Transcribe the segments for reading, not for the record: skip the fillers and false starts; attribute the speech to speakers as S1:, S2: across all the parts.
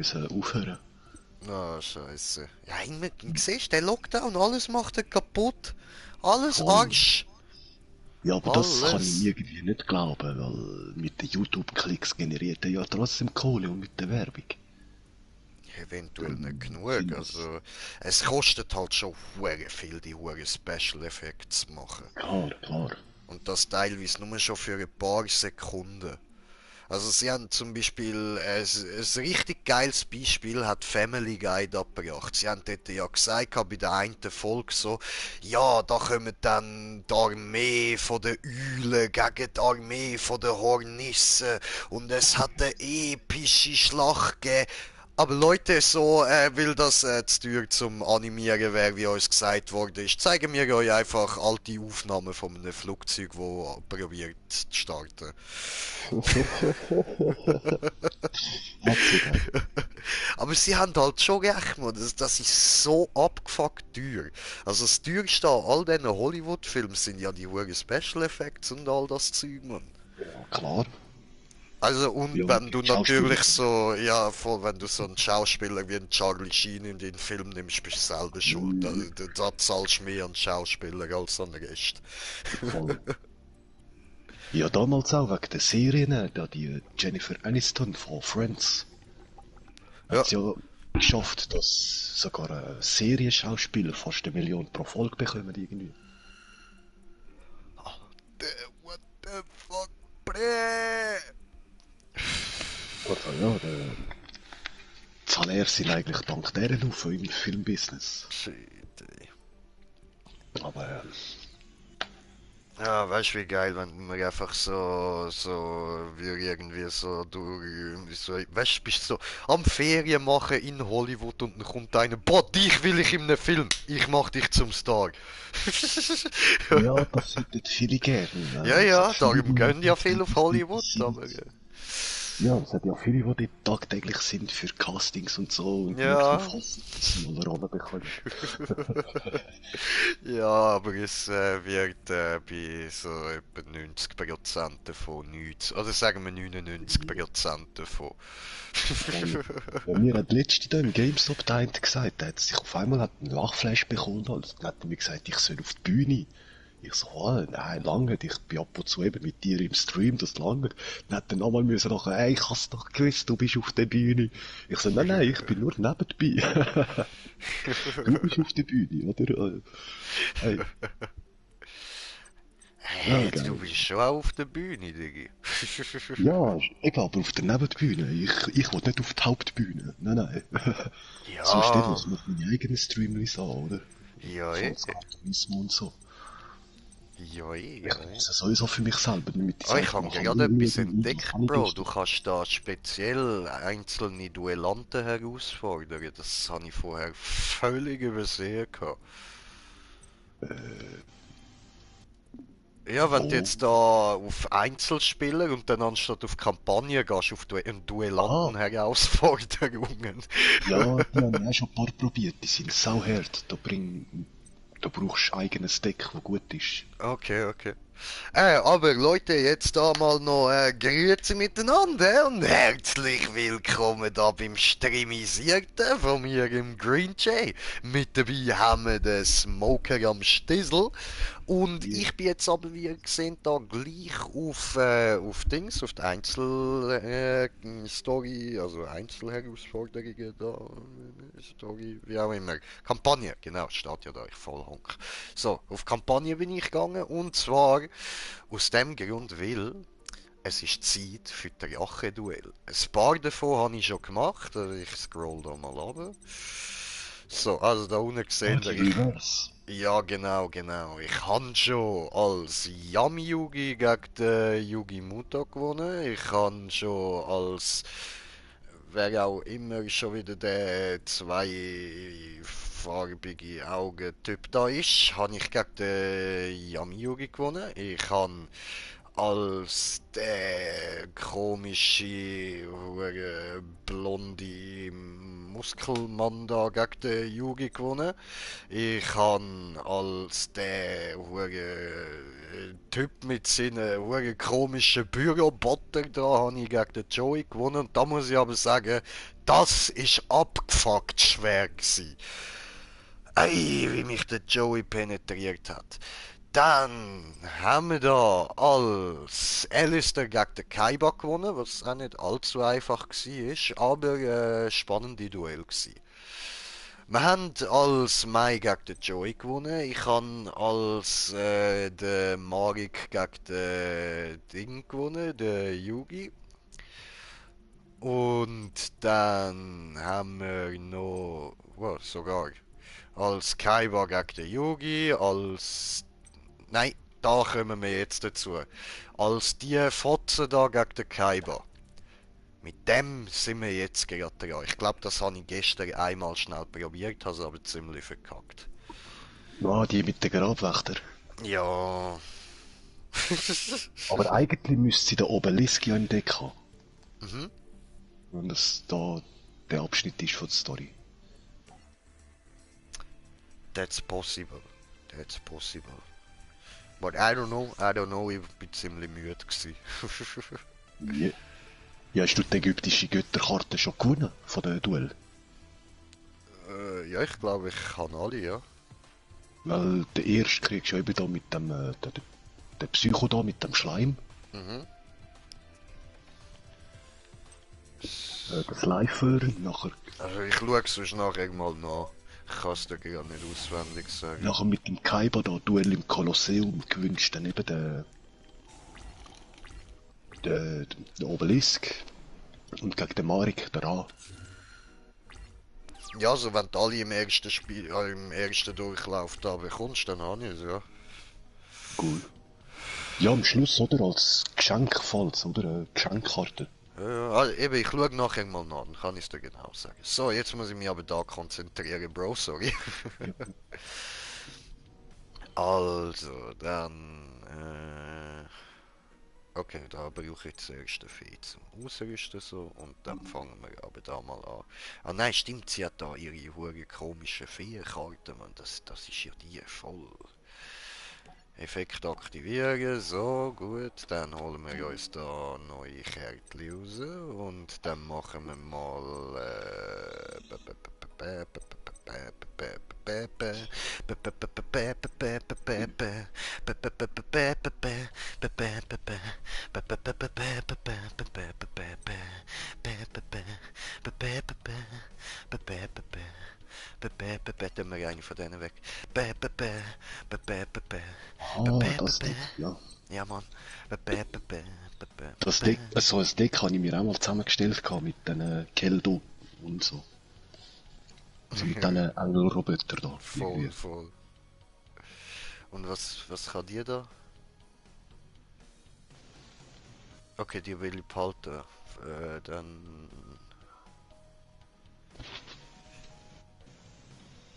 S1: müssen aufhören.
S2: Na, scheiße. Ja, immer, siehst du, der Lockdown, alles macht er kaputt. Alles
S1: Voll.
S2: Arsch.
S1: Ja, aber das kann ich
S2: Alles.
S1: irgendwie nicht glauben, weil mit den YouTube-Klicks generiert er ja trotzdem Kohle und mit der Werbung.
S2: Eventuell nicht
S1: Darum
S2: genug.
S1: finde ich
S2: Also, es kostet halt schon hure viel, die hure Special Effects zu machen.
S1: klar, klar.
S2: Und das teilweise nur schon für ein paar Sekunden. Also sie haben zum Beispiel ein richtig geiles Beispiel hat Family Guy da gebracht. Sie haben dort ja gesagt bei der einen Folge so, ja, da kommen dann die Armee von der Eulen gegen die Armee von der Hornissen und es hat eine epische Schlacht gegeben. Aber Leute, so will das zu teuer zum Animieren wäre, wie uns gesagt worden ist, zeigen wir euch einfach alte Aufnahmen von einem Flugzeug, wo probiert zu starten.
S1: Hat sogar.
S2: Aber sie haben halt schon recht, man. Das ist so abgefuckt teuer. Also das teuerste an all diesen Hollywood-Filmen sind ja die hohen Special Effects und all das Zeug, man.
S1: Ja, klar.
S2: Also und
S1: Ja,
S2: wenn
S1: und
S2: du
S1: die Schauspieler
S2: natürlich
S1: sind.
S2: so, ja, voll, wenn du so einen Schauspieler wie einen Charlie Sheen in den Film nimmst, bist du selber schuld. Da zahlst du mehr an Schauspieler als an den Rest.
S1: Voll. Ja, damals auch wegen der Serien, da die Jennifer Aniston von Friends
S2: Ja.
S1: hat es ja geschafft, dass sogar Serienschauspieler fast 1 Million pro Folge bekommen irgendwie.
S2: What the fuck, bre?
S1: Also ja, die Saläre sind eigentlich dank deren auf im Filmbusiness.
S2: Shit, ey.
S1: Aber
S2: Ja, weißt du, wie geil, wenn man einfach wie irgendwie so durch, so, weißt du, bist so am Ferien machen in Hollywood und dann kommt einer, boah, dich will ich in einem Film, ich mach dich zum Star.
S1: ja, das hätten viele gern.
S2: Ja,
S1: Es hat
S2: ja,
S1: viele,
S2: darum
S1: die
S2: gehen ja viel auf
S1: tagtäglich dort
S2: Hollywood,
S1: sind.
S2: aber,
S1: Ja, es hat ja viele, die dort tagtäglich sind für Castings und so und nur
S2: ja,
S1: darauf hoffen, dass sie mal eine Rolle bekommen.
S2: ja, aber es wird bei so etwa 90% davon nichts, oder sagen wir 99% davon.
S1: Voll. Ja, mir hat letzte da im GameStop der eine gesagt, der hat sich auf einmal hat einen Lachflash bekommen und dann hat er mir gesagt, ich soll auf die Bühne. Ich so, nein, lange, ich bin ab und zu eben mit dir im Stream, das lange. Dann hat er nochmal müssen nachher, ey, ich hab's doch gewusst, du bist auf der Bühne. Ich so, nein, ich bin nur nebenbei. Du bist auf der Bühne, oder? Hey, ja,
S2: Hey, du
S1: geil.
S2: bist schon auch auf der Bühne, Diggi.
S1: Ja, ich aber auf der Nebenbühne. Ich will nicht auf die Hauptbühne. Nein, nein. Sonst nicht,
S2: Ja,
S1: ich mache meine eigenen Streamlis an, oder?
S2: ja,
S1: Volles Gran Turismo und so.
S2: ja,
S1: Ich
S2: ja.
S1: nutze es sowieso für mich selber, damit ich
S2: Oh, ich
S1: selber
S2: habe
S1: nachher
S2: gerade etwas
S1: schauen, wie
S2: entdeckt,
S1: kann ich
S2: Bro. Du
S1: gestern.
S2: kannst da speziell einzelne Duellanten herausfordern. Das habe ich vorher völlig übersehen gehabt. Ja, wenn du
S1: Wo?
S2: jetzt da auf Einzelspieler und dann anstatt auf Kampagne gehst, auf
S1: Ah,
S2: Duellanten-Herausforderungen.
S1: ja, die habe ich auch schon ein paar probiert. Die sind sauhart. Da brauchst du eigenes Deck, das gut ist.
S2: Okay, okay. Aber Leute, jetzt da mal noch Grüezi miteinander und herzlich willkommen da beim Streamisierten von mir im Green Jay. Mit dabei haben wir den Smoker am Stissel und
S1: Yeah.
S2: ich bin jetzt aber, wie ihr seht, da gleich auf Dings, auf die Story, also Einzelherausforderungen da, Story, wie auch immer. Kampagne, genau, steht ja da, ich voll honk. So, auf Kampagne bin ich gegangen und zwar aus dem Grund, weil es ist Zeit für die Rache-Duell. Ein paar davon habe ich schon gemacht, also ich scroll da mal runter. So, also da unten
S1: Ah,
S2: gesehen
S1: die
S2: ihr,
S1: Reverse.
S2: ja genau, genau. Ich habe schon als Yami-Yugi gegen den Yugi Muto gewonnen. Ich habe schon als wer auch immer schon wieder der zweifarbige Augentyp da ist, habe ich gegen den Yami-Yugi gewonnen. Ich habe als der komische, blonde Muskelmann da gegen den Yugi gewonnen. Ich habe als der Typ mit seinen komischen Bürobotter da habe ich gegen den Joey gewonnen. Und da muss ich aber sagen, das ist abgefuckt schwer gsi. Ey, wie mich der Joey penetriert hat. Dann haben wir da als Alistair gegen den Kaiba gewonnen, was auch nicht allzu einfach war, aber spannende Duell gsi. Wir haben als Mai gegen den Joey gewonnen. Ich habe als den Marik gegen den Ding gewonnen, den Yugi. Und dann haben wir noch, sogar als Kaiba gegen den Yugi, als... Nein, da kommen wir jetzt dazu. Als die Fotze da gegen den Kaiba. Mit dem sind wir jetzt gerade dran. Ich glaube, das habe ich gestern einmal schnell probiert, habe es aber ziemlich verkackt.
S1: Ja, die mit den Grabwächter.
S2: Ja.
S1: Aber eigentlich müsste sie den Obelisk ja entdecken.
S2: Mhm.
S1: Wenn das da der Abschnitt ist von der Story.
S2: That's possible. That's possible. But I don't know, ich bin ziemlich müde gewesen.
S1: Wie? Ja, hast du die ägyptische Götterkarte schon gewonnen von der Duell?
S2: Ja, ich glaube, ich kann alle, ja.
S1: Weil der erste kriegst du eben da mit dem, der Psycho da mit dem Schleim.
S2: Mhm.
S1: Der Slifer, nachher,
S2: Also ich schaue es sonst nachher mal nach. Ich kann es dir gar nicht auswendig sagen.
S1: nachher mit dem Kaiba da Duell im Kolosseum gewünscht dann eben der Obelisk. Und gegen den Marik der A.
S2: Ja, also wenn du alle im ersten Spiel, im ersten Durchlauf da bekommst, dann habe ich es, ja.
S1: Cool. Ja, am Schluss, oder? Als Geschenkfalls, oder? Geschenkkarte.
S2: Ja, also eben, ich schaue nachher mal nach, dann kann ich es dir genau sagen. So, jetzt muss ich mich aber da konzentrieren, Bro, sorry. Also, dann, okay, da brauche ich zuerst den Vieh zum Ausrüsten so und dann fangen wir aber da mal an. Ah nein, stimmt, sie hat da ihre hure komischen Viecherkarten, man, das ist ja die voll. Effekt aktivieren, so gut, dann holen wir uns da neue Kärtchen raus und dann machen wir mal tun wir eine von denen weg.
S1: Ah, das Deck, ja.
S2: Ja, Mann.
S1: Das Deck, so ein Deck habe ich mir auch mal zusammengestellt gehabt mit den Keldo und so. Also mit diesen Engelroboter da.
S2: Voll,
S1: Irgendwie.
S2: voll. Und was kann die da? Okay, die will ich behalten. Dann...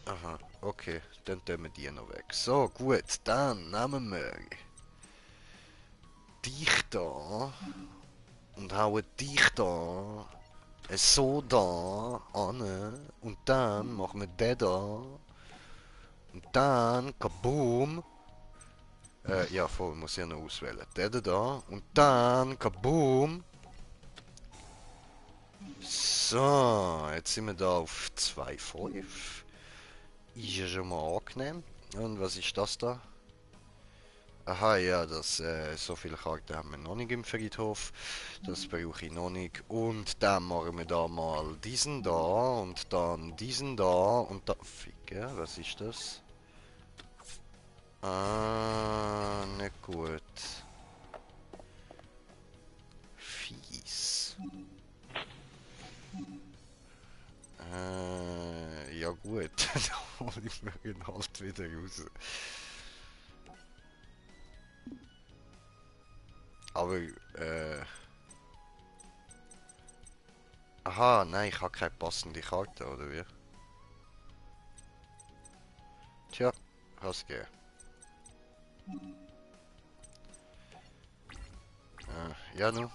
S2: Aha, okay, dann tun wir die noch weg. So, gut, dann nehmen wir dich da und hauen dich da so da an und dann machen wir den da und dann kaboom. Ja, voll, muss ich ja noch auswählen. Den da und dann kaboom. So, jetzt sind wir da auf 2,5. Ist ja schon mal angenehm. Und was ist das da? Aha, ja, so viele Karten haben wir noch nicht im Friedhof. Das brauche ich noch nicht. Und dann machen wir da mal diesen da und dann diesen da und da... Ficke, was ist das? Ah, nicht gut. Fies. Ja gut, dann hole ich mir ihn halt wieder raus. Aber, aha, nein, ich habe keine passende Karte, oder wie? Tja, hast gegeben. Ja, nu,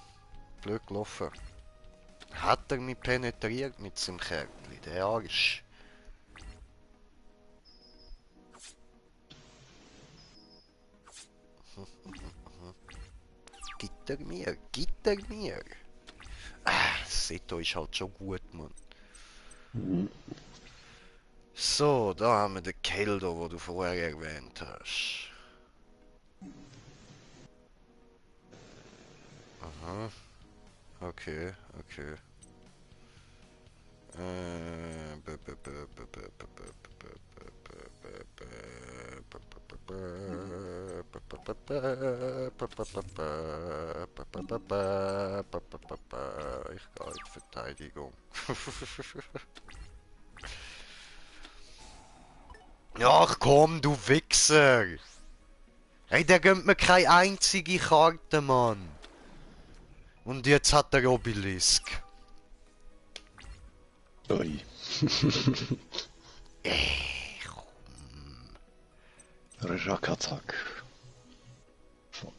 S2: blöd gelaufen. Hat er mich penetriert mit seinem Kärtchen, der Arsch. Gibt er mir, gibt er mir. Seto ist halt schon gut, Mann.
S1: Mhm.
S2: So, da haben wir den Kelder, wo du vorher erwähnt hast. Aha, okay, okay. Ich gehe in die Verteidigung. Ach komm, du Wichser! Hey, der gönnt mir keine einzige Karte, Mann. Und jetzt hat der Obelisk.
S1: Ui. Rakatak. Fuck.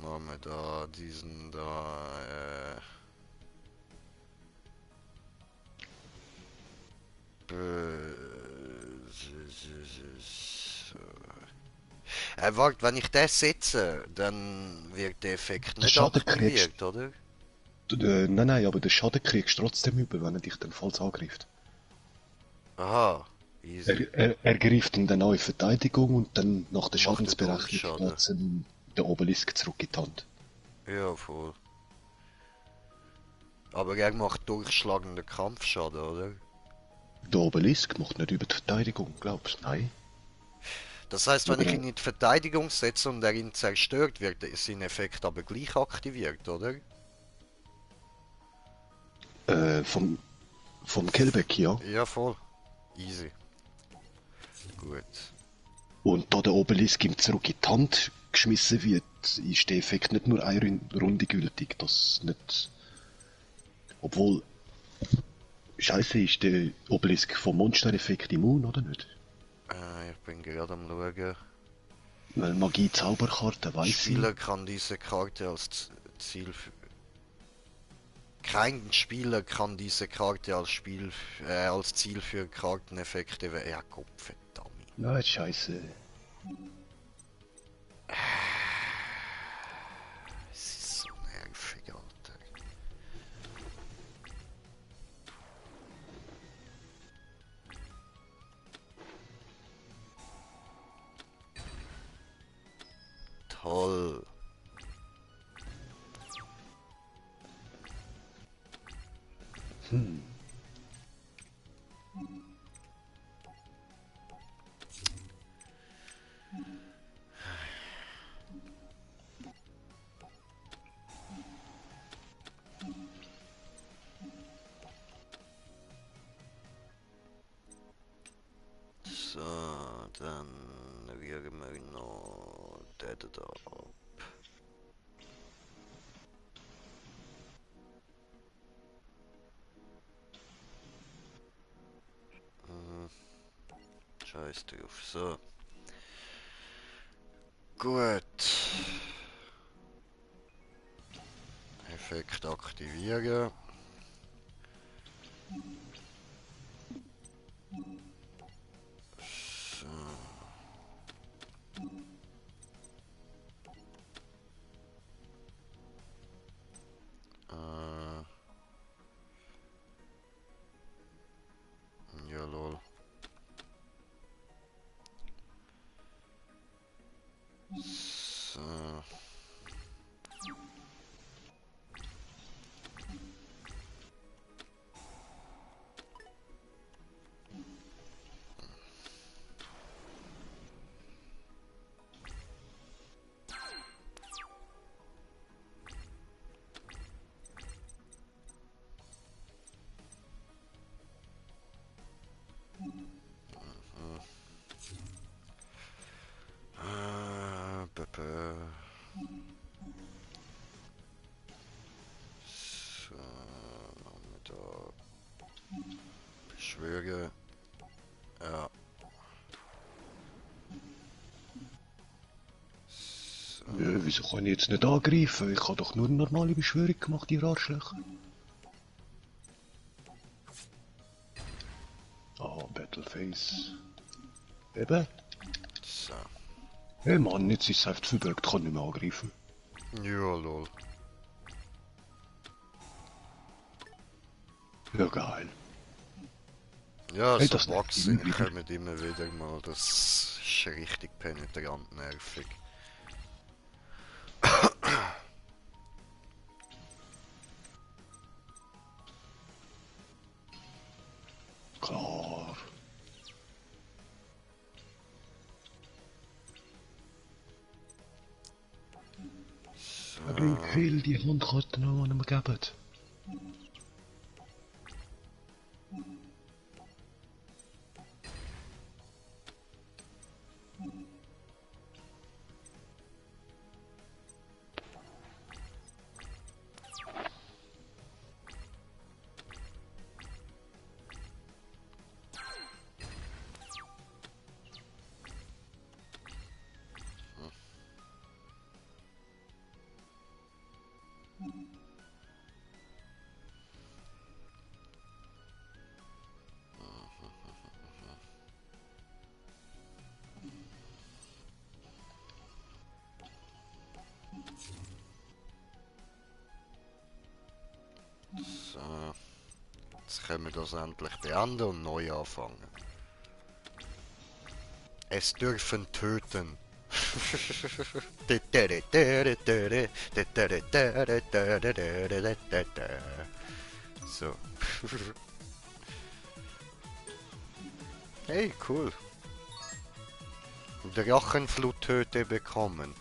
S2: Machen wir da diesen da, warte, wenn ich das setze, dann wird der Effekt
S1: Den
S2: nicht
S1: Schaden kriegst
S2: aktiviert, oder?
S1: du, nein, aber den Schaden kriegst du trotzdem über, wenn er dich dann falsch angreift.
S2: Aha, easy.
S1: Er greift in eine neue Verteidigung und dann nach der
S2: Macht er
S1: Schadensberechnung
S2: Dolchschaden?
S1: geht's ihm der Obelisk zurück in die Hand.
S2: Ja, voll. Aber er macht durchschlagenden Kampfschaden, oder?
S1: Der Obelisk macht nicht über die Verteidigung, glaubst du? Nein.
S2: Das heißt, wenn ich
S1: Über,
S2: ihn in die Verteidigung setze und er ihn zerstört, wird sein Effekt aber gleich aktiviert, oder?
S1: vom Kelbeck, ja.
S2: Ja, voll. Easy. Gut.
S1: Und da der Obelisk ihm zurück in die Hand geschmissen wird, ist der Effekt nicht nur eine Runde gültig. Das nicht. Obwohl, Scheiße, ist der Obelisk vom Monstereffekt immun, oder nicht?
S2: Ich bin gerade am schauen.
S1: Weil Magie-Zauberkarte
S2: Der
S1: weiss ich.
S2: Spieler kann diese Karte als Ziel... Kein Spieler kann diese Karte als Ziel für Karteneffekte... Ja, Gott verdammt.
S1: Ja, Scheiße.
S2: Es ist so nervig, Alter. Toll. So, dann wirken wir noch den da ab. Scheiß drauf. So. Gut. Effekt aktivieren. So. Ja, lol. So. Pepe. So, machen wir da. Beschwöre. Ja. So.
S1: Wieso kann ich jetzt nicht angreifen? Ich habe doch nur eine normale Beschwörung gemacht, ihr Arschlöcher. Ah, Battleface. Eben.
S2: So.
S1: Hey Mann, jetzt ist es einfach verbirgt, kann nicht mehr angreifen.
S2: Ja, lol.
S1: Ja, geil.
S2: Ja,
S1: Hey,
S2: so
S1: das nervt
S2: Bugs
S1: immer wieder.
S2: kommen immer wieder mal. Das ist richtig penetrant nervig.
S1: Klar. Aber wie
S2: So.
S1: viel die Handkarte noch einem geben?
S2: So. Jetzt können wir das endlich beenden und neu anfangen. Es dürfen töten. So. Hey, cool. Drachenfluthöte bekommen.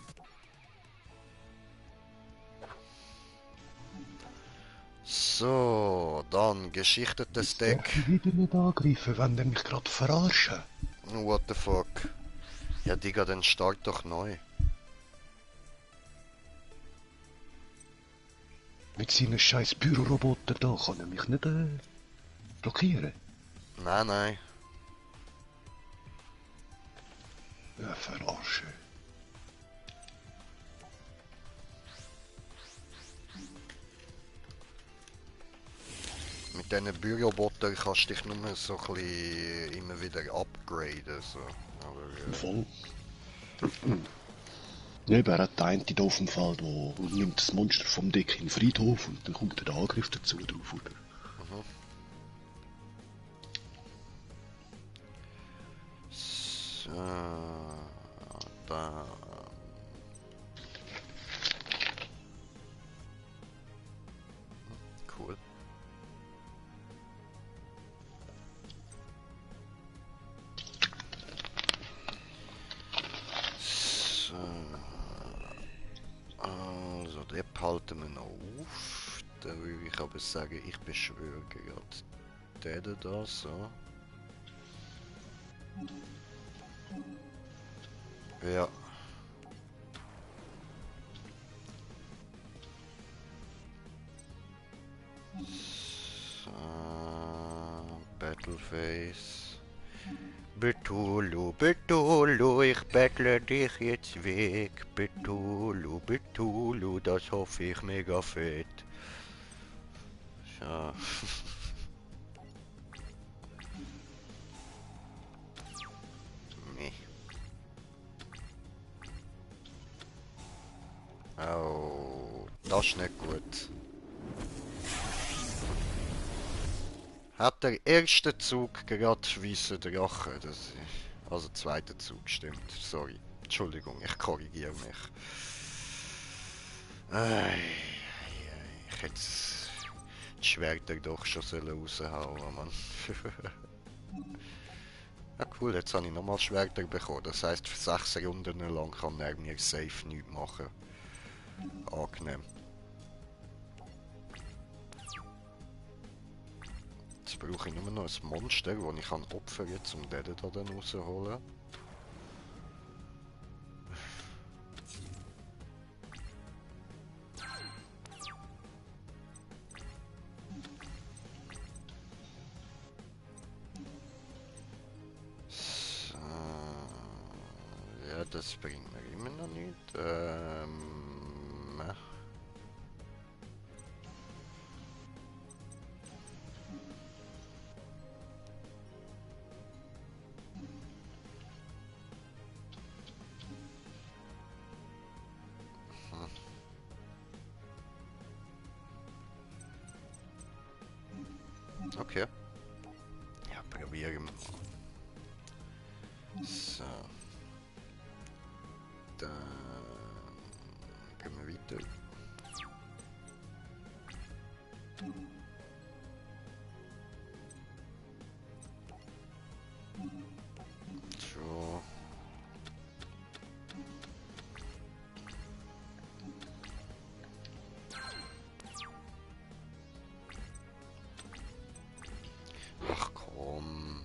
S2: So, dann geschichtetes
S1: Jetzt darf
S2: Deck.
S1: ich wieder nicht angreifen, wenn der mich gerade verarschen.
S2: What the fuck? Ja, Digga, dann start doch neu.
S1: Mit seinen scheiß Büroroboter da kann er mich nicht blockieren.
S2: Nein, nein.
S1: Ja, verarschen.
S2: Mit diesen Bürobotern kannst du dich nur so ein bisschen immer wieder upgraden. So. Aber,
S1: Voll. Ja, eben, er hat den einen da auf dem Feld, der nimmt das Monster vom Deck in den Friedhof und dann kommt der Angriff dazu drauf, oder?
S2: mhm. So, da. Cool. So. Also, den behalten wir noch auf. Dann würde ich aber sagen, ich beschwöre gerade den da so. Ja. So, Battleface. Betulu, Betulu, ich bettle dich jetzt weg. Betulu, Betulu, das hoffe ich mega fett. Ja. Nee. Oh, das ist nicht gut. Hat der erste Zug gerade weiße Drache? Also zweiter Zug, stimmt. Sorry. Entschuldigung, ich korrigiere mich. Ich hätte die Schwerter doch schon raushauen sollen, Mann. Ja cool, jetzt habe ich nochmal Schwerter bekommen. Das heisst, für 6 Runden lang kann er mir safe nichts machen. Angenehm. Jetzt brauche ich nur noch ein Monster, das ich opfern kann, um den da dann rauszuholen. So, ja, das bringt mir immer noch nicht. Okay. Ja, probieren wir. So. Dann gehen wir weiter. So. Ach komm.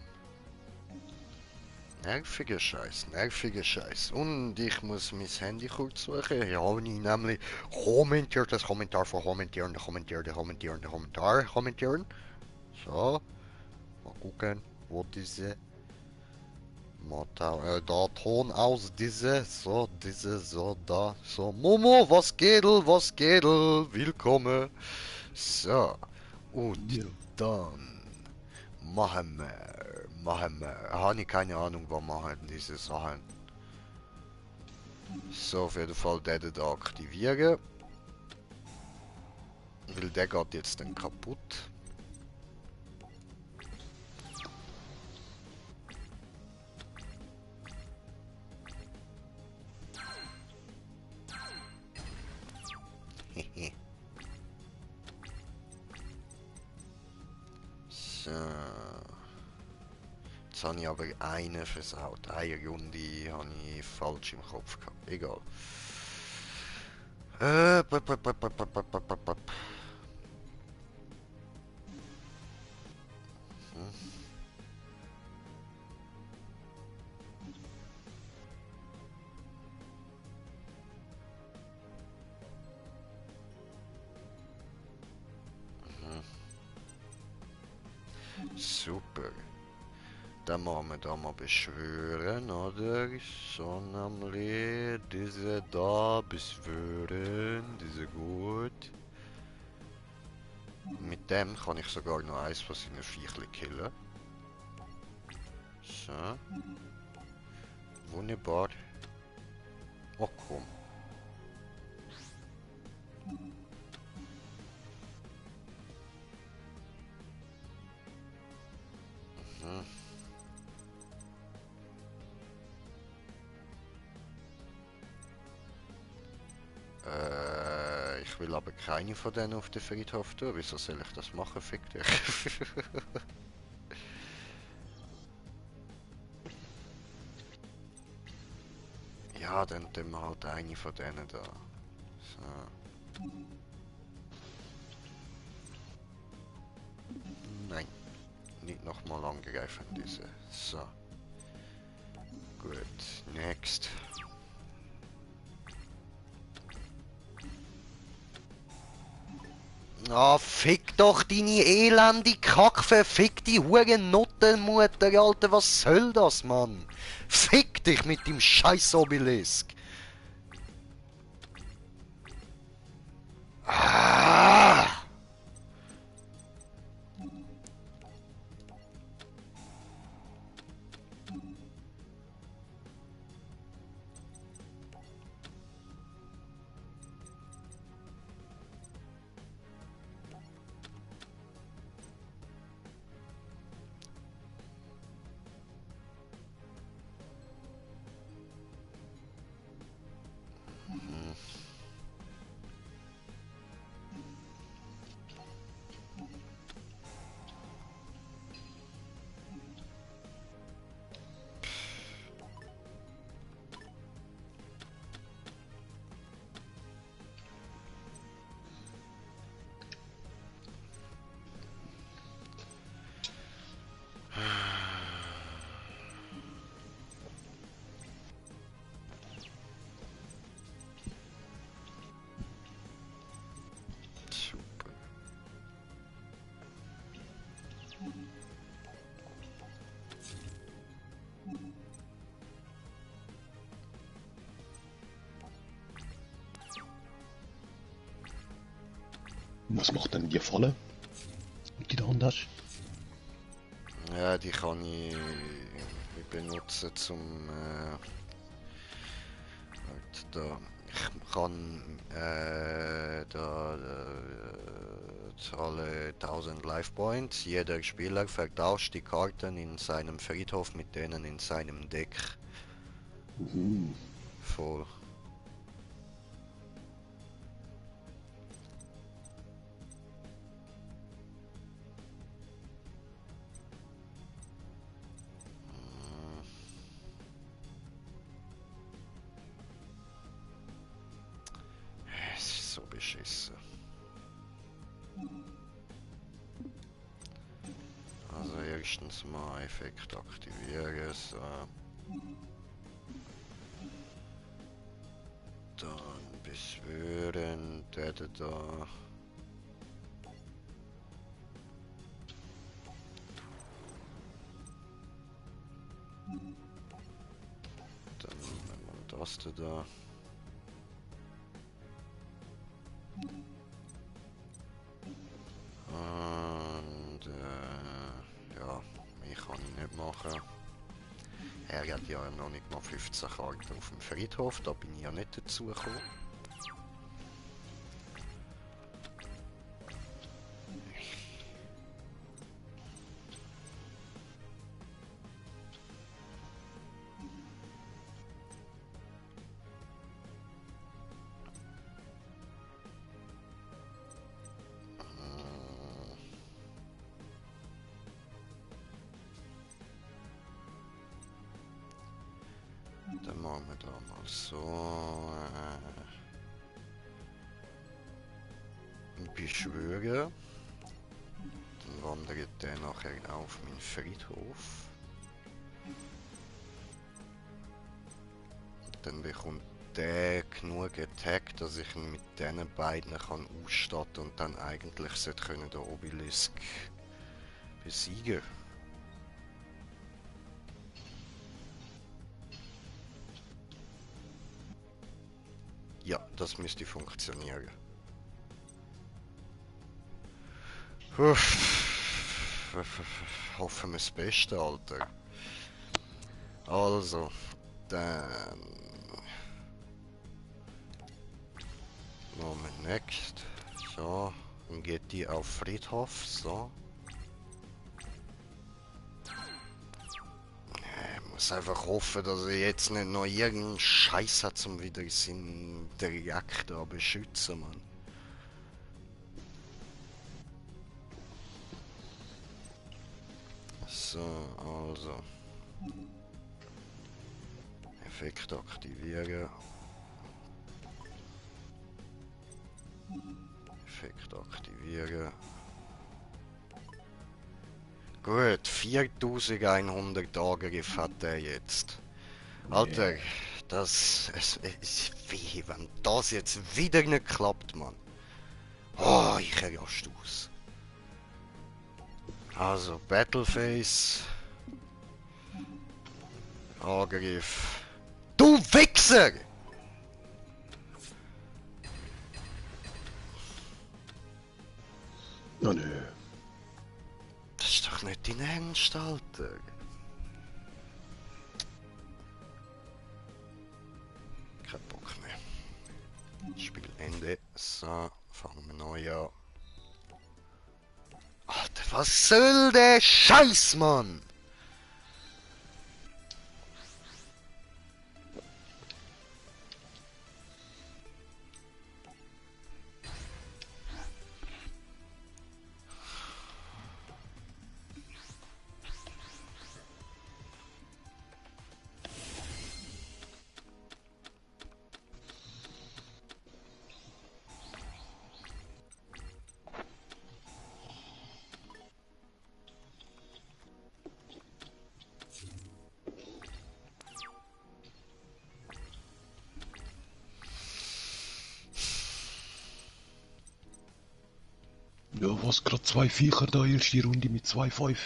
S2: Nerviger Scheiß, nerviger Scheiß. Und ich muss mein Handy kurz suchen. Ja, habe ich nämlich kommentiert, das Kommentar von kommentieren, kommentieren. So, mal gucken, wo diese da Ton aus, diese, so, da, so. Momo, was geht, willkommen. So, und
S1: Ja.
S2: dann machen wir. Habe ich keine Ahnung, was machen diese Sachen. So, auf jeden Fall den da aktivieren. Weil der geht jetzt dann kaputt. So. Jetzt habe ich aber einen versaut. Eine Runde habe ich falsch im Kopf gehabt. Egal. Bup, bup, bup, bup, bup, bup, bup, bup. Hm. Super. Dann machen wir da mal beschwören, oder? So nämlich diese da beschwören, diese gut. Mit dem kann ich sogar noch eins von seinen Viechchen killen. So. Wunderbar. Oh komm. Mhm. Ich will aber keine von denen auf den Friedhof tun. Wieso soll ich das machen? Fick dich. Ja, dann tun wir halt eine von denen da. So. Nein. Nicht nochmal angreifen, diese. So. Gut. Next. Ah, fick doch deine elende kackverfickte Hurenottenmutter, Alter, was soll das, Mann? Fick dich mit dem scheiß Obelisk. Ah! Super.
S1: Was macht denn die Falle? Die da unten hast?
S2: Ja, die kann ich benutzen zum halt da. Ich kann da kostet alle 1000 Life Points. Jeder Spieler vertauscht die Karten in seinem Friedhof mit denen in seinem Deck. Voll. Es ist so beschissen. Also erstens mal Effekt aktivieren, so. Dann beschwören, der da. Dann nehmen wir das da. Und ja, mehr kann ich nicht machen. Er hat ja noch nicht mal 15 Karten auf dem Friedhof, da bin ich ja nicht dazu gekommen. Dann machen wir da mal so. Beschwören. Dann wandert der nachher auf meinen Friedhof. Dann bekommt der genug Attack, dass ich ihn mit diesen beiden kann ausstatten und dann eigentlich sollte können den Obelisk besiegen. Ja, das müsste funktionieren. Hoffen wir das Beste, Alter. Also, dann machen wir next. So, dann geht die auf Friedhof. So. Ich muss einfach hoffen, dass er jetzt nicht noch irgendeinen Scheiß hat, um wieder seinen Reaktor zu beschützen, Mann. So, also. Effekt aktivieren. Effekt aktivieren. Gut, 4100 Angriff hat er jetzt. Alter, das ist weh, wenn das jetzt wieder nicht klappt, Mann. Oh, ich raste aus. Also, Battleface. Angriff. Du Wichser!
S1: Oh nö.
S2: Das ist doch nicht dein Ernst, Alter. Kein Bock mehr. Spielende. So, fangen wir neu an. Alter, was soll der Scheiß, Mann?
S1: Ja, was gerade zwei Viecher da, erste Runde mit 2-5.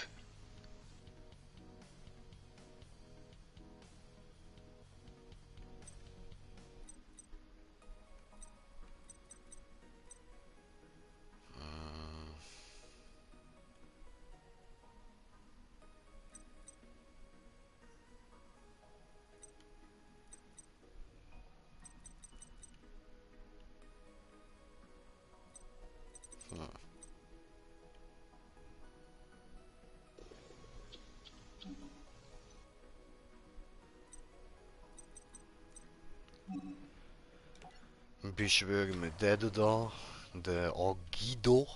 S2: beschwören wir den da, den Agido.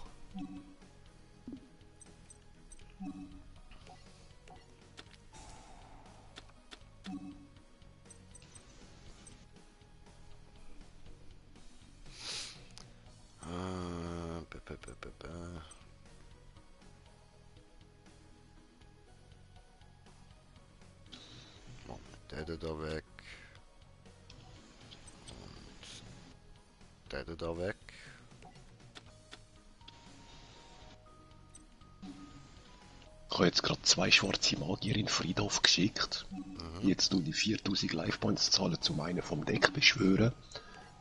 S2: Be, be, be, be, be. Machen wir den da weg. Und den da weg.
S1: Ich habe jetzt gerade 2 schwarze Magier in den Friedhof geschickt. Jetzt tue die 4000 Life-Points zahlen, zum einen vom Deck beschwören.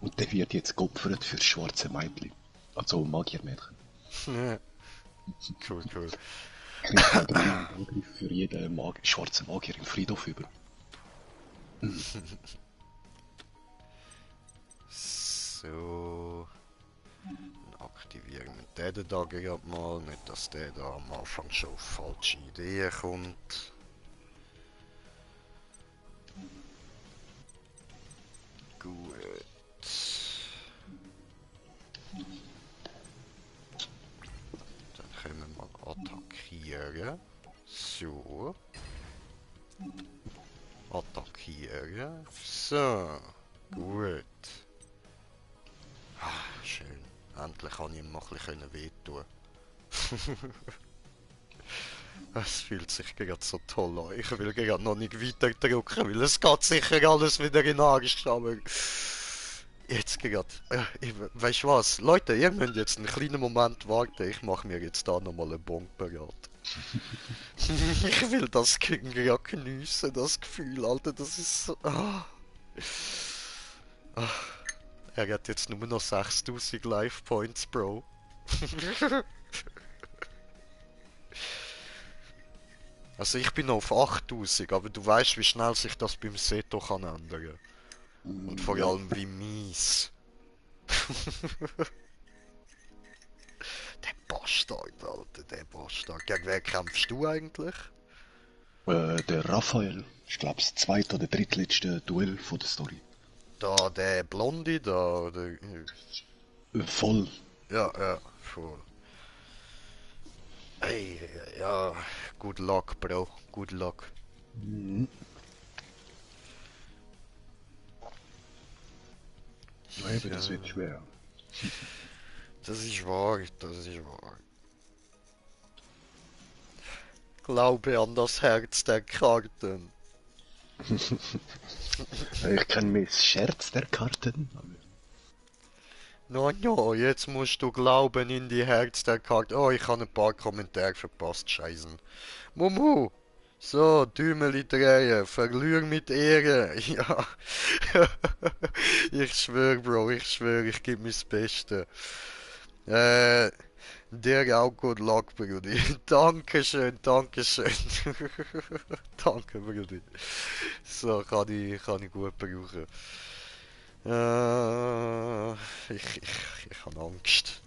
S1: Und der wird jetzt geopfert für das schwarze Mädchen. Also Magiermädchen.
S2: Cool, cool.
S1: Kriegt halt einen Angriff für jeden schwarzen Magier im Friedhof über.
S2: So. Dann aktivieren wir den da gerade mal. Nicht, dass der da am Anfang schon auf falsche Ideen kommt. Gut. Dann können wir mal attackieren. So. Attackieren. So. Gut. Ah, schön. Endlich kann ich ihm mal ein bisschen wehtun. Es fühlt sich gerade so toll an. Ich will gerade noch nicht weiter drücken, weil es geht sicher alles wieder in Angst, aber... Jetzt gerade... Weißt du was? Leute, ihr müsst jetzt einen kleinen Moment warten. Ich mache mir jetzt da nochmal einen Bon parat. Ich will das gerade geniessen, das Gefühl, Alter. Das ist so... Ah. Ah. Er hat jetzt nur noch 6000 Life Points, Bro. Also ich bin noch auf 8000, aber du weißt, wie schnell sich das beim Seto kann ändern. Und vor allem wie mies. Der Bastard, Alter, der Bastard. Gegen wen kämpfst du eigentlich?
S1: Der Raphael. Ich glaube, das zweite oder drittletzte Duell von der Story.
S2: Da, der Blondie, da, der...
S1: Voll.
S2: Ja, voll. Ey, ja, good luck, Bro, good luck.
S1: Eben, das wird schwer.
S2: Das ist wahr, das ist wahr. Glaube an das Herz der Karten.
S1: Ich kenne mich Scherz der Karten.
S2: No, jetzt musst du glauben in die Herz der Karten. Oh, ich habe ein paar Kommentare verpasst, scheißen. Mumu! So, Dümeli drehen, verlür mit Ehre. Ja. Ich schwör, Bro, ich gebe mir das Beste. Der auch good luck, Brudi. Dankeschön. Danke, Brudi. So, kann ich gut brauchen. Ich habe Angst.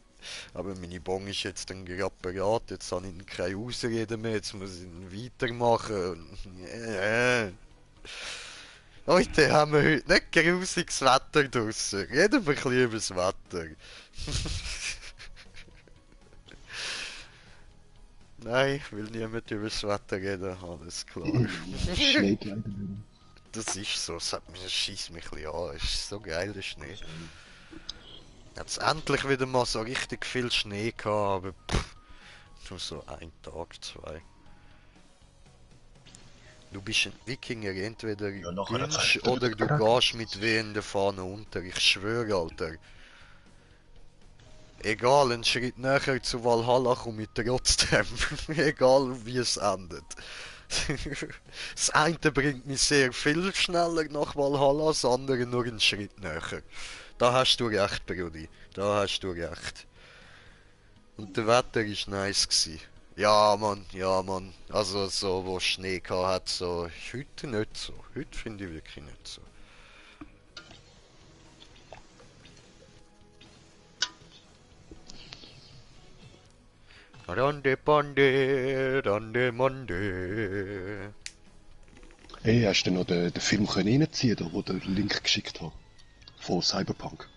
S2: Aber meine Bon ist jetzt dann gerade bereit. Jetzt habe ich keine Ausrede mehr. Jetzt muss ich weitermachen. Heute haben wir heute nicht grusiges Wetter draussen. Reden wir ein bisschen über das Wetter. Nein, ich will niemand über das Wetter reden, alles klar.
S1: Schnee leider nicht.
S2: Das ist so, das schießt mich ein bisschen an. Es ist so geil, der Schnee. Jetzt endlich wieder mal so richtig viel Schnee gehabt, aber nur so ein Tag, 2. Du bist ein Wikinger, entweder gönnst oder du gehst mit wehenden Fahnen unter. Ich schwöre, Alter. Egal, einen Schritt näher zu Valhalla komme ich trotzdem. Egal wie es endet. Das eine bringt mich sehr viel schneller nach Valhalla, das andere nur einen Schritt näher. Da hast du recht, Brudi. Da hast du recht. Und der Wetter war nice gsi. Ja, Mann. Also so, wo Schnee gehabt hat, so. Heute nicht so. Heute finde ich wirklich nicht so. Rande Monde.
S1: Hey, hast du noch den Film können reinziehen, da, wo der Link geschickt hat? Von Cyberpunk.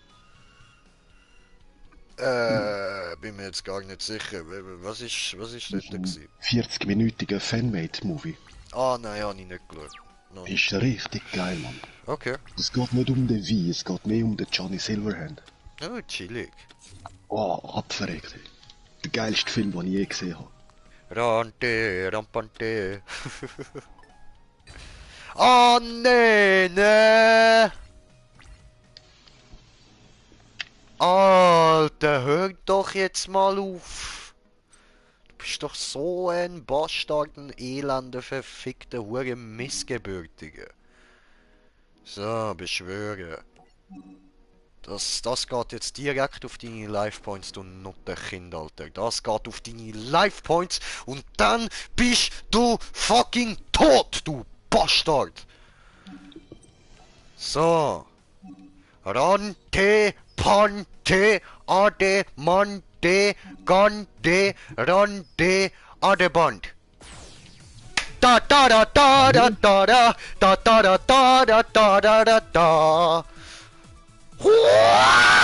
S2: Bin mir jetzt gar nicht sicher. Was ist
S1: Das
S2: dort
S1: ist ein
S2: gewesen?
S1: 40-minütiger Fanmade-Movie.
S2: Ah, nein, habe ich nicht geschaut. Noch nicht.
S1: Ist richtig geil, Mann.
S2: Okay.
S1: Es geht nicht um den Wein, es geht mehr um den Johnny Silverhand.
S2: Oh, chillig.
S1: Oh, abverreckt. Ey. Der geilste Film, den ich je gesehen habe.
S2: Rante, rampante. Oh, nee, nee. Alter, hör doch jetzt mal auf. Du bist doch so ein Bastard, ein elender, verfickter, hure Missgebürtiger. So, beschwöre. Das geht jetzt direkt auf deine Life Points, du Nutterkind, Alter. Das geht auf deine Life Points und dann bist du fucking tot, du Bastard. So. Rante, Pante, Ade, Mante, Gante, Rante, Adeband. Da da da da da da da da da da da da da da da da. Huaa!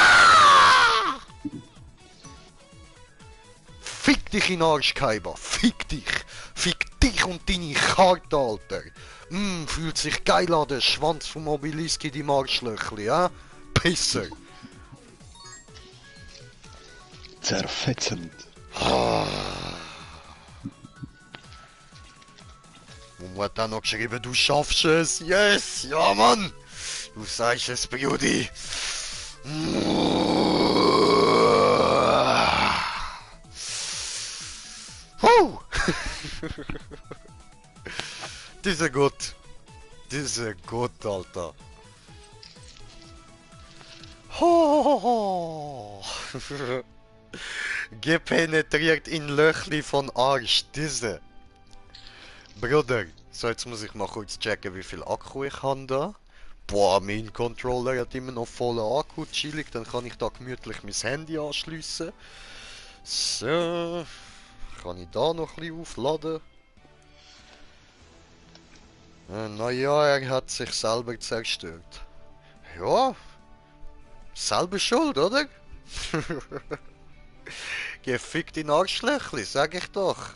S2: Fick dich in den Arsch, Kaiba. Fick dich. Fick dich und deine Karte, Alter. Fühlt sich geil an, der Schwanz vom Mobiliski, die Marschlöchli, ja? Pisser.
S1: Zerfetzend.
S2: Und hat dann noch geschrieben, du schaffst es. Yes, ja, Mann. Du sagst es, Brudi. Huh. Diese gut. Diese gut, Alter. Ho. Gepenetriert in Löchli von Arsch. Diese. Bruder. So, jetzt muss ich mal kurz checken, wie viel Akku ich habe da. Boah, mein Controller hat immer noch vollen Akku, chillig, dann kann ich da gemütlich mein Handy anschliessen. So, kann ich da noch ein bisschen aufladen. Naja, er hat sich selber zerstört. Ja, selber schuld, oder? Gefickt in Arschlöchli, sag ich doch.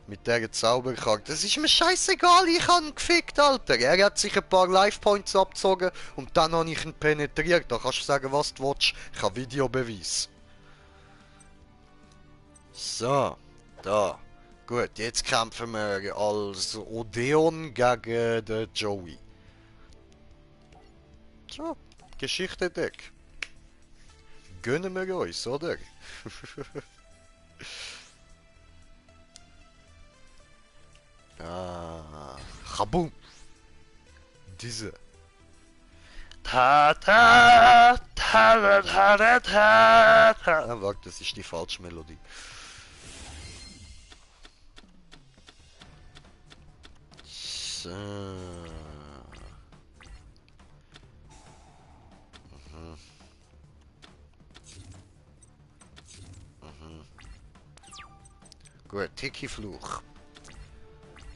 S2: Mit der Zauberkarte. Das ist mir scheißegal, ich habe ihn gefickt, Alter. Er hat sich ein paar Life Points abgezogen und dann habe ich ihn penetriert. Da kannst du sagen, was du willst. Ich habe Videobeweis. So, da. Gut, jetzt kämpfen wir als Odeon gegen den Joey. So, Geschichte-Deck. Gönnen wir uns, oder? Ah, Kaboom! Diese. Ta ta ta ta ta ta ta. Ah, warte, das ist die falsche Melodie. So. Gut, Tiki-Fluch.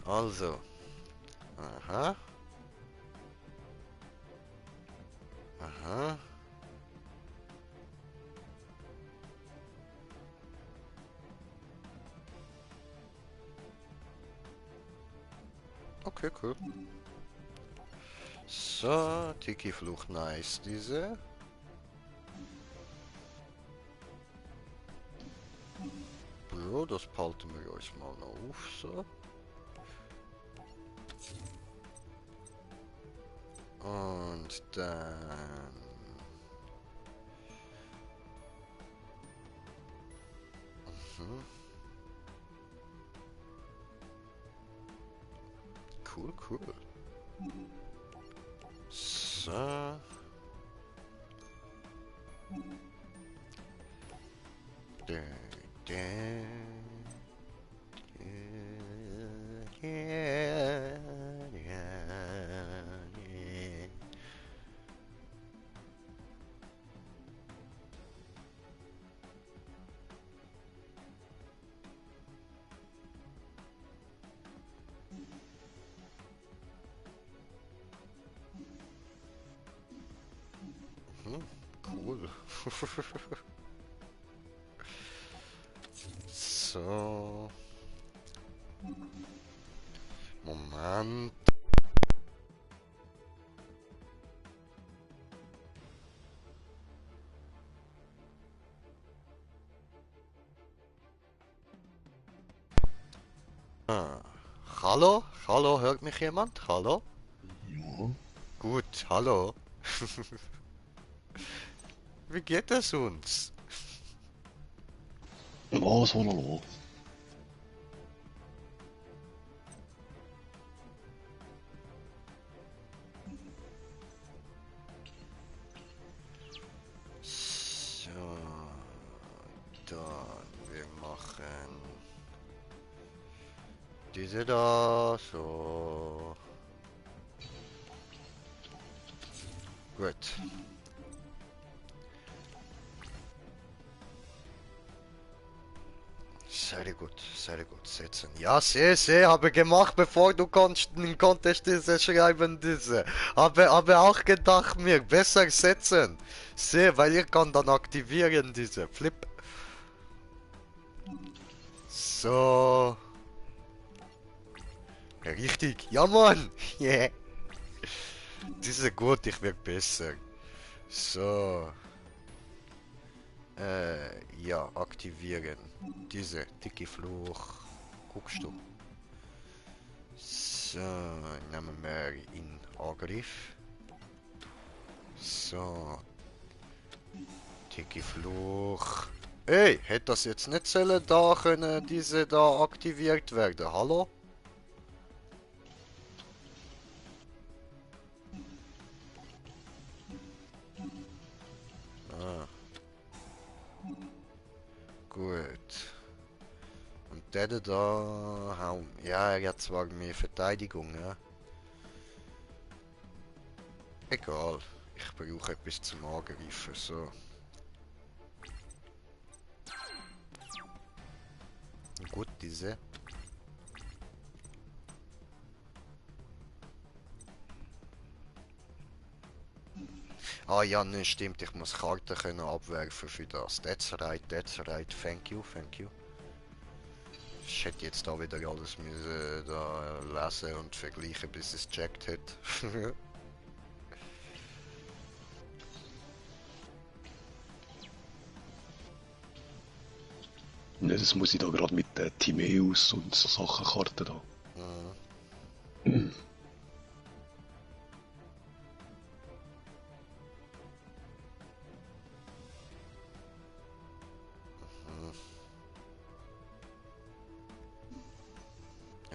S2: Also. Aha. Aha. Okay, cool. So, Tiki-Fluch, nice, diese. Bro, das behalten wir uns mal noch auf, so. Und dann... Mhm. Cool, cool. So. Da, da, Cool. So. Moment. Ah. Hallo? Hallo, hört mich jemand? Hallo?
S1: Ja.
S2: Gut, hallo. Wie geht es uns?
S1: Was, hallo?
S2: So, dann wir machen diese da, so. Gut. Sehr gut. Setzen. Ja, sehr, habe gemacht, bevor du konntest diese schreiben, diese. Habe auch gedacht mir, besser setzen. Sehr, weil ihr kann dann aktivieren, diese. Flip. So. Richtig. Ja, Mann. Yeah. Diese gut, ich werd besser. So. Ja, aktivieren. Diese, dicke Fluch. Guckst du. So, nehmen wir in Angriff. So, dicke Fluch. Ey, hätte das jetzt nicht sollen da können, diese da aktiviert werden? Hallo? Ah, gut. Und der da, ja, er hat zwar mehr Verteidigung, ja. Egal. Ich brauche etwas zum Angreifen, so. Gut, diese. Ah ja, ne, stimmt, ich muss Karten können abwerfen für das. That's right, thank you, thank you. Ich hätte jetzt da wieder alles müssen da lesen und vergleichen, bis es checkt hat.
S1: Ne, das muss ich da gerade mit Timeus und so Sachenkarten da.
S2: Mhm.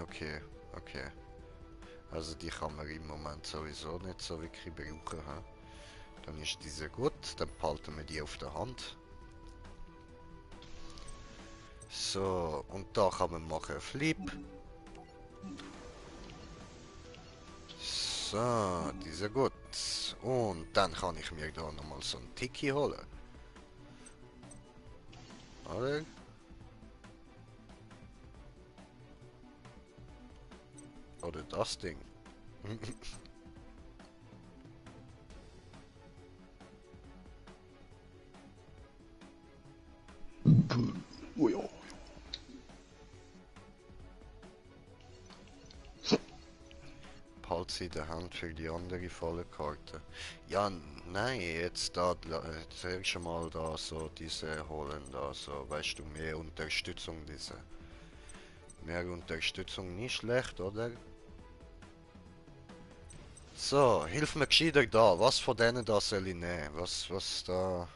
S2: Okay, okay. Also die kann man im Moment sowieso nicht so wirklich brauchen. Ha? Dann ist diese gut, dann behalten wir die auf der Hand. So, und da kann man machen Flip. So, diese gut. Und dann kann ich mir da nochmal so einen Tiki holen. Oder? Oder das Ding.
S1: Oh ja.
S2: Behalt sie in der Hand für die andere volle Karte. Ja, nein, jetzt da zuerst mal da so diese holen, da so, weißt du, mehr Unterstützung, diese. Mehr Unterstützung, nicht schlecht, oder? So, hilf mir gescheiter da. Was von denen da soll ich nehmen? Was da...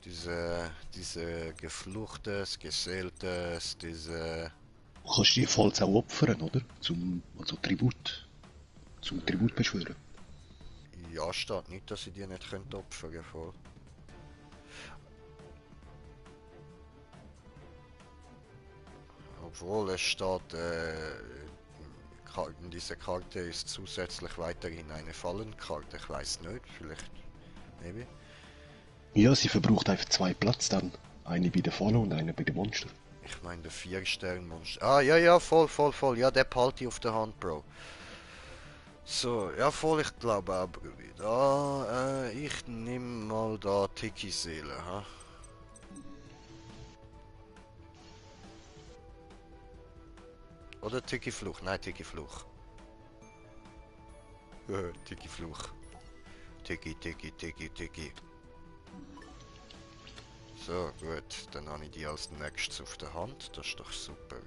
S2: diese Gefluchtes, Geseeltes, diese...
S1: Du kannst die Falls auch opfern, oder? Also Tribut. Zum Tribut beschwören.
S2: Ja, steht nicht, dass ich die nicht könnte opfern voll. Obwohl es steht, diese Karte ist zusätzlich weiterhin eine Fallenkarte. Ich weiß nicht, vielleicht, maybe.
S1: Ja, sie verbraucht einfach 2 Platz dann. Eine bei der Falle und eine bei dem Monster.
S2: Ich meine, der 4-Stern-Monster. Ah, ja, voll. Ja, der behalte ich auf der Hand, Bro. So, ja, voll, ich glaube auch, Brudi. Da, ich nehme mal da Tiki-Seele, ha? Oder Tiki-Fluch? Nein, Tiki-Fluch. Tiki-Fluch. Tiki. So, gut. Dann habe ich die als nächstes auf der Hand. Das ist doch super.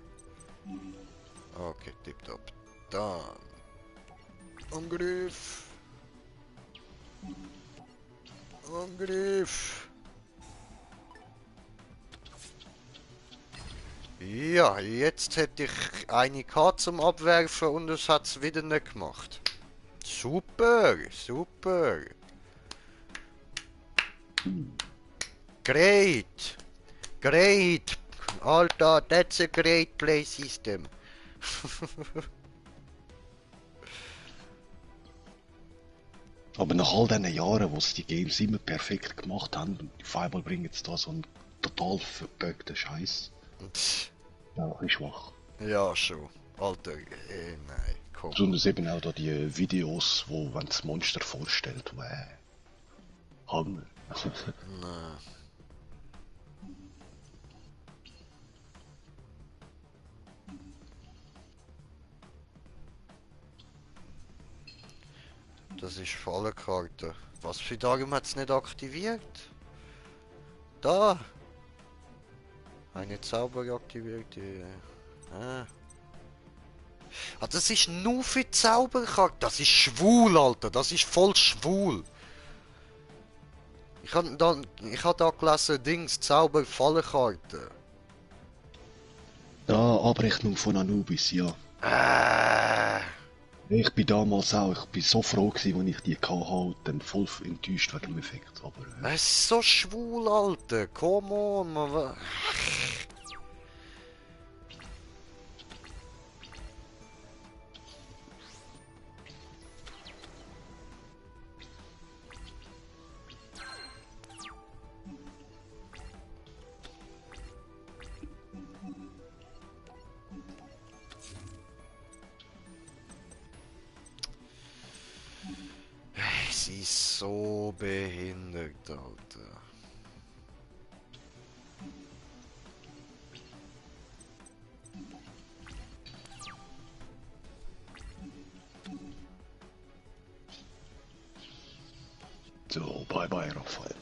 S2: Okay, tipptopp. Dann. Angriff. Angriff. Ja, jetzt hätte ich eine Karte zum Abwerfen und es hat es wieder nicht gemacht. Super. Great. Alter, that's a great play system.
S1: Aber nach all diesen Jahren, wo sie die Games immer perfekt gemacht haben, und auf einmal bringen sie da so einen total verbuggten Scheiß. Ja, ein bisschen schwach.
S2: Ja, schon. Alter, nein, komm.
S1: Besonders eben auch da die Videos, wo wenn das Monster vorstellt, Hammer.
S2: Nein. Das ist volle Karte. Was für darum hat es nicht aktiviert? Da! Eine Zauber aktiviert. Ah. Ah, das ist nur für Zauberkarten. Das ist schwul, Alter. Das ist voll schwul. Ich hab da gelesen, Dings, Zauber, Fallenkarte.
S1: Ja, Abrechnung von Anubis, ja. Ich bin damals auch, ich bin so froh gewesen, als ich die hatte und dann voll enttäuscht wegen dem Effekt, aber...
S2: Es ist so schwul, Alter. Come on, man. Sie ist so behindert, Alter.
S1: So, bye bye, Raphael.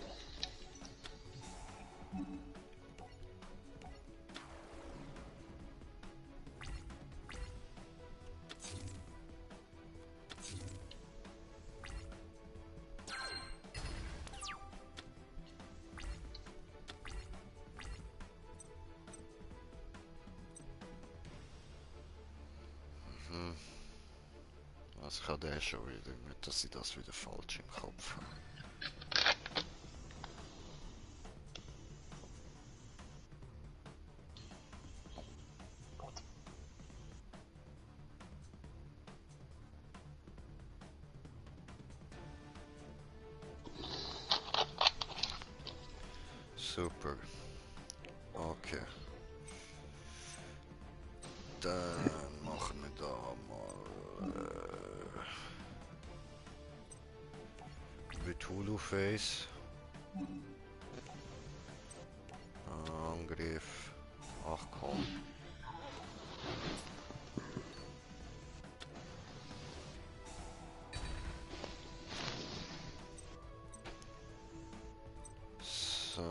S2: Was kann der schon wieder? Nicht, dass ich das wieder falsch im Kopf habe. Super. Okay. Dann machen wir da mal Cthulhu Face. Angriff. Ach komm. So.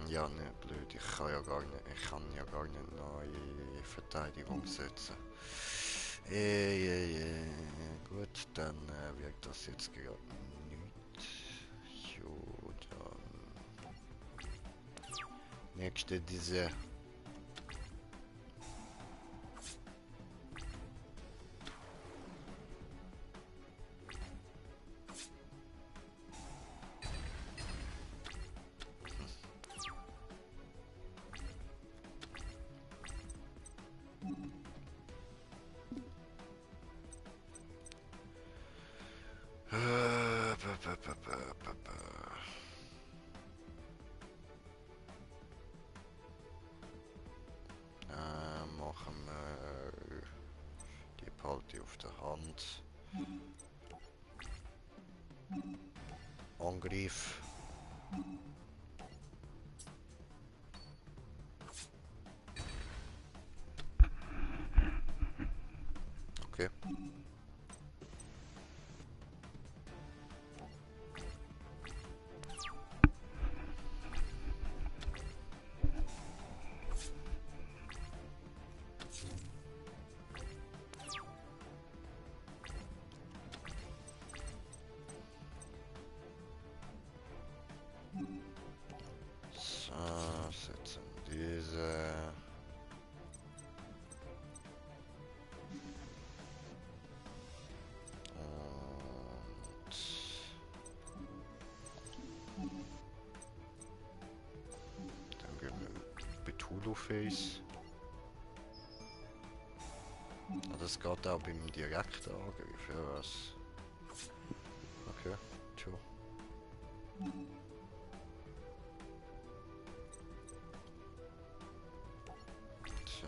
S2: Ja, ne, blöd. Ich kann ja gar nicht neue Verteidigung setzen. Gut, dann wirkt das jetzt gerade nicht. Jo, dann. Nächste diese. Wand. Angriff. Okay. So, setzen diese. Und dann gehen wir Cthulhu Face. Ah, das geht auch beim Direktangriff, ja was? Okay, tschau. Tja.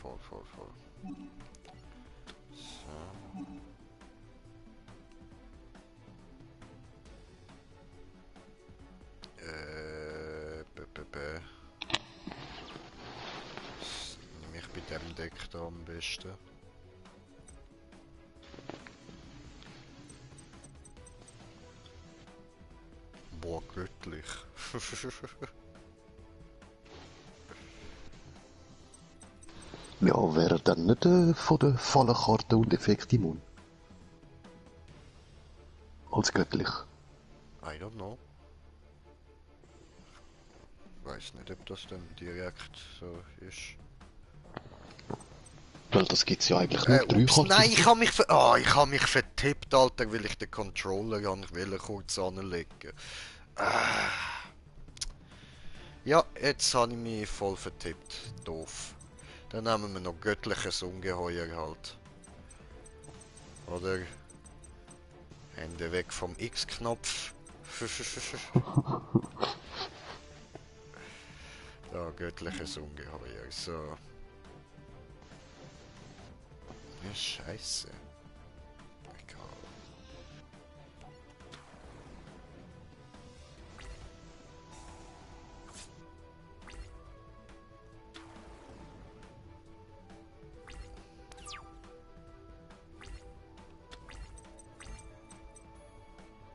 S2: Voll. So. Nehme ich bei dem Deck da am besten. Boah, göttlich.
S1: Ja, wäre er dann nicht von der Fallenkarte und Effekt immun? Als göttlich.
S2: I don't know. Weiß nicht, ob das dann direkt so ist.
S1: Weil das gibt's ja eigentlich nur drei
S2: Ups,
S1: Karten.
S2: nein, ich habe mich vertippt, Alter, weil ich den Controller kurz anlegen. Ah. Ja, jetzt habe ich mich voll vertippt. Doof. Dann nehmen wir noch göttliches Ungeheuer halt. Oder? Hände weg vom X-Knopf. Da, göttliches Ungeheuer. So. Ja, scheiße. Egal.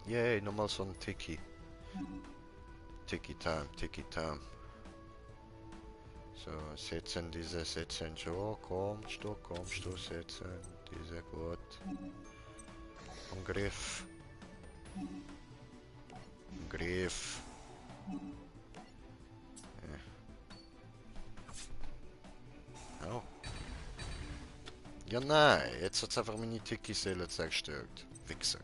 S2: Yay, nochmal so ein Tiki. Tiki Time. So, setzen schon. Kommst du, setzen diese gut. Angriff. Oh. Ja nein, jetzt hat's einfach meine Tiki-Seele zerstört. Wichser.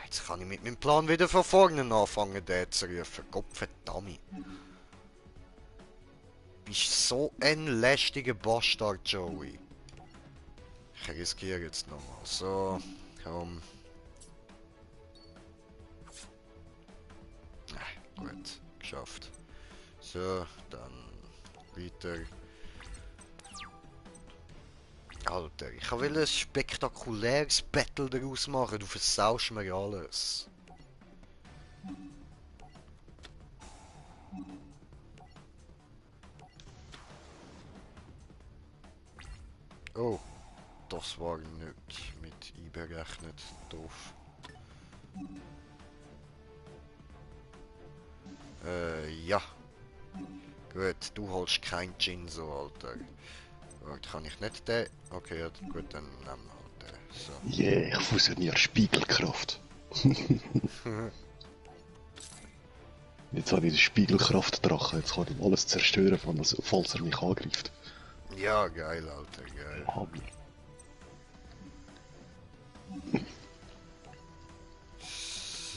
S2: Jetzt kann ich mit meinem Plan wieder von vorne anfangen, den zu rufen. Gottverdammt. Bist so ein lästiger Bastard, Joey. Ich riskiere jetzt nochmal. So, komm. Gut, geschafft. So, dann weiter. Alter, ich wollte ein spektakuläres Battle daraus machen, du versaust mir alles. Oh, das war nicht mit einberechnet, doof. Ja. Gut, du holst kein Jinzo, Alter. Warte, kann ich nicht den? Okay, ja, gut, dann nehmen wir halt den. So.
S1: Yeah, ich fusioniere Spiegelkraft. Jetzt habe ich den Spiegelkraftdrache, jetzt kann ich alles zerstören, falls er mich angreift.
S2: Ja, geil, Alter, geil.
S1: Hammer.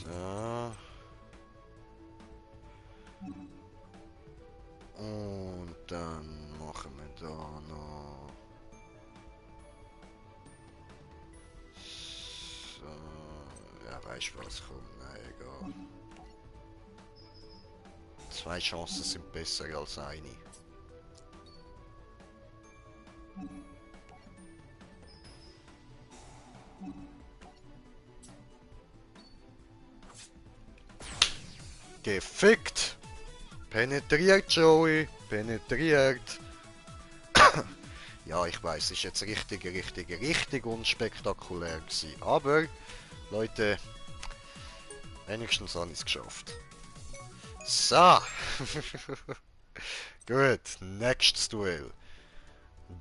S2: So. Und dann machen wir da noch... So, ja, weißt du was, komm, nein, egal. 2 Chancen sind besser als eine. Gefickt! Penetriert, Joey! Penetriert! Ja, ich weiß, ist jetzt richtig unspektakulär gewesen. Aber, Leute, wenigstens habe ich es geschafft. So! Gut, nächstes Duell.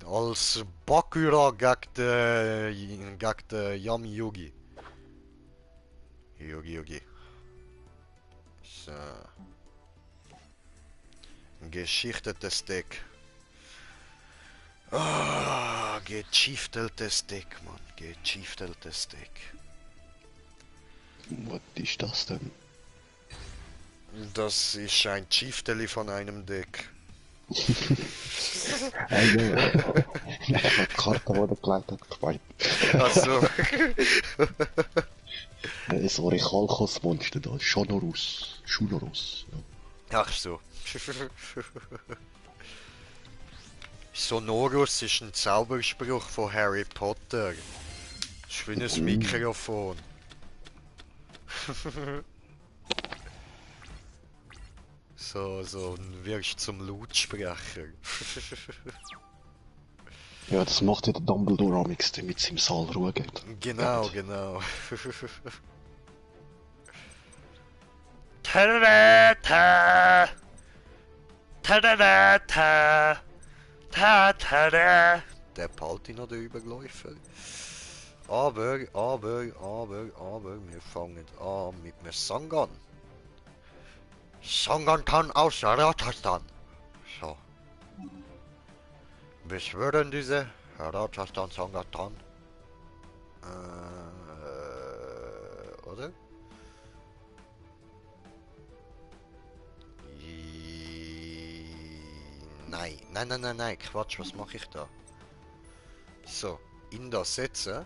S2: Als Bakura gegen den Yami Yugi. Yugi. So. Ein geschichtetes Deck. Ah, geschifteltes Deck, Mann. Geschifteltes Deck.
S1: Was ist das denn?
S2: Das ist ein Chieftainli von einem Deck.
S1: Ja. Ich habe die Karte, die er gelegt hat, gemeint.
S2: Also.
S1: So ein Kalkos-Monster da, Schonorus. Ja.
S2: Ach so. Sonorus ist ein Zauberspruch von Harry Potter. Das ist wie ein Mikrofon. So wirst zum Lautsprecher.
S1: Ja, das macht ja der Dumbledore amix, damit es im Saal Ruhe gibt.
S2: Genau. Ta-da-da-ta! Ta-da-da-ta! Ta-ta-da! Der Palti noch der Überläufer. Aber, wir fangen an mit einem Sangan. Sangan aus Rajasthan. So. Beschwören diese Rajasthan Sangan. Oder? Nein, Quatsch, was mache ich da? So, in das setzen.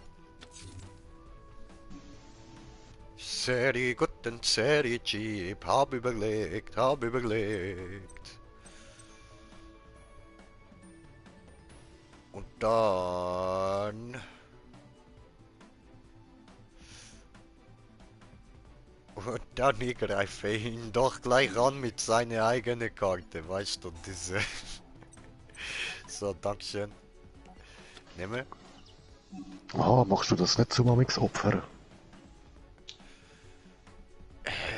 S2: Sehr gut und sehr cheap, hab überlegt. Und dann... Und dann ich greife ihn doch gleich an mit seiner eigenen Karte, weißt du, diese... So, Dankeschön. Nehme.
S1: Ah, machst du das nicht zum amix Opfer?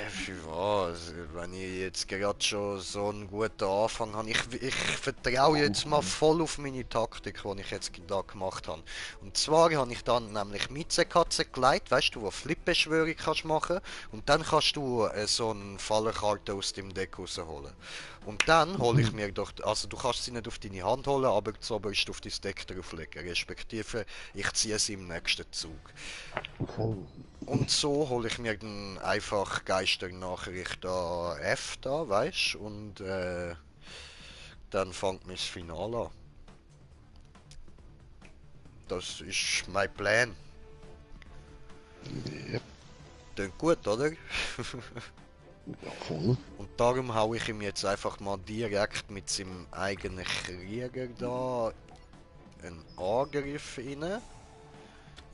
S2: Für was? Wenn ich jetzt gerade schon so einen guten Anfang habe, ich vertraue jetzt mal voll auf meine Taktik, die ich jetzt da gemacht habe. Und zwar habe ich dann nämlich Miezekatze gelegt, weißt du, wo Flip-Beschwörung kannst machen und dann kannst du so eine Fallenkarte aus dem Deck rausholen. Und dann hole ich mir doch, also du kannst sie nicht auf deine Hand holen, aber zuoberst auf dein Deck drauflegen, respektive ich ziehe sie im nächsten Zug. Und so hole ich mir dann einfach Geisternachricht da F da, weißt du, und dann fängt mein Finale an. Das ist mein Plan.
S1: Yep.
S2: Klingt gut, oder?
S1: Ja, voll.
S2: Und darum hau ich ihm jetzt einfach mal direkt mit seinem eigenen Krieger da einen Angriff rein.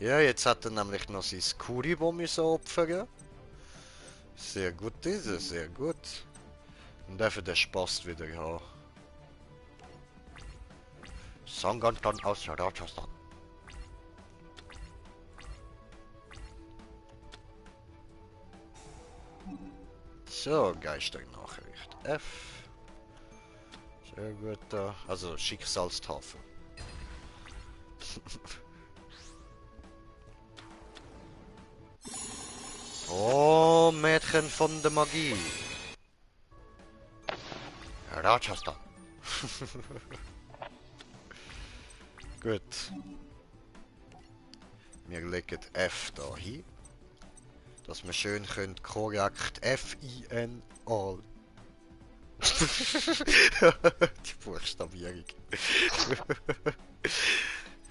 S2: Ja, jetzt hat er nämlich noch sein Kuribo müssen opfern. Sehr gut ist er, sehr gut. Und dafür den Spaß wieder haben. Sangantan aus Rajasthan. So, Geisternachricht F. Sehr gut da. Also Schicksalstafel. Oh, Mädchen von der Magie. Rajasthan. Gut. Wir legen F da hin. Dass wir schön können korrekt F-I-N-A. Die Buchstabierung.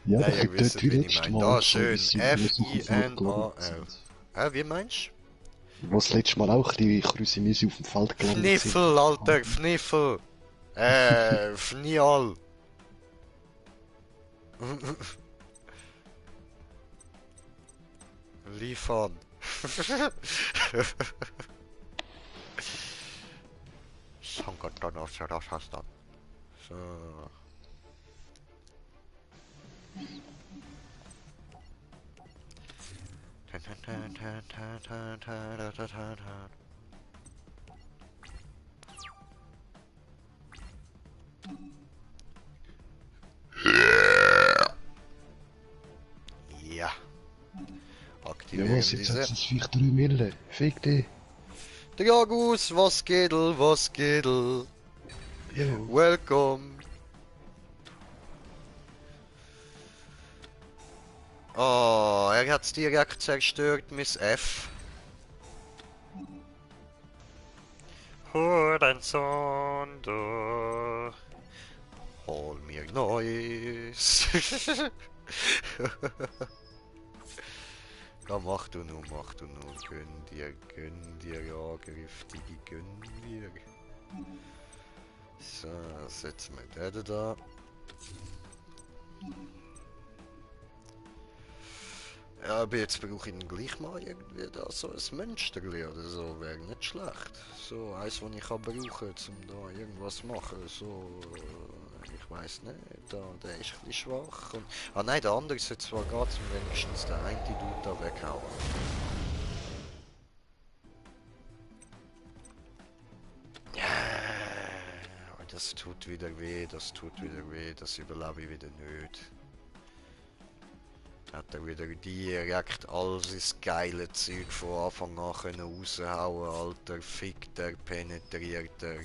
S1: Ja,
S2: Nein, ihr
S1: dort
S2: wisst,
S1: wie
S2: wie ich
S1: letztes
S2: meine.
S1: Mal,
S2: Da schön
S1: so
S2: F-I-N-A-L. Wie meinst du?
S1: Wo das letzte Mal auch ein bisschen Krüsimüsi auf dem Feld gelandet sind.
S2: Fniffel, Alter, Fniffel. Fnial. Liefern. Sankaton aus der Rasastan. So. Ja.
S1: Ja
S2: Aktivieren
S1: was, jetzt
S2: diese.
S1: hat es vielleicht 3 Mille. Fick dich.
S2: Dragus, was geht'l, was geht'l?
S1: Jo.
S2: Welcome. Oh, er hat's direkt zerstört, Miss F. Hurensonder. Hol mir Neues. Ja, mach du nur, mach du nur. Gönn dir, ja, Griftige, gönn dir. So, setzen wir den da. Ja, aber jetzt brauche ich gleich mal irgendwie da so ein Münsterli oder so, wäre nicht schlecht. So eins, was ich kann brauchen, um da irgendwas machen. So, ich weiß nicht, der ist ein bisschen schwach. Und, ah nein, der andere sollte zwar gehen, zum wenigstens der eine Dude da weghauen. Ja, das tut wieder weh, das überlebe ich wieder nicht. Hat er wieder direkt all sein geile Zeug von Anfang an können raushauen, Alter. Fickt er, penetriert er,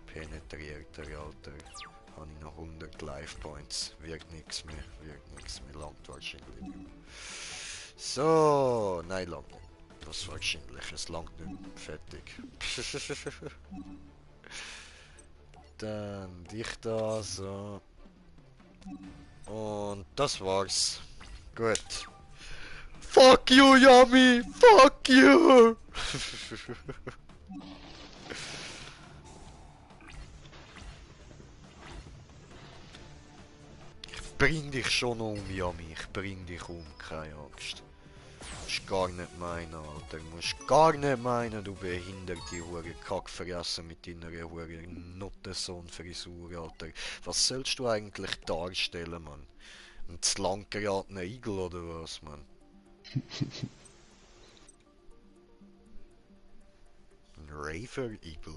S2: Alter. Habe ich noch 100 Life Points. Wird nichts mehr, langt wahrscheinlich nicht mehr. So, nein, langt nicht. Das wahrscheinlich, es langt nicht mehr. Fertig. Dann dich da, so. Und das war's. Gut. Fuck you, Yummy! Fuck you! Ich bring dich schon um, Yummy. Ich bring dich um, keine Angst. Du musst gar nicht meinen, Alter. Du musst gar nicht meinen, du behinderte Hure Kackfressen mit deiner Hure Nuttensohn-Frisur, Alter. Was sollst du eigentlich darstellen, Mann? Ein zu lang geratener Igel oder was, Mann? Ein Raver-Igel.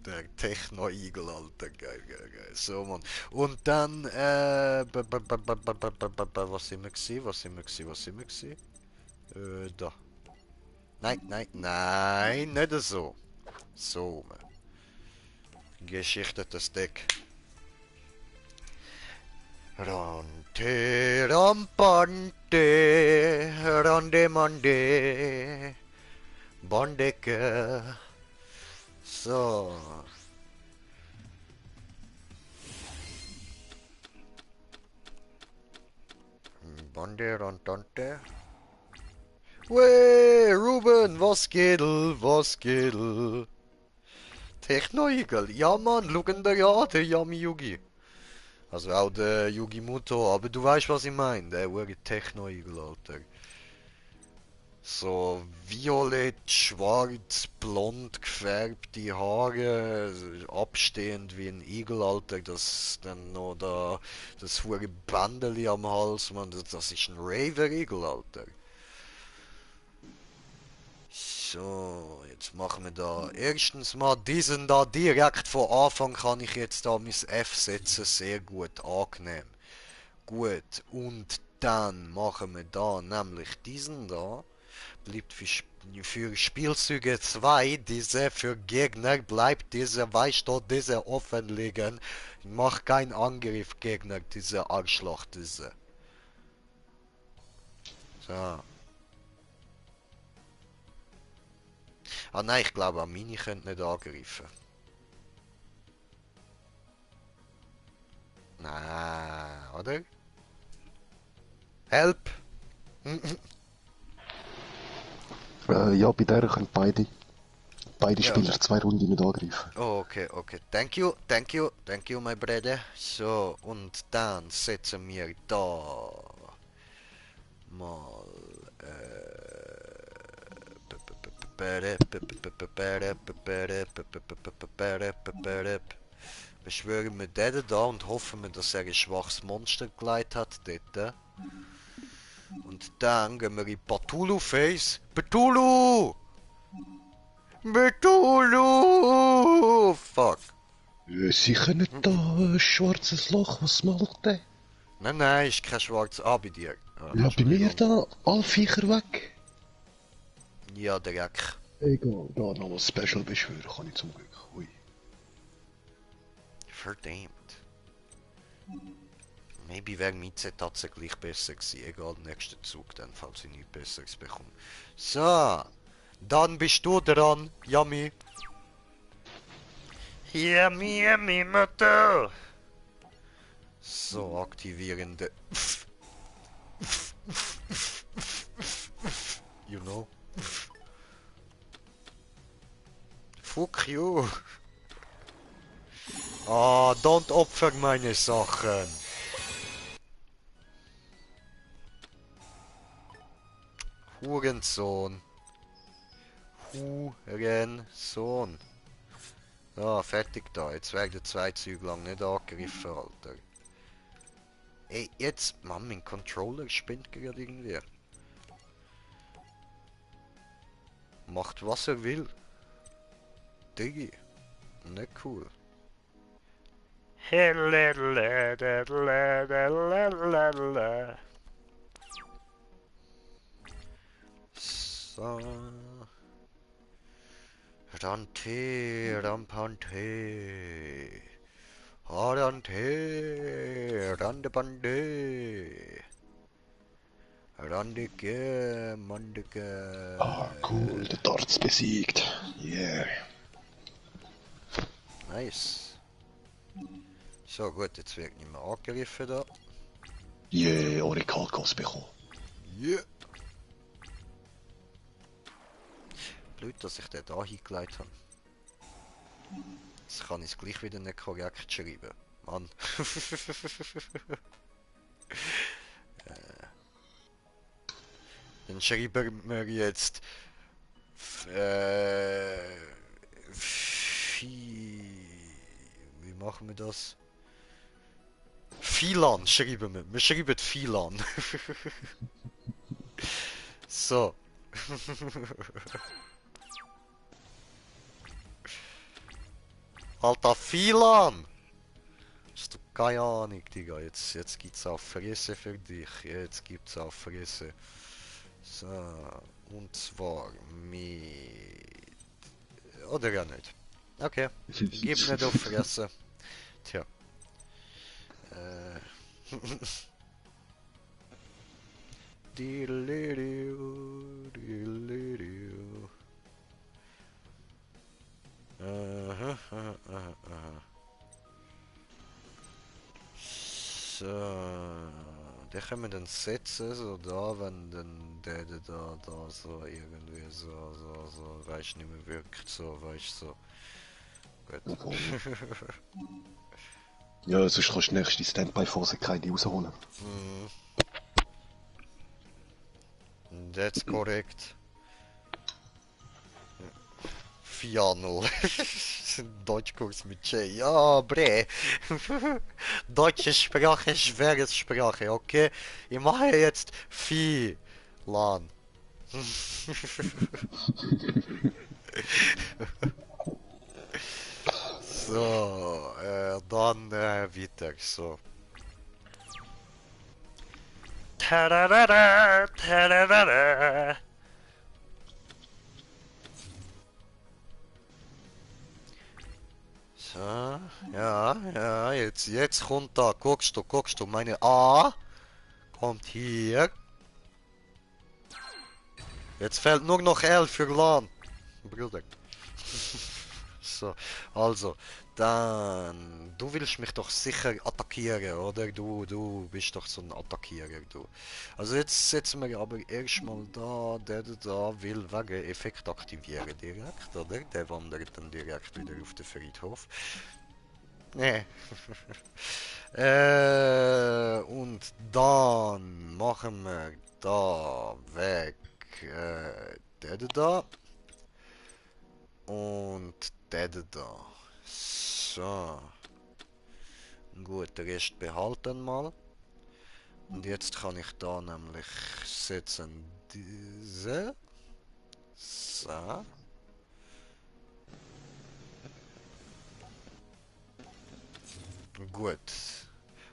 S2: Der Techno-Igel, Alter, geil, geil, geil. So, Mann. Und dann, was sind wir gewesen? Da. Nein, nicht so. So, Mann. Geschichtetes Deck. Ronte, rampante, rondemande, Bondecke. So. Bande, rondante. Weh, Ruben, was geht'l, was geht'l? Techno-Igel, ja Mann, schauen da ja, der Yami Yugi. Also auch der Yugi Muto, aber du weißt, was ich meine, der hure Techno-Igel, Alter. So violett, schwarz, blond gefärbte Haare, abstehend wie ein Igel, Alter, das dann noch da, das hure Bändeli am Hals, man, das ist ein Raver-Igel, Alter. So, jetzt machen wir da erstens mal diesen da direkt von Anfang kann ich jetzt da mein F setzen, sehr gut, angenehm. Gut, und dann machen wir da nämlich diesen da, bleibt für Spielzüge 2, diese für Gegner bleibt diese, weißt du, diese offen liegen. Mach keinen Angriff, Gegner, diese Arschloch, diese. So. Ah nein, ich glaube, Amini könnte nicht angreifen. Nein, oder? Help!
S1: Ja, bei der können beide
S2: Ja.
S1: Spieler 2 Runden nicht angreifen.
S2: Oh, okay, okay. Thank you, my brother. So, und dann setzen wir da mal beschwören wir den da und hoffen wir, dass er ein schwaches Monster geleitet hat dort. Und dann gehen wir in Cthulhu Face. Cthulhu! Cthulhu! Fuck.
S1: Sicher nicht da, ein schwarzes Loch, was macht der?
S2: Nein, nein, ist kein schwarzes A bei dir. Ah,
S1: Ja,
S2: kannst
S1: bei
S2: du mir
S1: mir
S2: nicht
S1: da, alle Viecher weg.
S2: Ja, Dreck.
S1: Egal, da noch was Special beschwören kann ich zum Glück. Ui.
S2: Verdammt. Maybe wäre mein Set tatsächlich besser gewesen. Egal, nächster Zug dann, falls ich nichts Besseres bekomme. So, dann bist du dran, Yummy. Yummy, yummy, Motto. So, aktivierende. You know. Fuck you. Ah, don't opfer meine Sachen. Hurensohn. Hurensohn. Ja, fertig da. Jetzt werden 2 Züge lang nicht angegriffen, Alter. Ey, jetzt, Mann, mein Controller spinnt gerade irgendwie. Macht was er will. Diggi. Nicht cool. So. Rante, rampante. Rante, randebande. Randeke, mandeke.
S1: Ah, cool, der Darts besiegt. Yeah.
S2: Nice. So gut, jetzt wird nicht mehr angegriffen da.
S1: Yeah, Orikalkos bekommen.
S2: Yeah. Blöd, dass ich den da hingelegt habe. Jetzt kann ich es gleich wieder nicht korrekt schreiben. Mann. Dann schreiben wir jetzt wie machen wir das? Filan schreiben wir. Wir schreiben Filan. So. Alter Filan! Hast du keine Ahnung, Digga. Jetzt gibt's auch Fresse für dich. Jetzt gibt's auch Fresse. So. Und zwar mit... Oder ja nicht. Okay. Gib nicht auf Fresse. Tja. Aha, aha, aha, aha. So, den können wir dann setzen, so da, wenn dann der da so irgendwie so, weißt nicht mehr wirkt, so, weißt so. Gut.
S1: Ja, sonst kannst du nächste Standby-Phase keine rausholen.
S2: That's correct. 4-0. Deutschkurs mit J. Ja, bre. Deutsche Sprache, schwere Sprache, okay? Ich mache jetzt Lan. So, dann weiter, so. Tararara, tararara. So, ja, jetzt kommt da, guckst du, meine A kommt hier. Jetzt fehlt nur noch L für Lan, Bruder. So, also, Dann, du willst mich doch sicher attackieren, oder? Du bist doch so ein Attackierer, du. Also jetzt setzen wir aber erstmal da, der will wegen Effekt aktivieren direkt, oder? Der wandert dann direkt wieder auf den Friedhof. Nee. Und dann machen wir da weg, da und da. So. Gut, den Rest behalten mal. Und jetzt kann ich da nämlich setzen diese. So. Gut.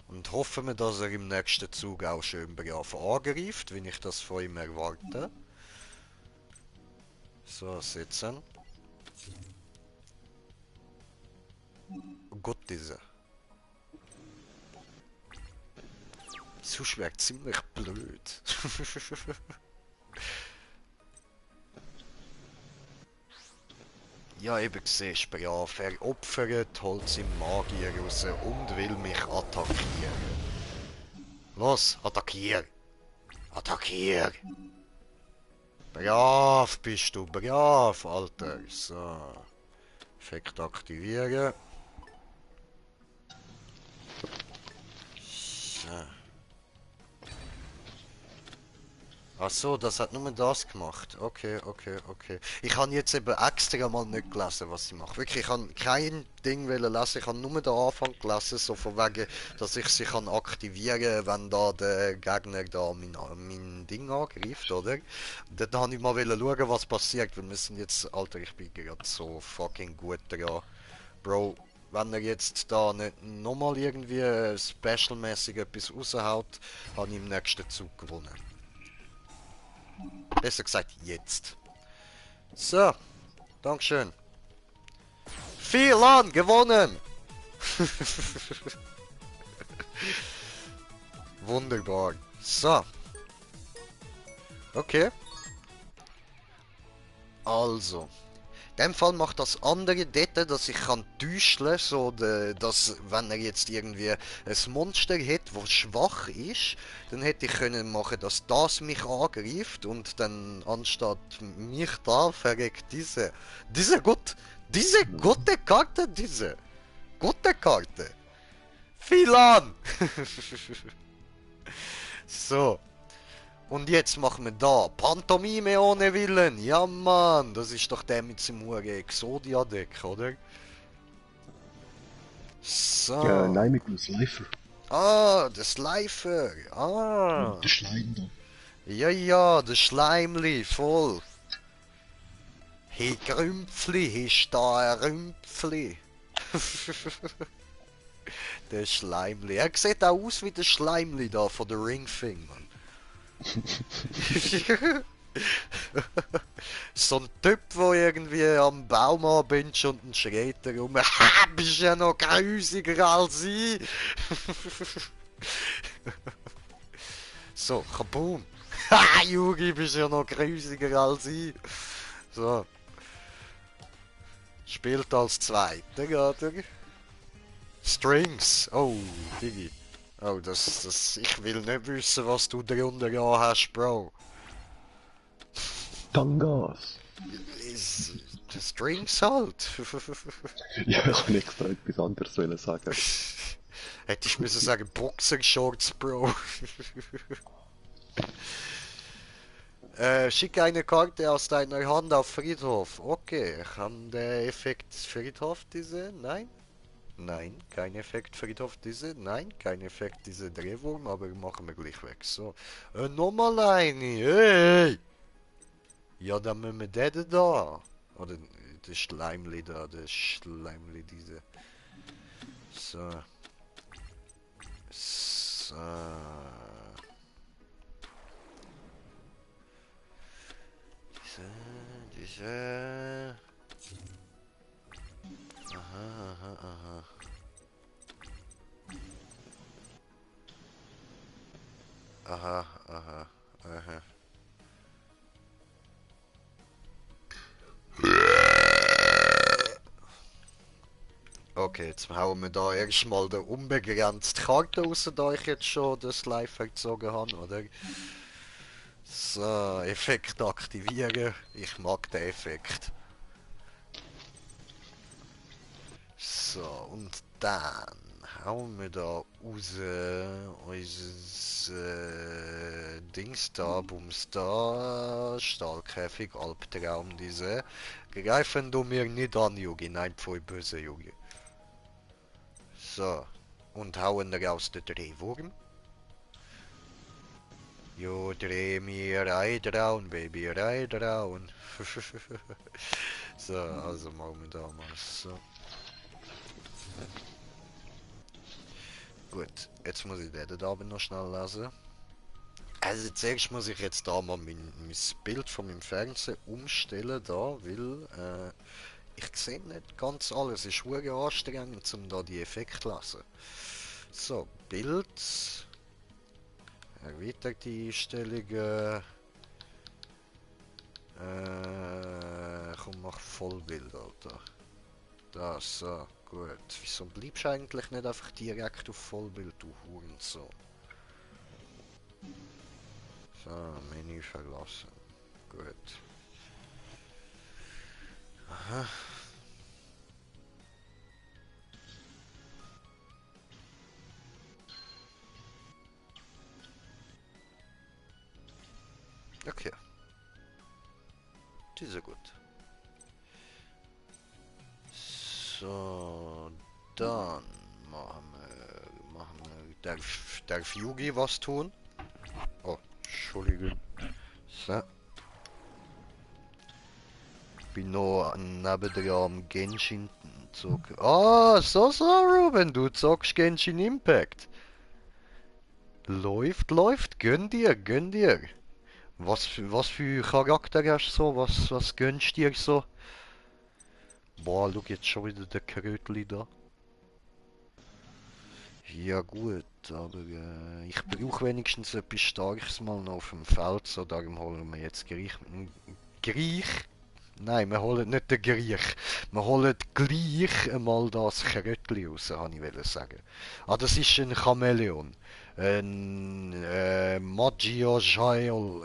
S2: Und hoffen wir, dass er im nächsten Zug auch schön brav angreift, wenn ich das von ihm erwarte. So, setzen. Gut, diese. So schwer ziemlich blöd. Ja, eben siehst du, brav. Er opfert, holt seinen Magier raus und will mich attackieren. Los, attackier! Attackier! Brav bist du, brav, Alter. So. Effekt aktivieren. So. Ach so, das hat nur das gemacht. Okay. Ich habe jetzt eben extra mal nicht gelesen, was sie macht. Wirklich, ich habe kein Ding lesen. Ich habe nur den Anfang gelesen, so von wegen, dass ich sie kann aktivieren, wenn da der Gegner da mein Ding angreift, oder? Und dann habe ich mal schauen, was passiert, weil wir sind jetzt, Alter, ich bin gerade so fucking gut dran. Bro, wenn er jetzt da nicht nochmal irgendwie specialmäßig etwas raushaut, habe ich im nächsten Zug gewonnen. Besser gesagt, jetzt. So, Dankeschön. Philan, gewonnen! Wunderbar. So. Okay. Also. In dem Fall macht das andere dort, dass ich kann täuschen, so dass wenn er jetzt irgendwie ein Monster hat, das schwach ist, dann hätte ich können machen, dass das mich angreift und dann anstatt mich da verreckt diese gute Karte, diese gute Karte. Philan! So. Und jetzt machen wir da Pantomime ohne Willen. Ja, Mann, das ist doch der mit seinem Huren Exodia-Deck, oder? So.
S1: Nein, mit dem Slifer.
S2: Ah, der Slifer. Ah.
S1: Der Schleim da.
S2: Ja, der Schleimli, voll. Hey, Grümpfli, hast da ein Rümpfli. Der Schleimli. Er sieht auch aus wie der Schleimli da von der Ringfing, Mann. So ein Typ, der irgendwie am Baum anbindet und dann schreit er rum, ha, bist ja noch grusiger als ich. So, kaboom. Ha, Yugi, bist ja noch grusiger als ich. So. Spielt als Zweiter, oder? Strings. Oh, Digi. Oh, ich will nicht wissen, was du drunter an hast, Bro.
S1: Tangas.
S2: Strings halt.
S1: Ja, ich wollte extra etwas anderes sagen.
S2: Hätte ich müssen sagen, Boxershorts, Bro. Schicke eine Karte aus deiner Hand auf Friedhof. Okay, kann der Effekt Friedhof diese? Nein? Nein, kein Effekt Friedhof diese. Nein, kein Effekt diese Drehwurm, aber machen wir gleich weg. So, nochmal eine. Hey! Ja, dann müssen wir den da. Oder der Schleimli da, der Schleimli diese. So. So. Diese. Aha. Aha. okay, jetzt hauen wir da erstmal der unbegrenzte Karte raus, da ich jetzt schon das Live gezogen habe, oder? So, Effekt aktivieren. Ich mag den Effekt. So, und dann hauen wir da raus unser Dings da, Bums da, Stahlkäfig, Albtraum, diese. Greifen du mir nicht an, Yugi, nein, pfui, böse Yugi. So, und hauen raus den Drehwurm. Jo, dreh mir rein, Baby, rein. So, also machen wir da mal so. Gut, jetzt muss ich den da noch schnell lesen. Also zuerst muss ich jetzt da mal mein Bild von meinem Fernseher umstellen da, weil ich sehe nicht ganz alles. Es ist wirklich anstrengend, um da die Effekte zu lesen. So, Bild. Erweiterte Einstellungen. Komm, mach Vollbild, Alter. Das, so, gut. Wieso bleibst du eigentlich nicht einfach direkt auf Vollbild, du Hurensohn? So, Menü verlassen. Gut. Aha. Okay. Die ist gut. So, dann darf Yugi was tun? Oh, Entschuldigung. So. Bin noch nebendran am Genshin zocken. Ah, so, Ruben, du zockst Genshin Impact. Läuft, gönn dir. Was für Charakter hast du so? Was gönnst dir so? Boah, schau jetzt schon wieder der Krötli da. Ja gut, aber ich brauche wenigstens etwas Starkes mal noch auf dem Feld, so darum holen wir jetzt Griech? Nein, wir holen nicht den Griech. Wir holen gleich einmal das Krötli raus, habe ich sagen. Ah, das ist ein Chamäleon. Ein Maggio Jaeleon.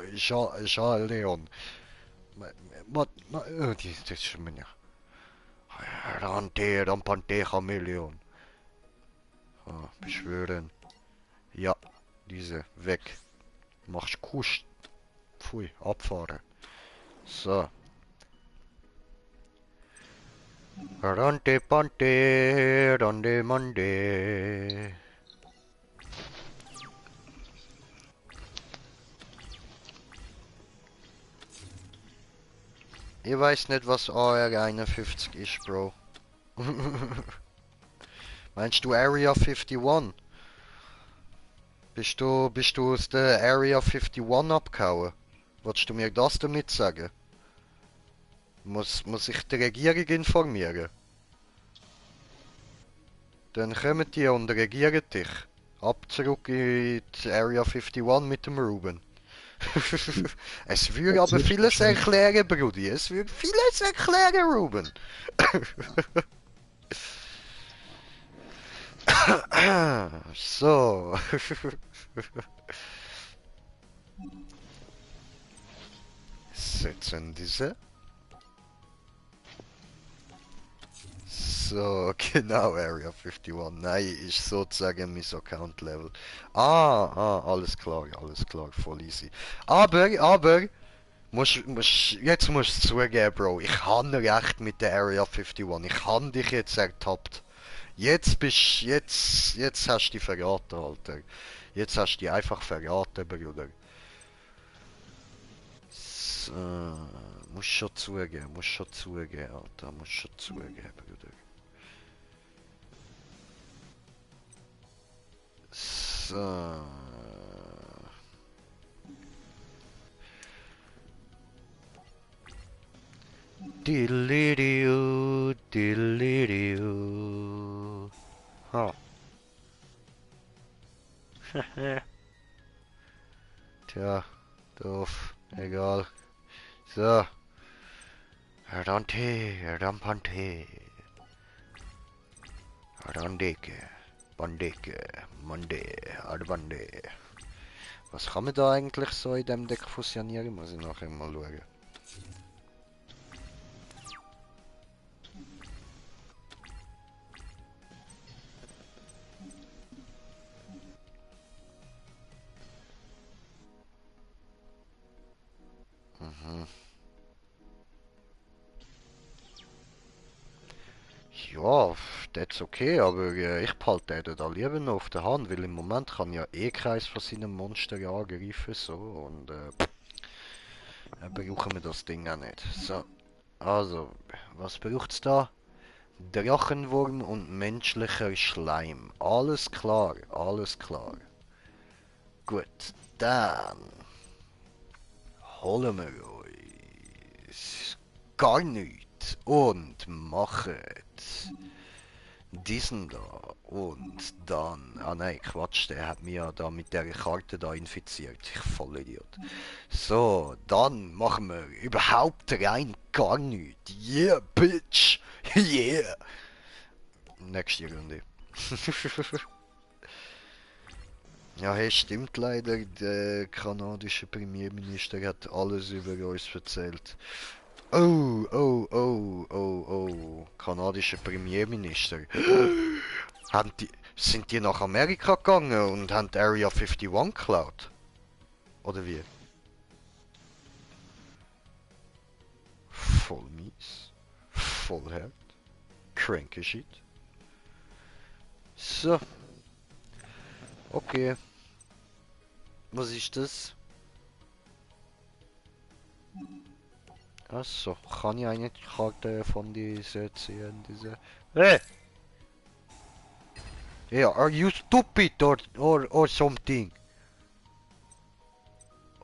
S2: Das ist mir ja. Rampante Chamäleon. Ah, beschwören. Ja, diese, weg. Machst Kusch. Pfui, abfahren. So. Rante Pante, Rande Mande. Ich weiß nicht, was AR-51 ist, Bro. Meinst du Area 51? Bist du aus der Area 51 abgehauen? Wolltest du mir das damit sagen? Muss ich die Regierung informieren? Dann kommen die und regieren dich. Ab zurück in die Area 51 mit dem Ruben. Es würde aber vieles erklären, Brudi. Es würde vieles erklären, Ruben. So. Setzen diese. So, genau, Area 51. Nein, ist sozusagen mein Account-Level. Alles klar, voll easy. Aber, jetzt musst du zugeben, Bro, ich habe recht mit der Area 51. Ich habe dich jetzt ertappt. Jetzt hast du dich verraten, Alter. Jetzt hast du dich einfach verraten, Bruder. So, musst schon zugeben, Alter, musst schon zugeben, Bruder. So. Diddly-doo, diddly-doo. Ha. Tja, doof, egal. So. Rampante. Randeke, Bandeke, Mande, Arbande. Was kann man da eigentlich so in dem Deck fusionieren? Muss ich nachher mal schauen. Mhm. Ja, das ist okay, aber ich behalte den da lieber noch auf der Hand, weil im Moment kann ja eh keins von seinen Monster angreifen, so, und dann brauchen wir das Ding auch nicht. So, also, was braucht's da? Drachenwurm und menschlicher Schleim. Alles klar, alles klar. Gut, dann holen wir uns gar nichts und machen diesen da und dann... Ah nein, Quatsch, der hat mich ja da mit der Karte da infiziert. Ich Vollidiot. So, dann machen wir überhaupt rein gar nichts. Yeah, bitch! Yeah! Nächste Runde. Ja, hey, stimmt leider. Der kanadische Premierminister hat alles über uns erzählt. Oh, oh, oh, oh, oh. Kanadischer Premierminister. Sind die nach Amerika gegangen und haben Area 51 geklaut? Oder wie? Voll mies. Voll hart. Cranky shit. So. Okay. Was ist das? Achso, kann ich eine Karte von dieser ziehen? Diese... Hey! Yeah, are you stupid or something?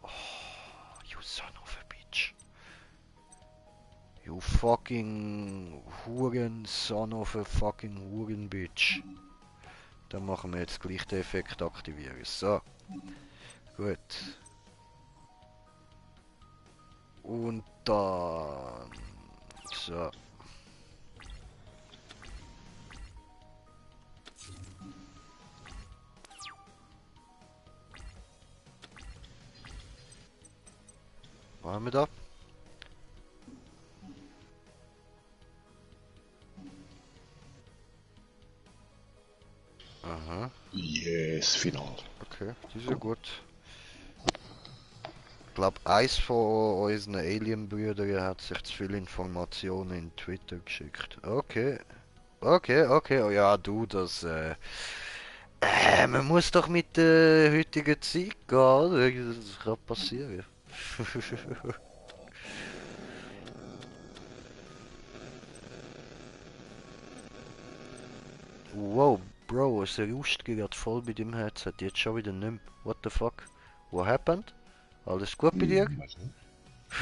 S2: Oh, you son of a bitch. You fucking Huren son of a fucking Huren bitch. Dann machen wir jetzt gleich den Effekt aktivieren. So. Gut. Und dann... So. Was haben wir da? Aha.
S1: Yes, Final.
S2: Okay, die ist ja gut. Ich glaube, eins von unseren Alien-Brüdern hat sich zu viele Informationen in Twitter geschickt. Okay. Okay, okay. Oh ja, du, man muss doch mit der heutigen Zeit gehen, oder? Das kann passieren. Wow, Bro, es rauscht gerade voll bei dem Headset. Jetzt schon wieder nicht mehr. What the fuck? What happened? Alles gut bei dir?
S1: Weiß nicht.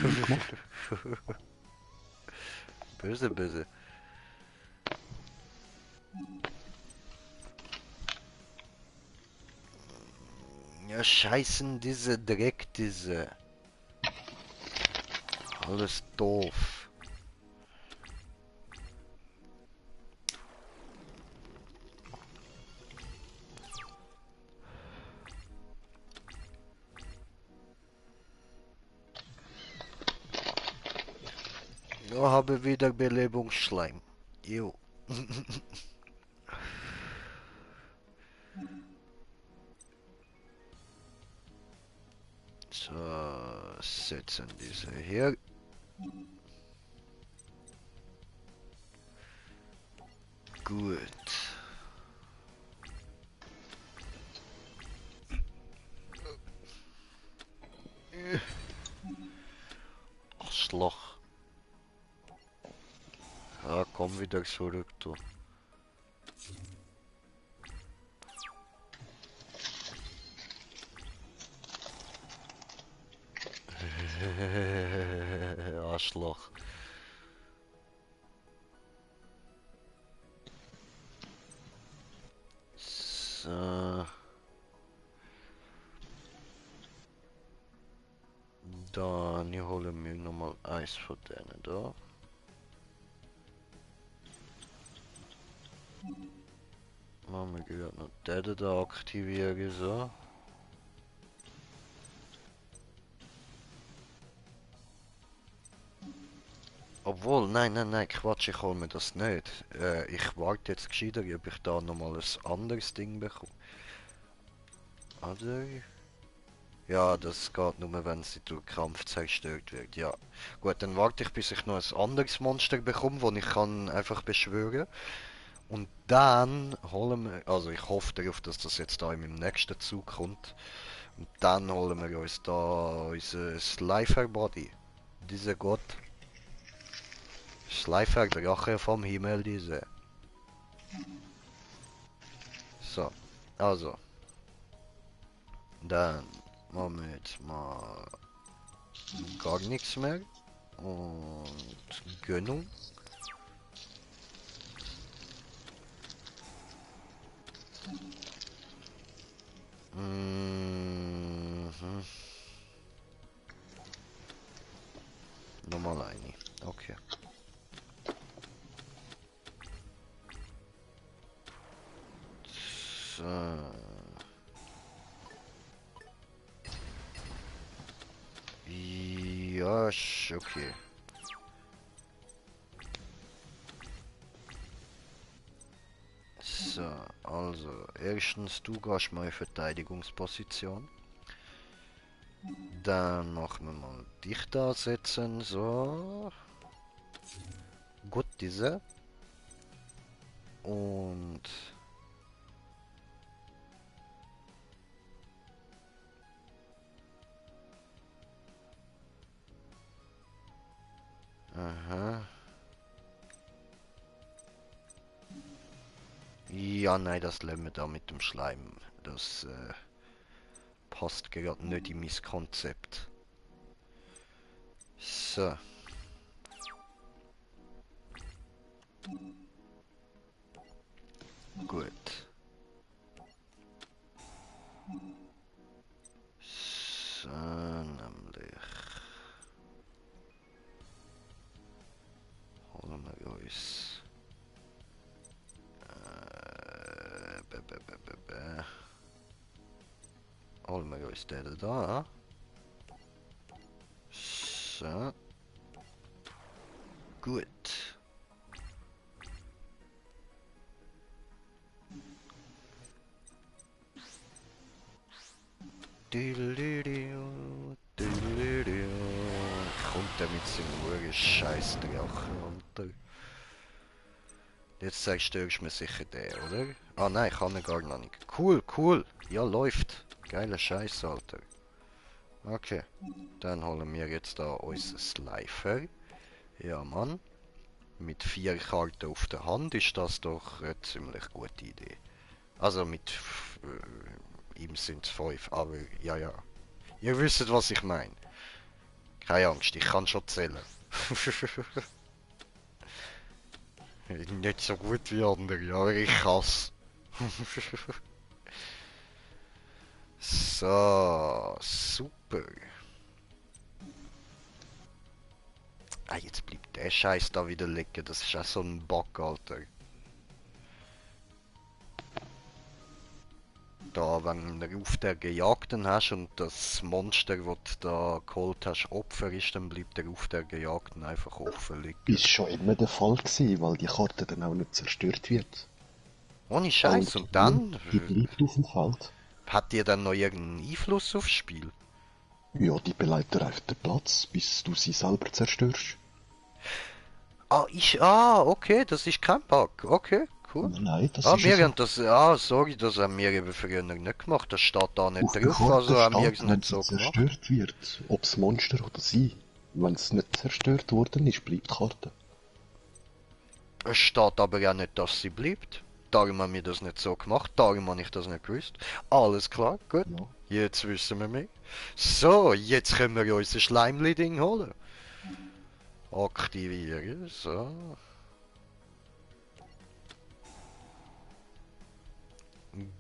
S1: Gut gemacht.
S2: Böse, böse. Ja, scheißen diese Dreck, diese. Alles doof. Ja, habe wieder Belebungsschleim. Jo. So, setzen diese hier. Gut. Arschloch. Ja, komm wieder zurück, du. Arschloch. So. Dann holen wir nochmal eins von denen da. Machen wir gerade noch den da aktivieren, so. Obwohl, nein, Quatsch, ich hol mir das nicht. Ich warte jetzt gescheiter, ob ich da nochmal ein anderes Ding bekomme. Oder? Ja, das geht nur, wenn sie durch Kampf zerstört wird, ja. Gut, dann warte ich, bis ich noch ein anderes Monster bekomme, das ich kann einfach beschwören. Und dann holen wir, also ich hoffe darauf, dass das jetzt da in meinem nächsten Zug kommt. Und dann holen wir uns da unser Slifer Body. Dieser Gott. Slifer, Drache vom Himmel, diese. So, also. Dann machen wir jetzt mal gar nichts mehr. Und Gönnung. Mhm. Nochmal eine. Okay. So. Ja, okay. So, also, erstens, du gehst mal in Verteidigungsposition. Dann machen wir mal dich da setzen, so. Gut, diese. Und... Aha. Ja, nein, das lassen wir da mit dem Schleim. Das passt gerade nicht in mein Konzept. So. Gut. So, nämlich. Holen wir uns. Holen wir uns den da. So. Gut. Kommt er mit seinem Scheiß Drachen runter? Jetzt zerstörst du mir sicher den, oder? Ah nein, kann er gar noch nicht. Cool, cool. Ja, läuft. Geiler Scheiß, Alter. Okay. Dann holen wir jetzt da unseren Slifer. Ja, Mann. Mit 4 Karten auf der Hand ist das doch eine ziemlich gute Idee. Also mit... ihm sind es 5, aber ja. Ihr wisst, was ich meine. Keine Angst, ich kann schon zählen. Nicht so gut wie andere, aber ich kann's. So, super. Ah, jetzt bleibt der Scheiß da wieder liegen. Das ist ja so ein Bug, Alter. Da, wenn du auf der Gejagten hast und das Monster, das du da geholt hast, Opfer ist, dann bleibt der auf der Gejagten einfach offen liegen.
S1: Ist schon immer der Fall gewesen, weil die Karte dann auch nicht zerstört wird.
S2: Ohne Scheiß. Und
S1: Ja,
S2: dann?
S1: die bleibt auf dem Feld.
S2: Hat die dann noch irgendeinen Einfluss aufs Spiel?
S1: Ja, die beleidigt dir einfach den Platz, bis du sie selber zerstörst.
S2: Okay, das ist kein Bug. Okay, cool.
S1: Nein, das
S2: Ah,
S1: ist ja
S2: wir
S1: so.
S2: haben das, sorry, das haben wir eben früher nicht gemacht. Das steht da nicht
S1: Auf der
S2: drauf,
S1: Karte
S2: also haben wir es
S1: steht, wenn
S2: nicht
S1: sie
S2: so gemacht.
S1: zerstört wird, ob es Monster oder sie. Wenn es nicht zerstört worden ist, bleibt die Karte.
S2: Es steht aber ja nicht, dass sie bleibt. Darum haben wir das nicht so gemacht, darum habe ich das nicht gewusst. Alles klar, gut.
S1: Ja.
S2: Jetzt wissen wir mehr. So, jetzt können wir unser Schleimli-Ding holen. Aktivieren, so.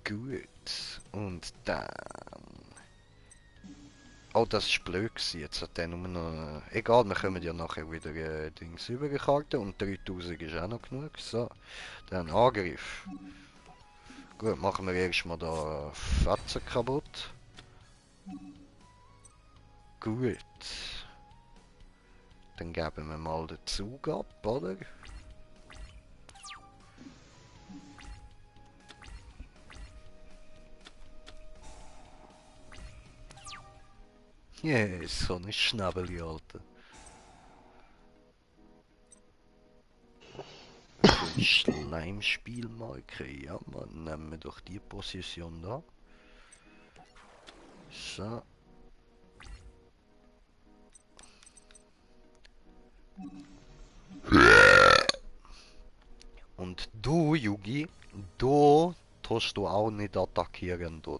S2: Gut. Und dann... Oh, das ist blöd gewesen. Jetzt hat der nur noch... Egal, wir kommen ja nachher wieder Dings über Karte und 3000 ist auch noch genug. So, dann Angriff. Gut, machen wir erstmal da Fetzen kaputt. Gut. Dann geben wir mal den Zug ab, oder? Yes, so ein Schnäbeli, Alter. Schleimspielmarke, ja man, nehmen wir doch die Position da. So. Und du, Yugi, du tust du auch nicht attackieren, du.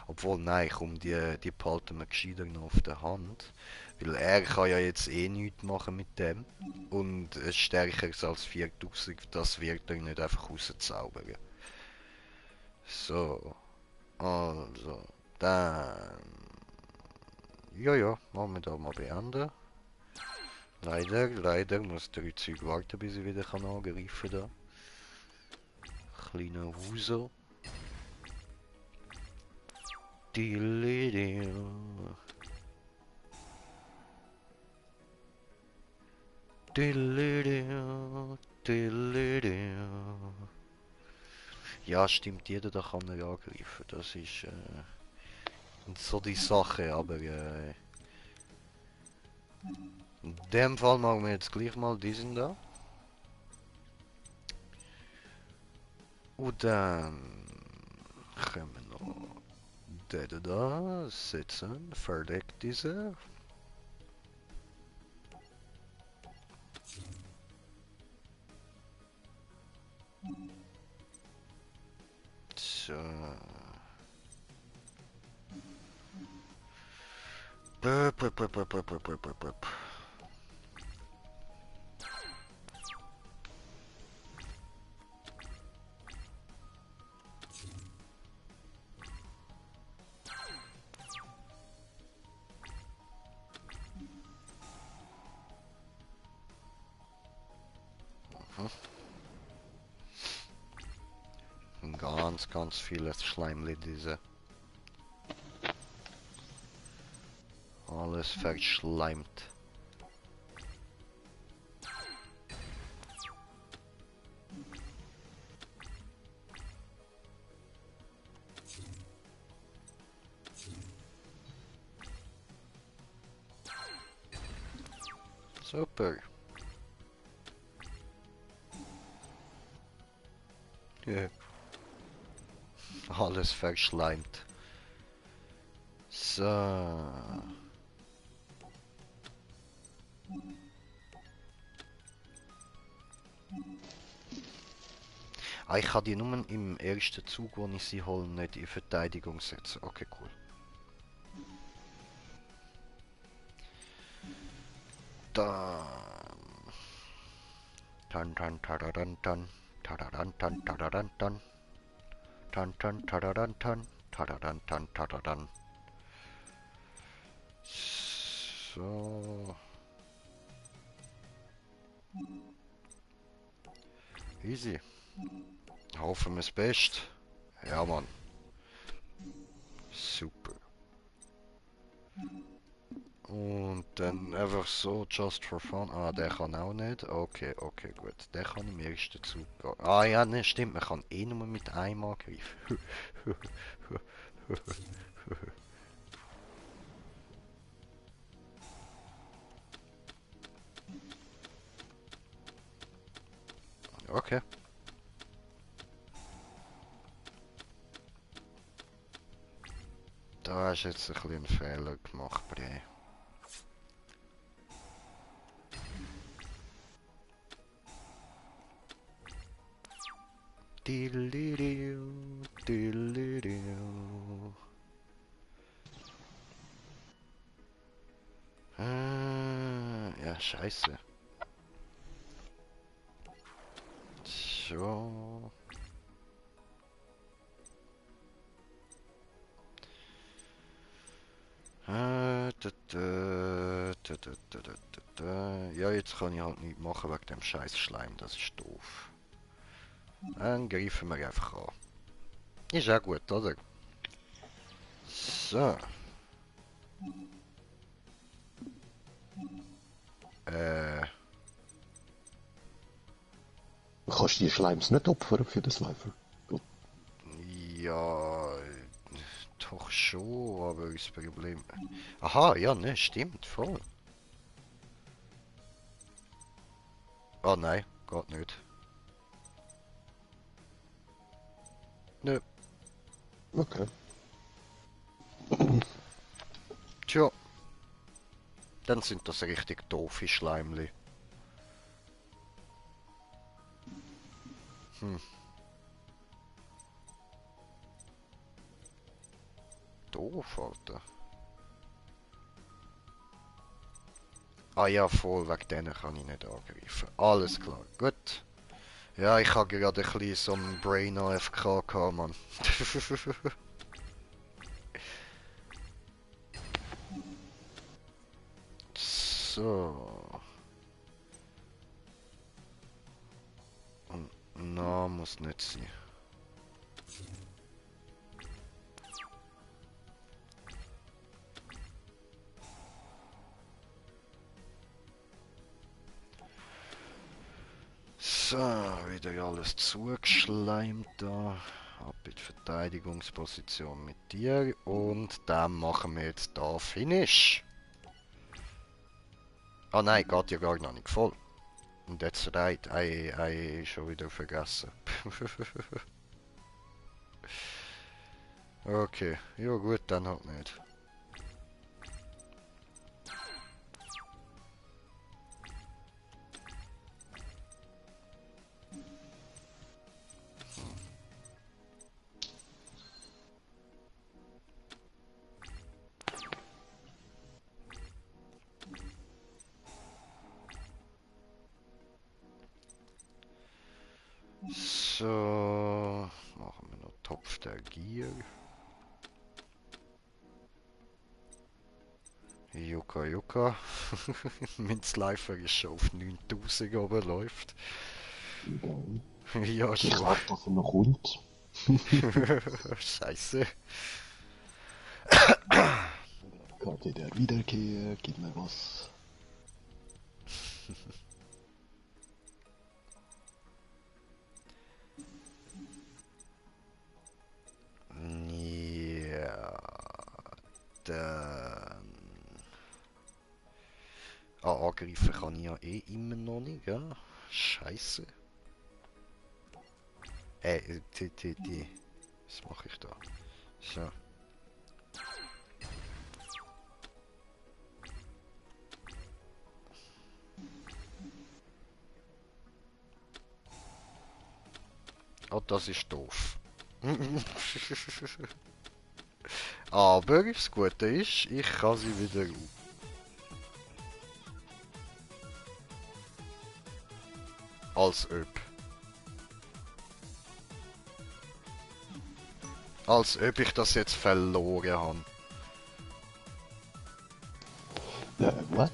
S2: Obwohl, nein, komm, die behalten wir gescheiter noch auf der Hand. Weil er kann ja jetzt eh nichts machen mit dem. Und es stärker als 4000, das wird er nicht einfach rauszaubern. So, also, dann... Ja, ja, machen wir da mal beenden. Leider muss der Zeug warten, bis ich wieder kann angreifen kann. Kleiner Wuso. Ja, stimmt, jeder da kann er angreifen. Das ist so die Sache, aber in dem Fall machen wir jetzt gleich mal diesen da. Und dann können wir noch den da setzen, fertig diese. So. Ganz vieles Schleimli diese. Alles verschleimt. Super. Ja. Alles verschleimt. So. Ah, ich kann die nur im ersten Zug, wo ich sie hole, nicht in Verteidigung setzen. Okay, cool. Dann. Tan tan tararan tan. Tararan tan tararan tan. Tan tan tararan tan. Tararan tan tararan. So. Easy. Hoffen wir das Beste. Ja, Mann. Super. Und dann einfach so, just for fun. Ah, der kann auch nicht. Okay, okay, gut. Der kann im ersten Zug gehen. Ah ja, ne, stimmt. Man kann eh nur mit einem angreifen. Okay. Da hast du jetzt ein bisschen einen Fehler gemacht, Bre. Ja, scheiße. So. Ja, jetzt kann ich halt nichts machen wegen dem scheiß Schleim, das ist doof. Dann greifen wir einfach an. Ist auch gut, oder? So. Äh,
S1: Kannst du die Schleims nicht opfern für das Läufer?
S2: ja, doch schon, aber das Problem... Aha, ja, ne, stimmt, voll. Ah, nein, geht nicht. Nö,
S1: Okay.
S2: tja, dann sind das richtig doofe Schleimli. Hm. Doof, Alter. Ah ja, voll, wegen denen kann ich nicht angreifen. Alles klar, gut. Ja, ich habe gerade ein bisschen so einen Brain AFK gehabt, Mann. So. Na, muss nicht sein. So, wieder alles zugeschleimt da. Ab in die Verteidigungsposition mit dir. Und dann machen wir jetzt da Finish. Ah nein, geht ja gar noch nicht voll. Und that's right, schon wieder vergessen. Okay, ja gut, dann halt nicht. So, machen wir noch Topf der Gier. Jucka Jucka. Mein Slifer ist schon auf 9000 oben läuft. Ja,
S1: Ich
S2: schon.
S1: warte, dass er noch kommt.
S2: Scheiße.
S1: Karte der Wiederkehr, gib mir was.
S2: Ja, dann... Ah, angreifen kann ich ja eh immer noch nicht, ja? Scheiße. Was mache ich da? So. Oh, das ist doof. Aber das Gute ist, ich kann sie wieder... Als ob. Als ob ich das jetzt verloren habe.
S1: What?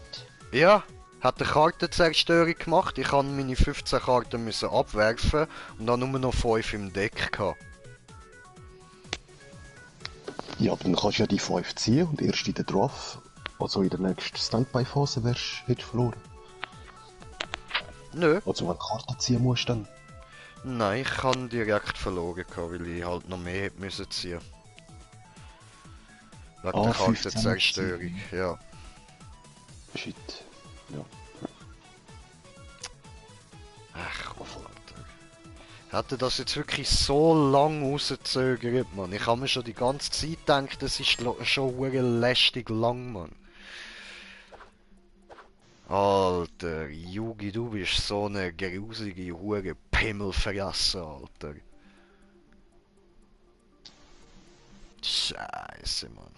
S2: Ja, hat eine Kartenzerstörung gemacht. Ich habe meine 15 Karten müssen abwerfen und dann nur noch 5 im Deck gehabt.
S1: Ja, aber dann kannst du ja die 5 ziehen und erst in der Draft, also in der nächsten Standby-Phase, hättest du verloren.
S2: Nö.
S1: Also wenn du Karten ziehen musst, dann...
S2: Nein, ich habe direkt verloren gehabt, weil ich halt noch mehr hätte müssen ziehen. Wegen der
S1: 15
S2: Kartenzerstörung, ja.
S1: Shit. Ja.
S2: Ach, Alter. Hätte das jetzt wirklich so lang rausgezögert, Mann. Ich habe mir schon die ganze Zeit gedacht, das ist schon verdammt lästig lang, Mann. Alter, Yugi, du bist so eine grusige hure Pimmelfresse, Alter. Scheiße, Mann.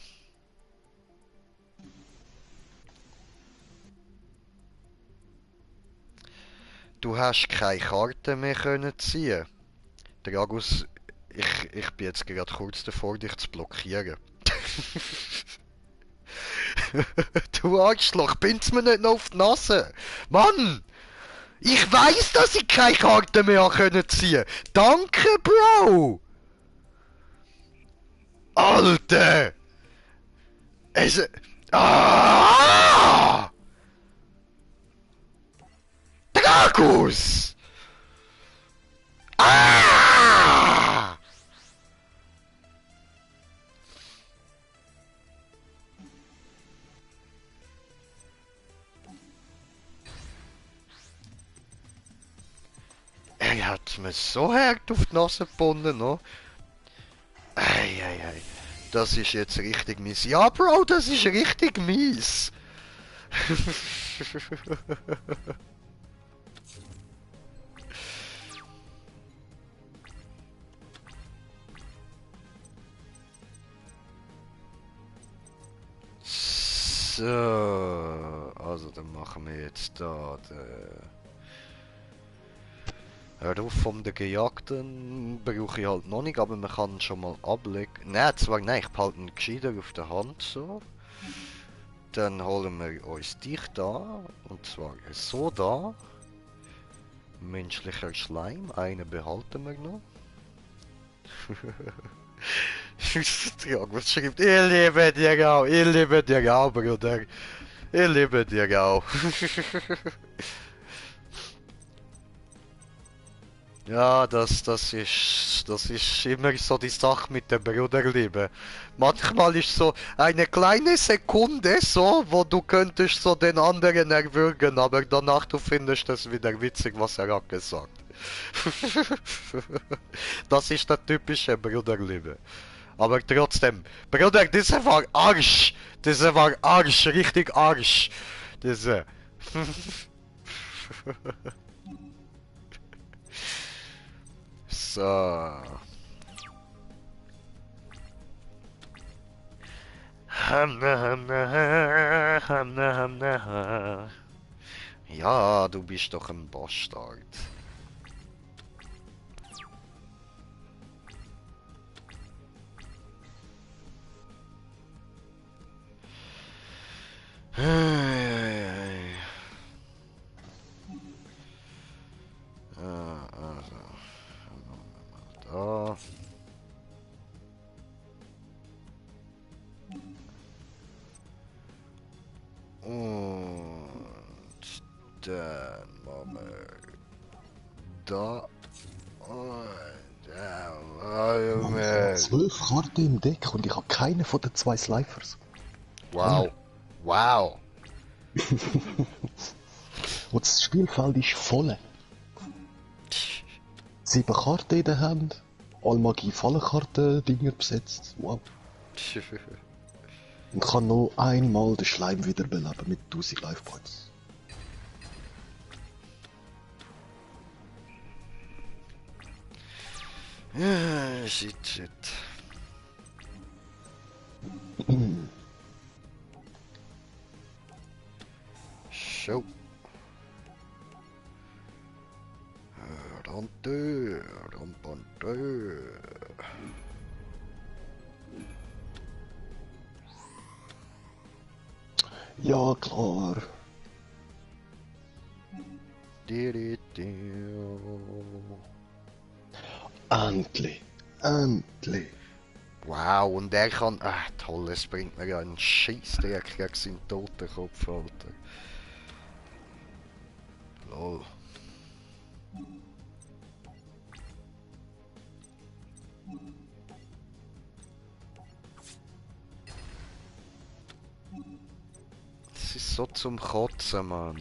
S2: Du hast keine Karte mehr können ziehen. Dragus, ich bin jetzt gerade kurz davor, dich zu blockieren. Du Arschloch, bind's mir nicht noch auf die Nase. Mann! Ich weiss, dass ich keine Karte mehr können ziehen. Danke, Bro! Alter! Es... Ah! Drakus! Ah! Er hat mir so hart auf die Nase gebunden, no? Ei. Das ist jetzt richtig mies. Ja, Bro, das ist richtig mies. So, also dann machen wir jetzt da den Ruf von der Gejagten brauche ich halt noch nicht, aber man kann ihn schon mal ablegen. Nein, ich behalte ihn gescheiter auf der Hand so. Dann holen wir uns dich da, und zwar so da. Menschlicher Schleim, einen behalten wir noch. Was schreibt, ich liebe dir auch, Bruder. Ich liebe dir auch. Ja, das ist immer so die Sache mit der Bruderliebe. Manchmal ist so eine kleine Sekunde so, wo du könntest so den anderen erwürgen, aber danach du findest es wieder witzig, was er hat gesagt. Das ist der typische Bruderliebe. Aber trotzdem, Bruder, diese war Arsch. Diese war Arsch, richtig Arsch. Diese. So. Ja, du bist doch ein Bastard. Also. Da. Und dann machen wir da. Und
S1: Mann, ich habe 12 Karten im Deck und ich habe keine von den 2 Slivers.
S2: Wow. Wow.
S1: Und das Spielfeld ist voll. 7 Karten in der Hand, Allmagie Fallenkarten Dinger besetzt. Wow. Und kann noch einmal den Schleim wiederbeleben mit 1000 Life Points.
S2: Shit. Show. Ramponteur.
S1: Ja, klar. Endlich.
S2: Wow, und er kann... Ah, toll, es bringt mir ja einen Scheissdreck gegen seinen Totenkopf, Alter. Lol. Das ist so zum Kotzen, Mann.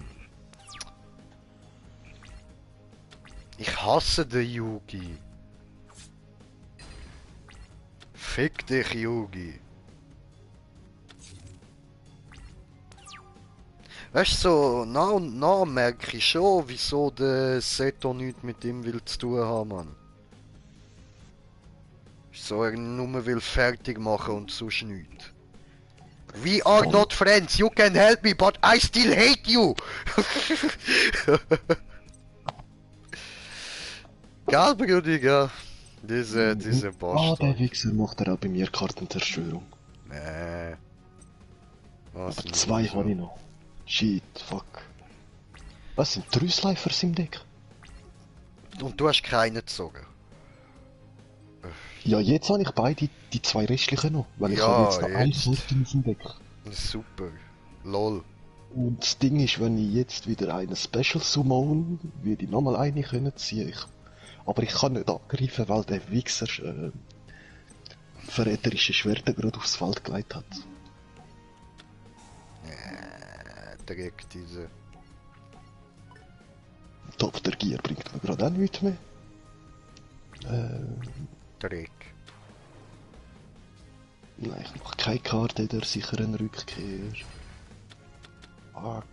S2: Ich hasse den Yugi. Fick dich, Yugi. Weißt du, so nach und nach merke ich schon, wieso der Seto nichts mit ihm will zu tun haben, Mann. So, er nur will fertig machen und sonst nichts. We are not friends, you can help me, but I still hate you! Gell, Brudi, gell? Diese Bastard.
S1: Der Wichser macht er auch bei mir Kartenzerstörung.
S2: Nee. Was
S1: Aber 2 habe ich noch. Shit, fuck. Was sind 3 Slivers im Deck?
S2: Und du hast keinen gezogen?
S1: Ja, jetzt habe ich beide, die zwei restlichen noch, weil ich habe
S2: Ja,
S1: jetzt noch eine
S2: jetzt.
S1: Karte auf dem Deck.
S2: Super. Lol.
S1: Und das Ding ist, wenn ich jetzt wieder einen Special summon, würde ich nochmal eine können ziehen. Aber ich kann nicht angreifen, weil der Wichser verräterische Schwerter gerade aufs Feld gelegt hat.
S2: Direkt diese.
S1: Top der Gier bringt mir gerade auch nichts mehr.
S2: Dreck.
S1: Nein, ich mache keine Karte der sicheren Rückkehr. Fuck.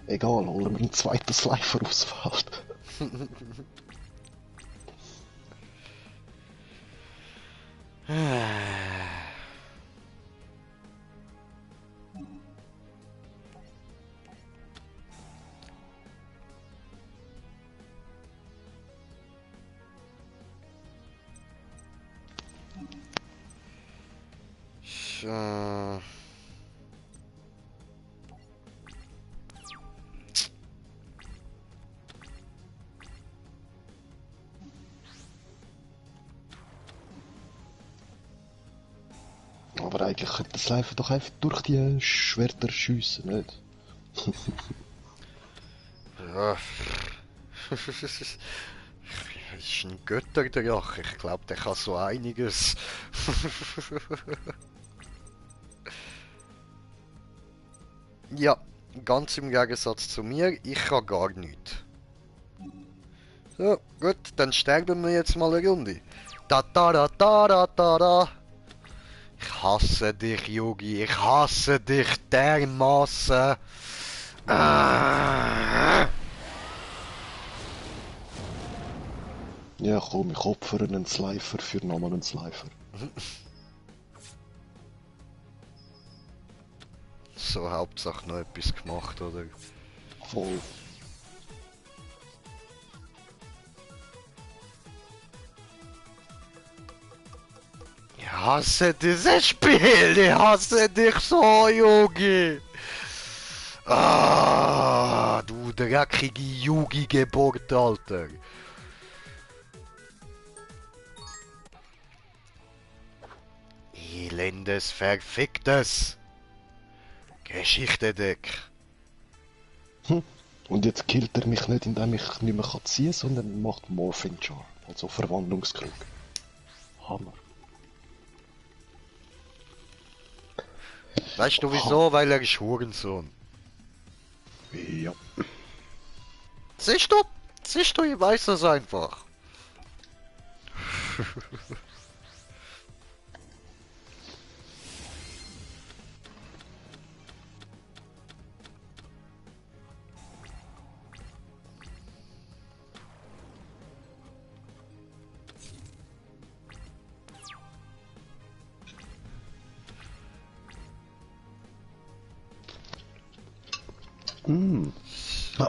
S1: Egal, holen wir einen zweiten Slifer aufs Feld.
S2: So.
S1: Aber eigentlich könnte das Slifer doch einfach durch die Schwerter schiessen, nicht?
S2: Ja. Ist ein Götterdrache. Ich glaube, der kann so einiges. Ja, ganz im Gegensatz zu mir, ich kann gar nichts. So, gut, dann sterben wir jetzt mal eine Runde. Da da da da da da da. Ich hasse dich, Yugi, ich hasse dich dermaßen. Ah.
S1: Ja komm, ich opfere einen Slifer für nochmal einen Slifer.
S2: So, Hauptsache noch etwas gemacht, oder?
S1: Voll.
S2: Ich hasse dieses Spiel, ich hasse dich so, Yugi. Ah, du dreckige Yugi-Geburt, Alter. Elendes, verficktes Geschichte-Deck.
S1: Und jetzt killt er mich nicht, indem ich nicht mehr ziehen kann, sondern macht Morphing Jar, also Verwandlungskrieg. Hammer.
S2: Weißt du wieso? Weil er ist Hurensohn.
S1: Ja.
S2: Siehst du, ich weiß das einfach.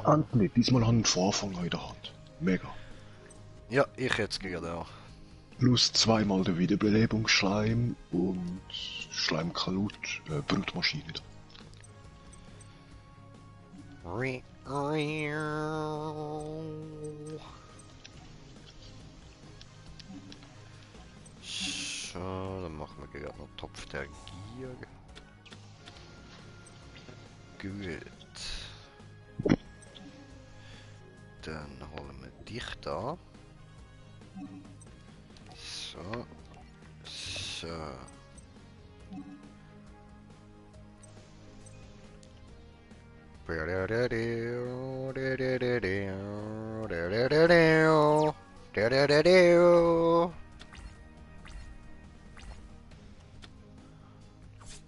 S1: Endlich, diesmal habe ich einen Vorfang in der Hand. Mega.
S2: Ja, ich jetzt gerade auch.
S1: Plus zweimal der Wiederbelebungsschleim und Schleimkalut, Brutmaschine.
S2: So, dann machen wir gerade noch Topf der Gier. Gut. Dann holen wir dich da. So. So.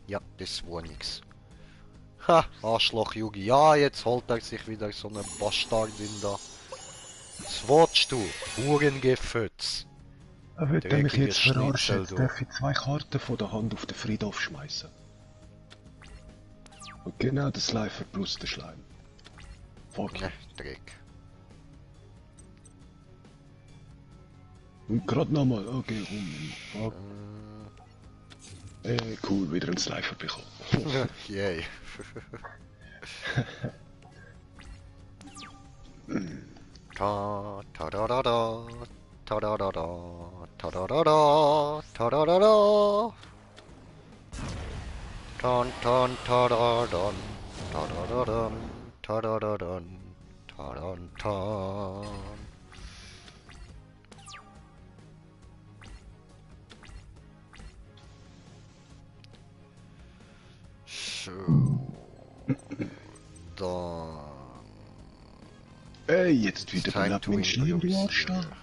S2: Ja, das war nix. Ha, Arschloch Yugi. Ja, jetzt holt er sich wieder so eine Bastardin da. Was willst du? Hurengefütz.
S1: Er will mich
S2: Dreckiges
S1: jetzt verarschen,
S2: Schnitzel,
S1: jetzt
S2: du.
S1: darf ich zwei Karten von der Hand auf den Friedhof schmeißen. Und genau das Slifer plus der Schleim. Fuck.
S2: Ne, Dreck.
S1: Und gerade nochmal, okay, fuck. Cool, wieder einen Slifer bekommen.
S2: Yay. Ta ta da da da Tadadada, tadadada, tadadada. Ton ton tadadon, tadadadon, tadadadon, tadon ton. So, dann.
S1: Ey, jetzt
S2: It's
S1: wieder
S2: time
S1: belebt
S2: to
S1: mein Schleim, du Arsch da.
S2: improvisieren.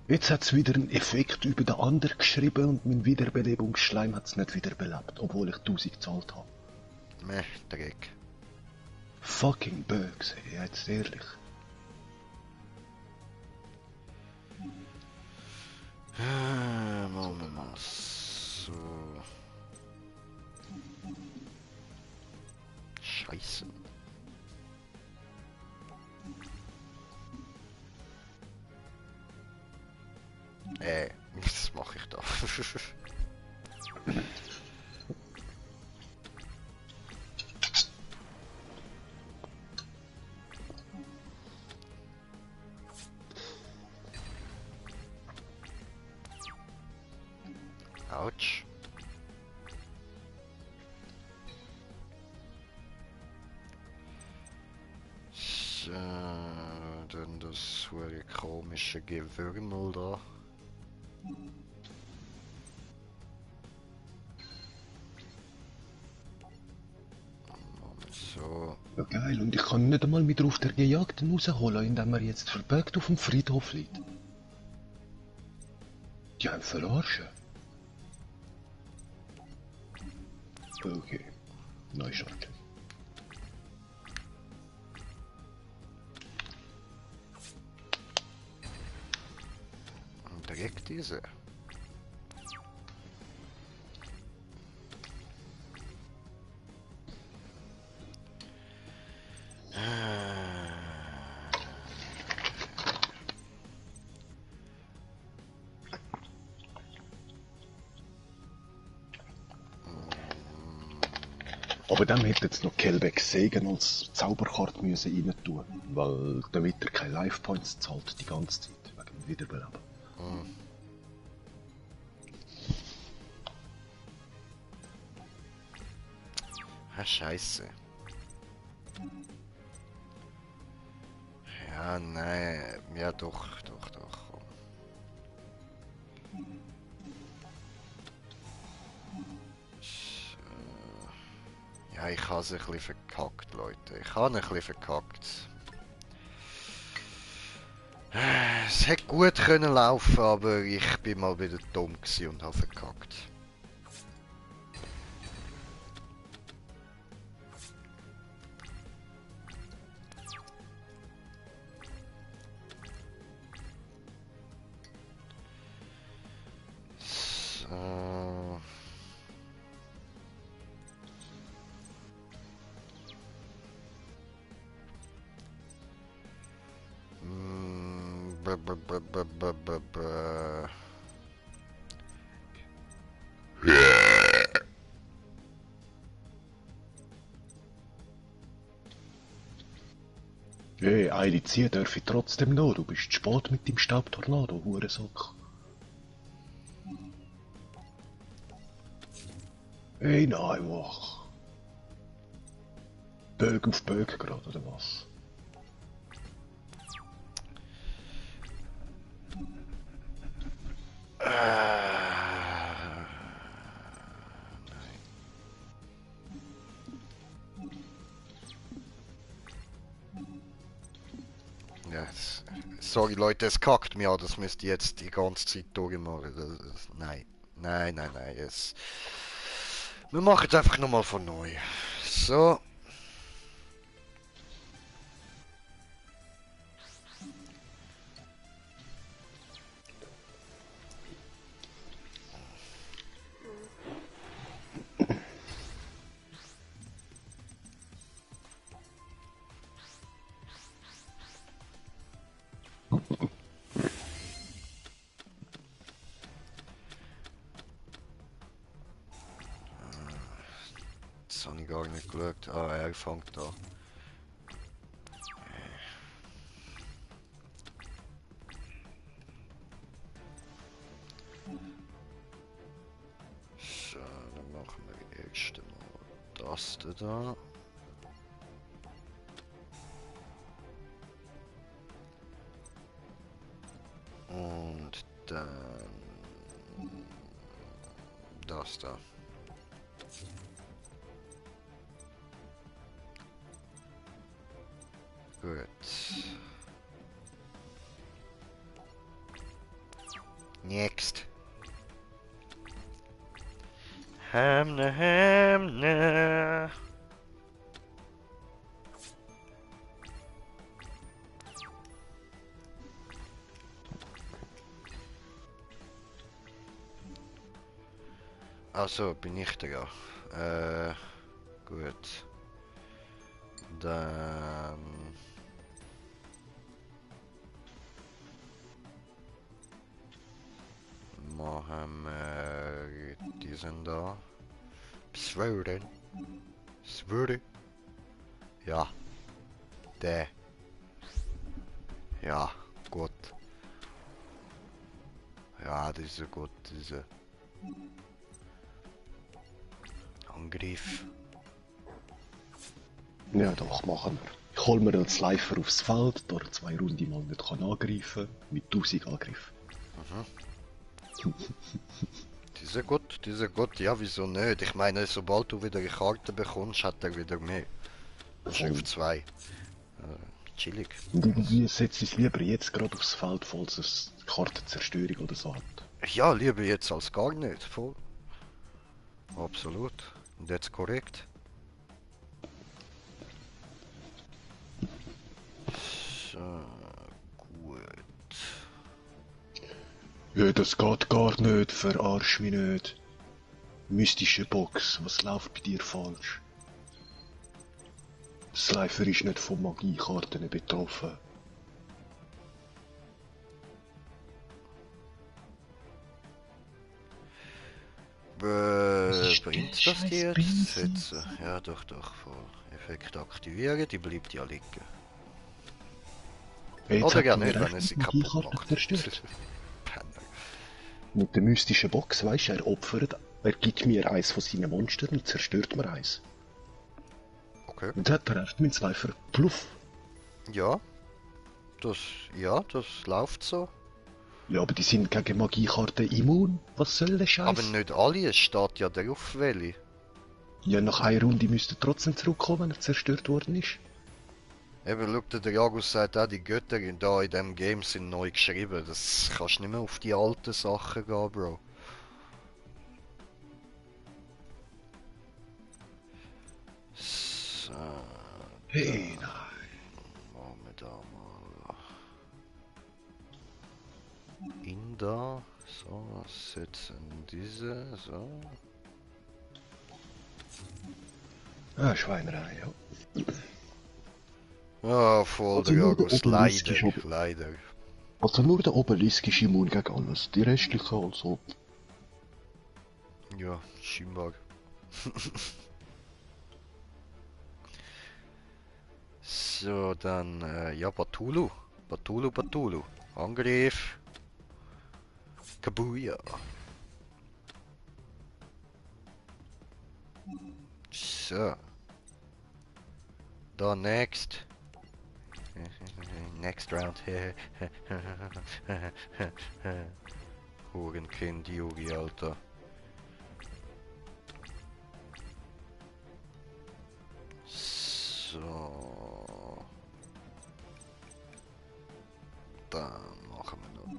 S1: Jetzt hat's wieder einen Effekt über den anderen geschrieben und mein Wiederbelebungsschleim hat's nicht wiederbelebt, obwohl ich 1000 gezahlt habe.
S2: Meh, Dreck.
S1: Fucking Bugs, ey, jetzt ehrlich.
S2: Machen wir mal so. Scheiße. Was mache ich da? Autsch. So, dann das hure komische Gewürmel da. Moment, so.
S1: Ja geil, und ich kann nicht einmal mit auf der Gejagten rausholen, indem er jetzt verbirgt auf dem Friedhof liegt. Die haben verarschen. Okay, Neustart.
S2: Direkt diese.
S1: Aber dann hätte jetzt noch Kelbeck Segen als Zauberkarte müssen rein tun, weil damit er keine Life Points zahlt die ganze Zeit, wegen dem Wiederbeleben.
S2: Ah, scheiße. Ja, nein. Ja, doch. Komm. Ja, ich habe es ein bisschen verkackt, Leute. Ich habe ein bisschen verkackt. Es hätte gut können laufen, aber ich bin mal wieder dumm gewesen und habe verkackt. So. B.
S1: Hey, eine ziehen darf ich trotzdem noch, du bist zu spät mit dem Staubtornado, Hurensock. Hey, nein, wach. Bög auf Bög gerade, oder was?
S2: Ja, sorry Leute, es kackt mir an, das müsst ihr jetzt die ganze Zeit durchmachen. Nein. Wir machen es einfach nochmal von neu. So. Das habe ich gar nicht geschaut. Ah, er fängt da. das da. Und dann das da. Gut. Next. Hamne. Also bin ich da. Gut. Dann machen wir diesen da. Sworden. Sworden. Ja. Der. Ja, gut. Ja, diese gut, diese Angriff.
S1: Ja, doch, machen wir. Ich hol mir als Slifer aufs Feld, da er 2 Runden mal nicht kann angreifen mit 1000 Angriff.
S2: Diese gut, ja, wieso nicht? Ich meine, sobald du wieder eine Karte bekommst, hat er wieder mehr. Schon auf 2. Chillig.
S1: Und irgendwie setze ich es lieber jetzt gerade aufs Feld, falls es Kartenzerstörung oder so hat.
S2: Ja, lieber jetzt als gar nicht, voll. Absolut. That's korrekt. So, gut.
S1: Ja, das geht gar nicht, verarsch mich nicht. Mystische Box, was läuft bei dir falsch? Slifer ist nicht von Magiekarten betroffen.
S2: Bringt das die jetzt? Ja, doch, voll. Effekt aktivieren, die bleibt ja liegen.
S1: Jetzt
S2: Oder ja
S1: hat
S2: nicht,
S1: er
S2: wenn er sie kaputt macht.
S1: zerstört.
S2: Penner.
S1: Mit der mystischen Box, weisst du, er opfert, er gibt mir eins von seinen Monstern und zerstört mir eins.
S2: Okay.
S1: Und hat er erst mit Slifer Pluff.
S2: Ja, das läuft so.
S1: Ja, aber die sind gegen Magiekarten immun. Was soll der Scheiß?
S2: Aber nicht alle, es steht ja drauf, welche.
S1: Ja, nach einer Runde müsste er trotzdem zurückkommen, wenn er zerstört worden ist.
S2: Eben, schau, der Jagus sagt auch, die Götter da in dem Game sind neu geschrieben. Das kannst nicht mehr auf die alten Sachen gehen, Bro. So,
S1: Hey, nein.
S2: machen wir da mal in da. So, setzen diese, so.
S1: Ah, Schweinerei, ja.
S2: Ah, voll,
S1: Also
S2: der
S1: nur der
S2: Jagus,
S1: Obelisk
S2: leider,
S1: ist oben.
S2: leider.
S1: Also nur der Obelisk ist immun gegen alles. Die restlichen also.
S2: Ja, scheinbar. So, dann, ja, Batulu. Batulu. Angriff. Kabuya. So. Da, next. Next round. Hurenkind, Yugi, Alter. So. Dann machen wir noch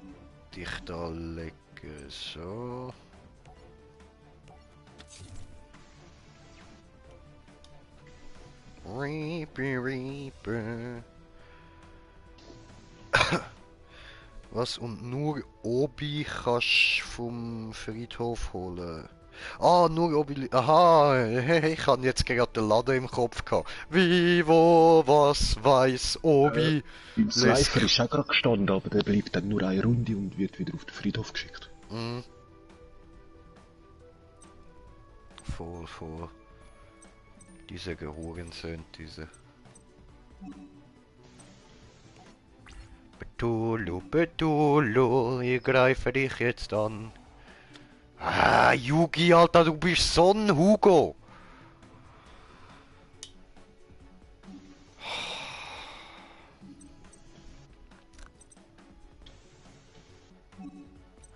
S2: dich da legen, so. Reaper. Was? Und nur Obi kannst vom Friedhof holen? Ah, nur Obi... Aha, ich hatte jetzt gerade den Laden im Kopf gehabt. Wie, wo, was, weiß, Obi...
S1: Im Slifer ist auch gerade gestanden, aber der bleibt dann nur eine Runde und wird wieder auf den Friedhof geschickt.
S2: Mhm. Voll. Diese Gehurensöhne, diese... Betulu, ich greife dich jetzt an. Ah, Yugi, Alter, du bist so ein Hugo.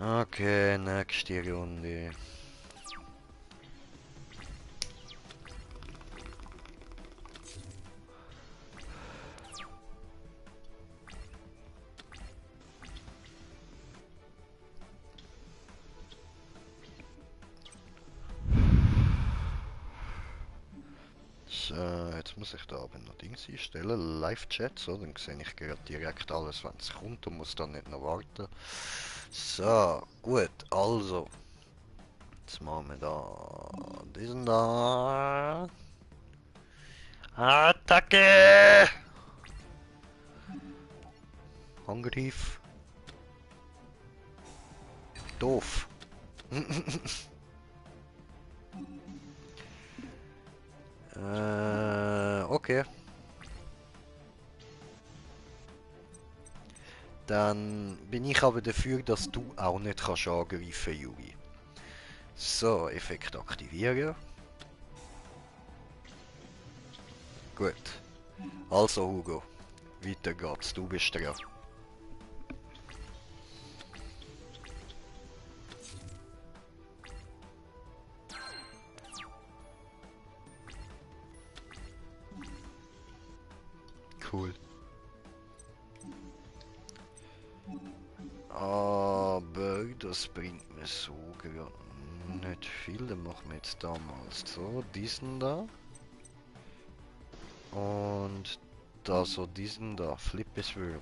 S2: Okay, nächste Runde. So, jetzt muss ich da aber noch Dings einstellen. Live-Chat, so, dann sehe ich gerade direkt alles, wenn es kommt und muss dann nicht noch warten. So, gut, also. Jetzt machen wir da diesen da. Attacke! Angriff. Doof. Okay. Dann bin ich aber dafür, dass du auch nicht kannst angreifen, Yuri. So, Effekt aktivieren. Gut. Also Hugo, weiter geht's, du bist dran. Cool. Aber das bringt mir so gerade nicht viel. Dann machen wir jetzt damals so diesen da. Und da so diesen da. Flippeswirbel.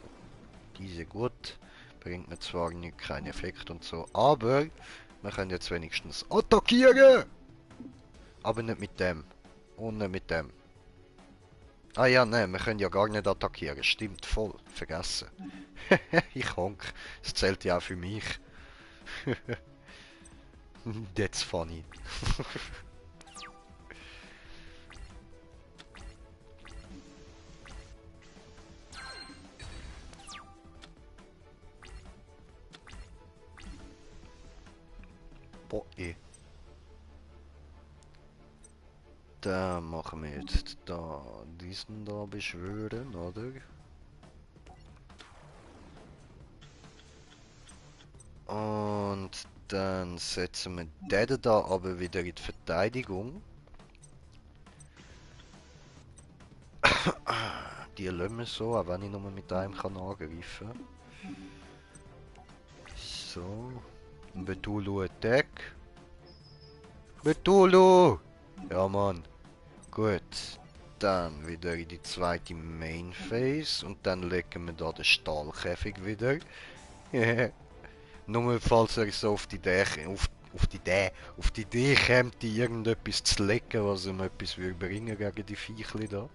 S2: Diese gut. Bringt mir zwar nicht keinen Effekt und so, aber wir können jetzt wenigstens attackieren! Aber nicht mit dem. Und nicht mit dem. Ah ja, nein, wir können ja gar nicht attackieren. Stimmt, voll. Vergessen. Ich honk. Das zählt ja auch für mich. That's funny. Boah, eh. Dann machen wir jetzt da diesen da beschwören, oder? Und dann setzen wir den da aber wieder in die Verteidigung. Die lassen wir so, auch wenn ich nur mit einem kann angreifen kann. So. Betulu Attack. Betulu! Ja, Mann. Gut. Dann wieder in die zweite Main Phase und dann legen wir da den Stahlkäfig wieder. Nur falls er so auf die Idee, auf die Idee kommt, irgendetwas zu legen, was ihm etwas würde bringen gegen die Viechli da.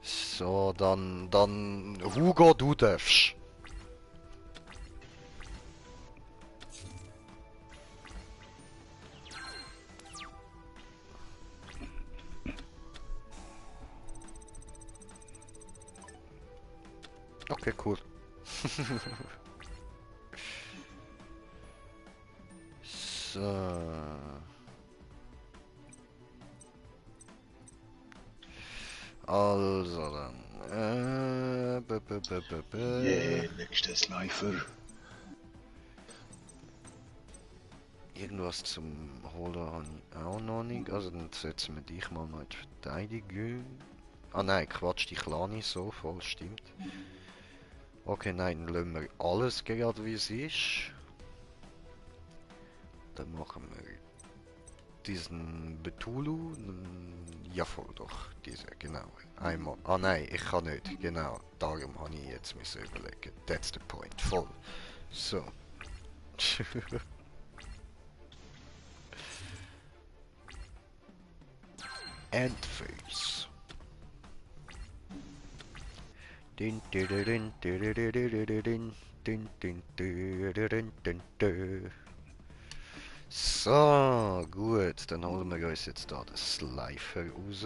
S2: So, dann Hugo, du darfst. Okay, cool. So. Also dann.
S1: Nächster Slifer.
S2: Irgendwas zum Holen habe ich auch noch nicht. Also dann setzen wir dich mal noch in die Verteidigung. Ah nein, Quatsch, die Kleine so voll, stimmt. Okay, nein, dann lassen wir alles gerade wie es ist. Dann machen wir diesen Betulu. Ja voll doch, diese, genau. Einmal. Ah nein, ich kann nicht, genau. Darum habe ich jetzt müssen überlegen. That's the point, voll. So. Endphase. So, gut, dann holen wir uns jetzt da das Slifer raus.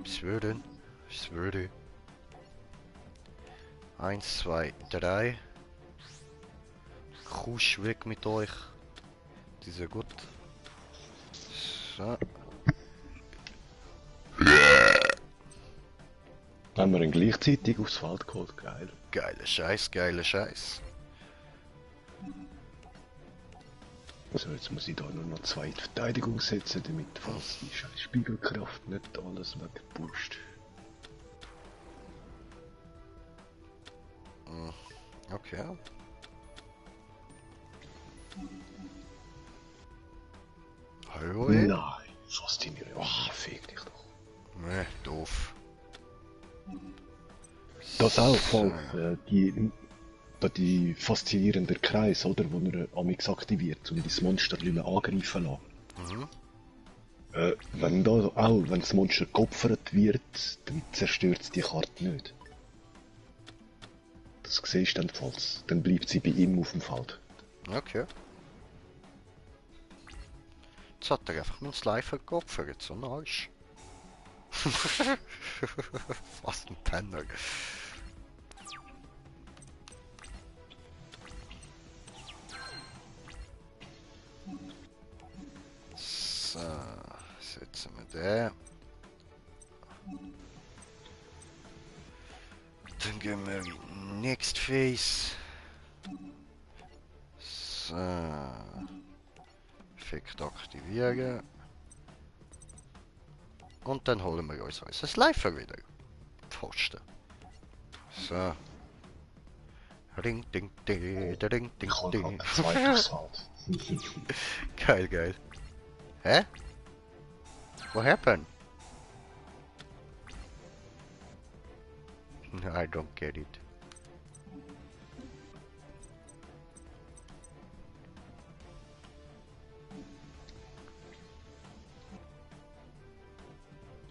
S2: Beschwören, beschwören. 1, 2, 3. Kusch weg mit euch. Diese gut. So.
S1: Haben wir ihn gleichzeitig aufs Feld geholt, geil.
S2: Geiler Scheiß, geiler Scheiß.
S1: So, jetzt muss ich da nur noch zwei in die Verteidigung setzen, damit falls die scheiß Spiegelkraft nicht alles wegpusht.
S2: Okay. Hallo, ey?
S1: Nein, faszinierend. Ach, fick dich doch.
S2: Ne, doof.
S1: Das auch, voll. Die faszinierende Kreis, oder? Wo er amix aktiviert, um das Monster angreifen zu lassen. Wenn da auch, wenn das Monster geopfert wird, dann zerstört es die Karte nicht. Das siehst du dann falls. Dann bleibt sie bei ihm auf dem Feld.
S2: Okay. Jetzt hat er einfach meinen Slifer geopfert, so ein Arsch. Fast ein Penner. So, setzen wir den. Dann gehen wir in Next Phase. So. Effekt aktivieren. Und dann holen wir uns unser Slifer wieder. Pfosten. So. Ring, ding, ding, ding, ding, ding. Geil, geil. Hä? What happened? I don't get it.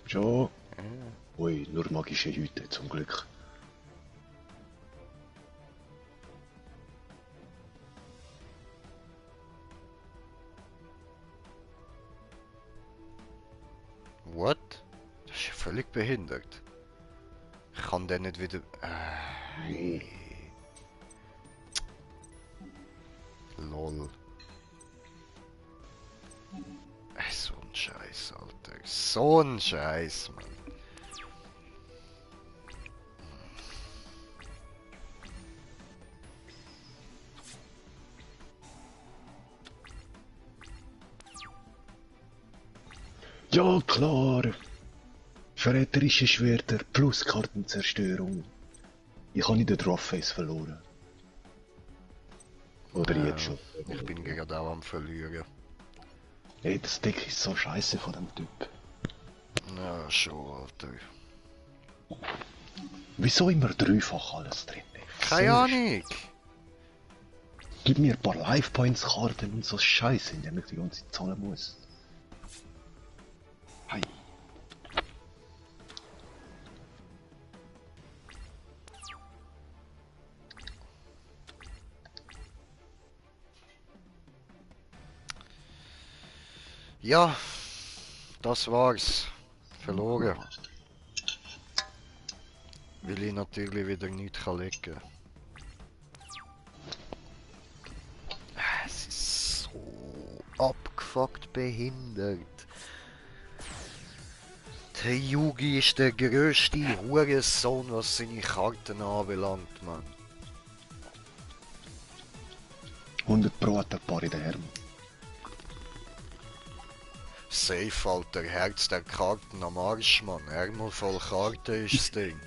S1: Schon. Ui, nur magische Hüte, zum Glück.
S2: What? Das ist ja völlig behindert. Ich kann den nicht wieder... Lol. So ein Scheiß, Alter. So ein Scheiß, Mann.
S1: Ja, klar. Verräterische Schwerter plus Kartenzerstörung. Ich habe in der Drawface verloren. Oder jetzt schon.
S2: Ich bin gerade auch am Verlieren.
S1: Ey, das Deck ist so scheiße von dem Typ.
S2: Ja, schon, Alter.
S1: Wieso immer dreifach alles drin?
S2: Keine Ahnung.
S1: Gib mir ein paar Life Points Karten und so Scheiße, in dem ich die ganze Zeit zahlen muss. Hey.
S2: Ja, das war's. Verloren. Weil ich natürlich wieder nicht legen kann. Es ist so abgefuckt behindert. Der Yugi ist der grösste Hurensohn, was seine Karten anbelangt, Mann.
S1: 100 Pro hat ein paar in der Herren.
S2: Safe, Alter, Herz der Karten am Arsch, Mann. Ärmel voll Karten ist das Ding.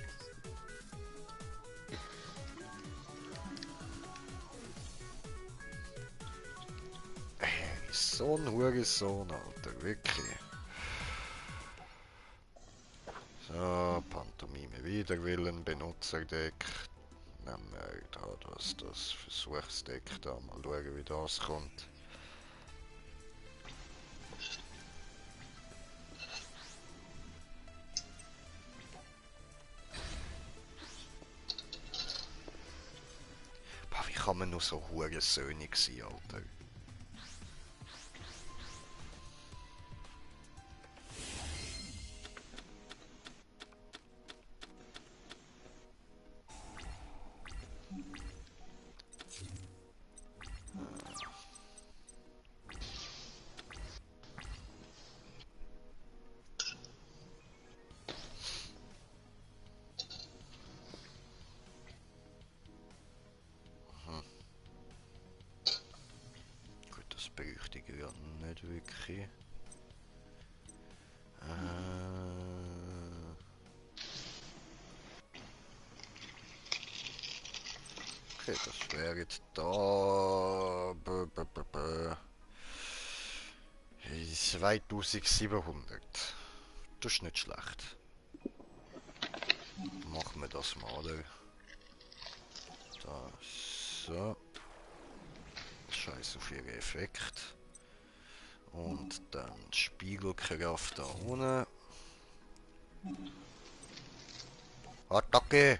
S2: So ein Hurensohn, Alter, wirklich. So, Pantomime Widerwillen, Benutzerdeck. Nehmen wir da das Versuchsdeck da, mal schauen wie das kommt. Boah, wie kann man nur so hurensöhnig sein, Alter? ja nicht wirklich. Okay, das wäre jetzt da. 2700. Das ist nicht schlecht. Machen wir das mal, oder? Da, so. Scheiß auf ihren Effekt. Und dann Spiegelkraft da unten. Attacke!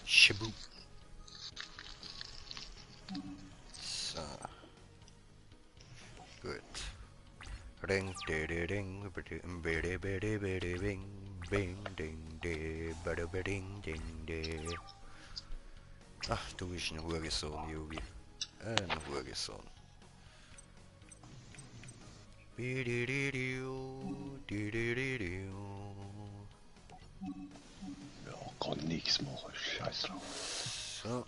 S2: Shibu. So. Gut. Ring, ring, bidi, bidi, bidi, bing, bing, ding, de, bada, ding, ding, de. Ach, du bist ein Hurensohn, Yugi. Ein Hurensohn.
S1: Ja, kann nichts machen, scheiß drauf.
S2: So.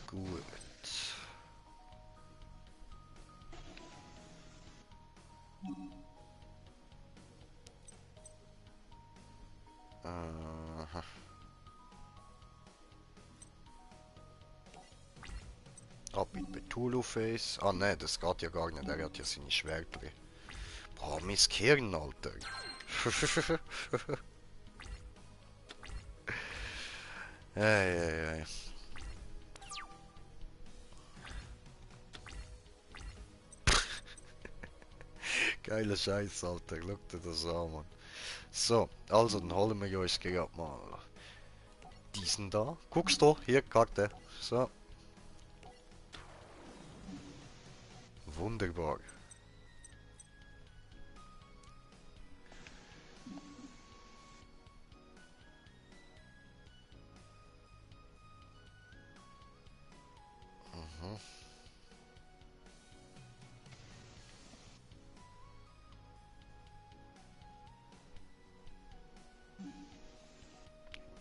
S2: Gut. Aha. Ab mit Cthulhu-Face. Ah ne, das geht ja gar nicht, er hat ja seine Schwerter. Boah, mein Gehirn, Alter. Ei. Geiler Scheiß, Alter. Schau dir das an, Mann. So, also dann holen wir uns gerade mal diesen da. Guckst du, hier, Karte. So. Wunderbar. Mhm.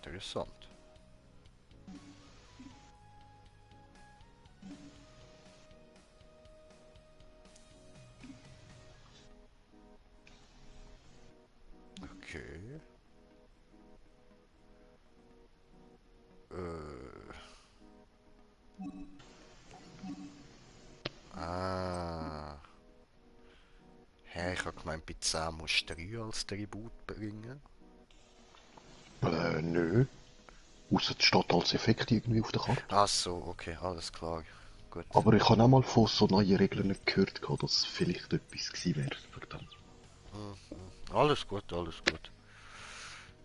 S2: Interessant. Okay. Ah. Hä, ich habe gemeint, bei 10 musst du 3 als Tribut bringen.
S1: Nö. Ausser es steht als Effekt irgendwie auf der Karte.
S2: Ach so, okay, alles klar. Gut.
S1: Aber ich habe auch mal von so neuen Regeln gehört, dass es vielleicht etwas gewesen wäre. Verdammt.
S2: Alles gut, alles gut.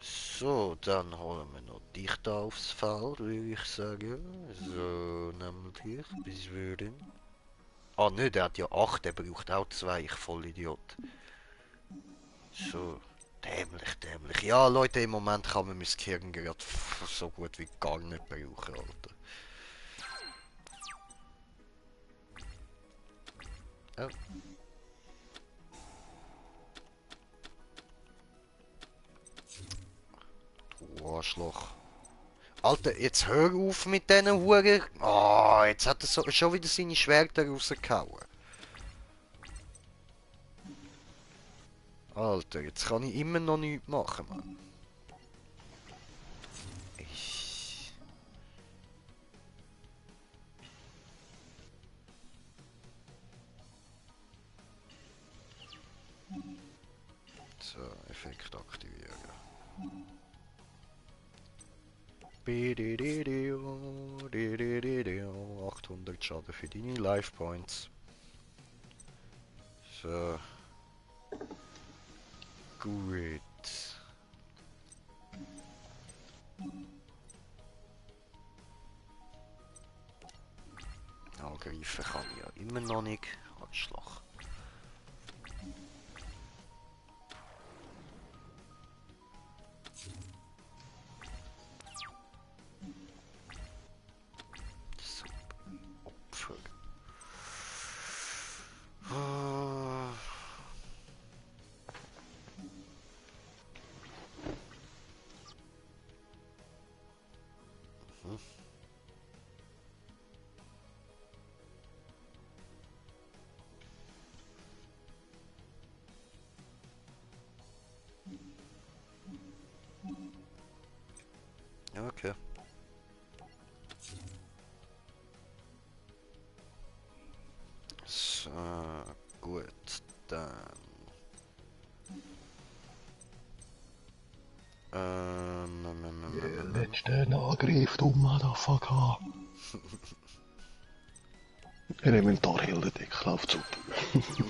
S2: So, dann holen wir noch dich da aufs Feld, würde ich sagen. So, nämlich, bis würden. Ah ne, der hat ja 8, der braucht auch 2, ich Vollidiot. So, dämlich. Ja, Leute, im Moment kann man mein Gehirn gerade so gut wie gar nicht brauchen, Alter. Oh. Du Arschloch. Alter, jetzt hör auf mit diesen Huren. Ah, jetzt hat er schon wieder seine Schwerter rausgehauen. Alter, jetzt kann ich immer noch nichts machen, Mann. So, Effekt aktivieren. 800 Schaden für deine Life Points. So. Gut. Angreifen kann ich ja immer noch nicht. Arschloch. Super. Opfer. Okay. So, gut, dann.
S1: Letzten Angriff, du Motherfucker. Elementarheldendeck läuft super.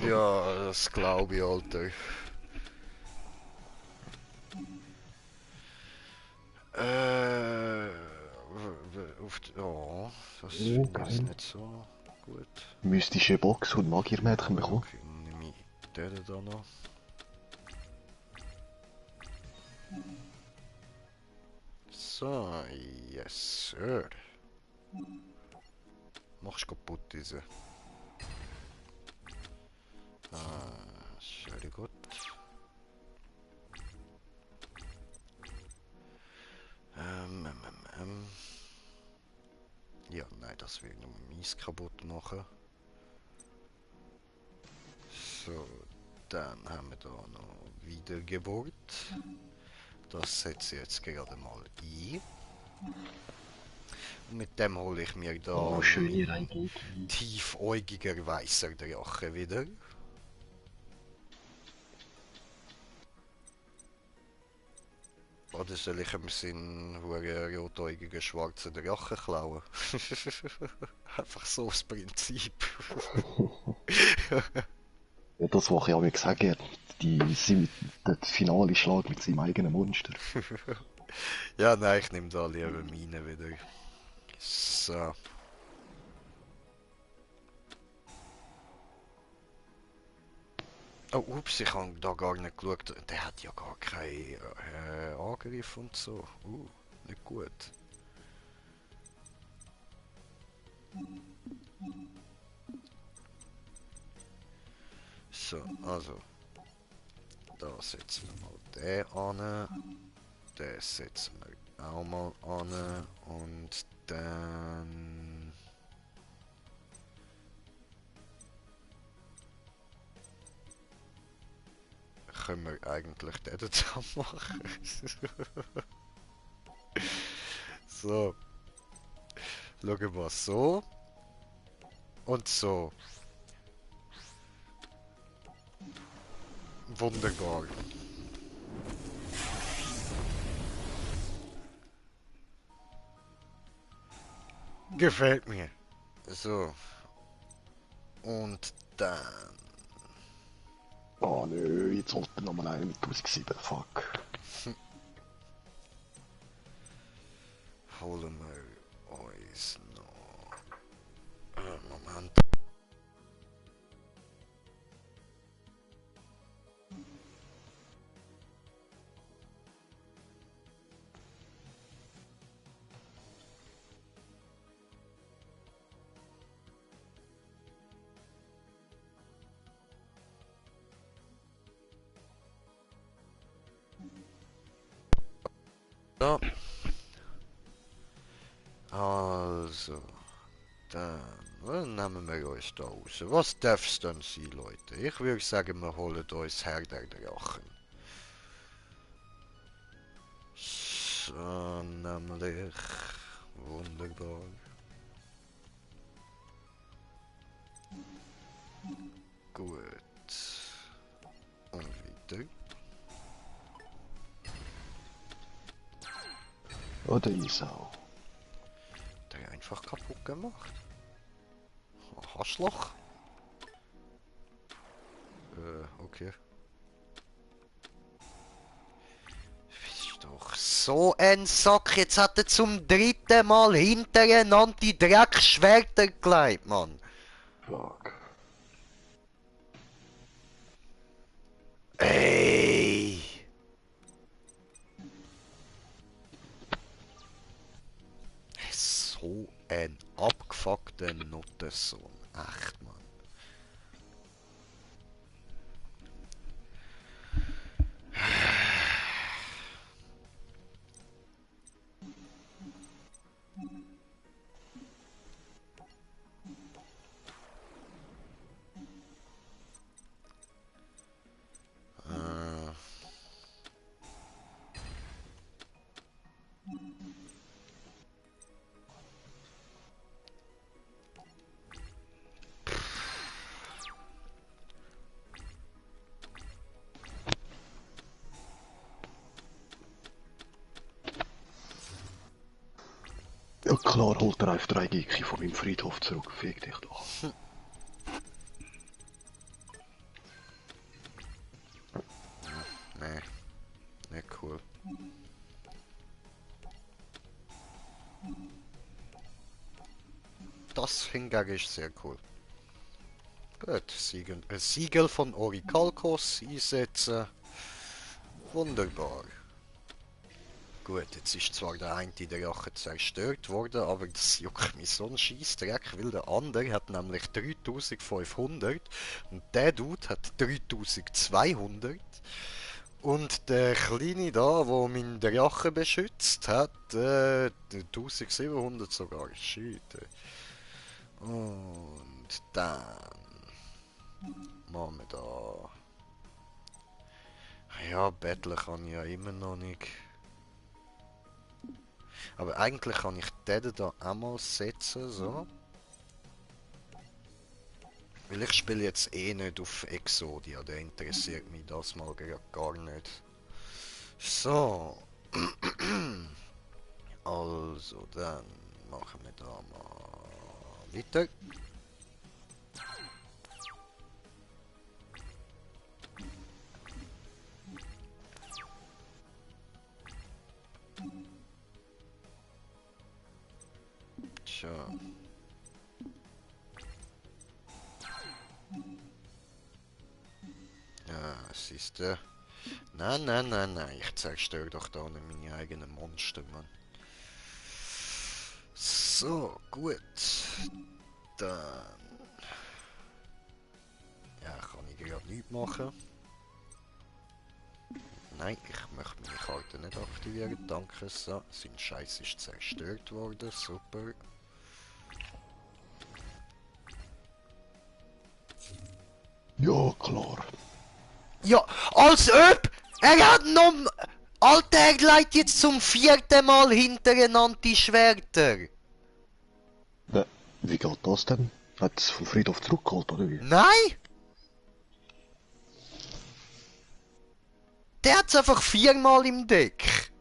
S2: Ja, das glaube ich, Alter. Oh, das
S1: Oh,
S2: finde ich jetzt
S1: geil.
S2: nicht so gut.
S1: Mystische Box und Magiermädchen bekommen.
S2: Okay, nehme ich den da noch. So, yes, sir. Machst kaputt, diese. Sehr gut. Ja, nein, das will ich nur mies kaputt machen. So, dann haben wir da noch Wiedergeburt. Das setze ich jetzt gerade mal ein. Und mit dem hole ich mir da
S1: Oh, schöne
S2: meinen
S1: Reingeki.
S2: tiefäugiger weißer Drache wieder. Oder soll ich ihm seinen rotäugigen schwarzen Drachen klauen? Einfach so das Prinzip.
S1: Ja, das, was ich auch sagen, der finale Schlag mit seinem eigenen Monster.
S2: Ja, nein, ich nehme da lieber meine wieder. So. Oh, ups, ich habe da gar nicht geschaut. Der hat ja gar keinen Angriff und so. Nicht gut. So, also. Da setzen wir mal den an. Den setzen wir auch mal an. Und dann... können wir eigentlich den da machen. So. Schauen wir so. Und so. Wunderbar. Gefällt mir. So. Und dann...
S1: Oh nö, jetzt holt er nochmal einen mit 1007, fuck.
S2: holen wir uns noch... Moment. So. Also, dann nehmen wir uns da raus. Was darf es denn sein, Leute? Ich würde sagen, wir holen uns Herr der Drachen. So, nämlich... Wunderbar. Gut. Und weiter.
S1: Oder Isau.
S2: Der einfach kaputt gemacht. Arschloch. Okay. Bist doch so ein Sack. Jetzt hat er zum dritten Mal hintereinander die Dreckschwerter gelegt, Mann.
S1: Fuck.
S2: Ey. So ein abgefuckter Nuttensohn. Echt, Mann.
S1: klar, holt er einfach 3 Geki von meinem Friedhof zurück. Fick dich doch.
S2: Nee, nicht cool. Das hingegen ist sehr cool. Gut, Siegel von Orikalkos einsetzen. Wunderbar. Gut, jetzt ist zwar der eine der Rache zerstört worden, aber das juckt mich so ein Scheissdreck, weil der andere hat nämlich 3500 und der Dude hat 3200 und der Kleine da, wo meinen Drache beschützt hat, 1700 sogar. Shit. Und dann machen wir da. Ja, betteln kann ich ja immer noch nicht. Aber eigentlich kann ich den da einmal setzen, so. Weil ich spiele jetzt eh nicht auf Exodia, der interessiert mich das mal gar nicht. So. Also, dann machen wir da mal weiter. Tja. Ja, siehste. Nein, nein, nein, nein, ich zerstöre doch da nicht meine eigenen Monster, Mann. So, gut. Dann... Ja, kann ich gerade nichts machen. Nein, ich möchte meine Karte nicht aktivieren, danke. So, sein Scheiß ist zerstört worden, super.
S1: Ja, klar.
S2: Ja, als ob! Er hat noch... Alter, er gleitet jetzt zum 4. Mal hintereinander die Schwerter.
S1: Wie geht das denn? Hat es vom Friedhof zurückgeholt, oder wie?
S2: Nein! Der hat's einfach 4 Mal im Deck.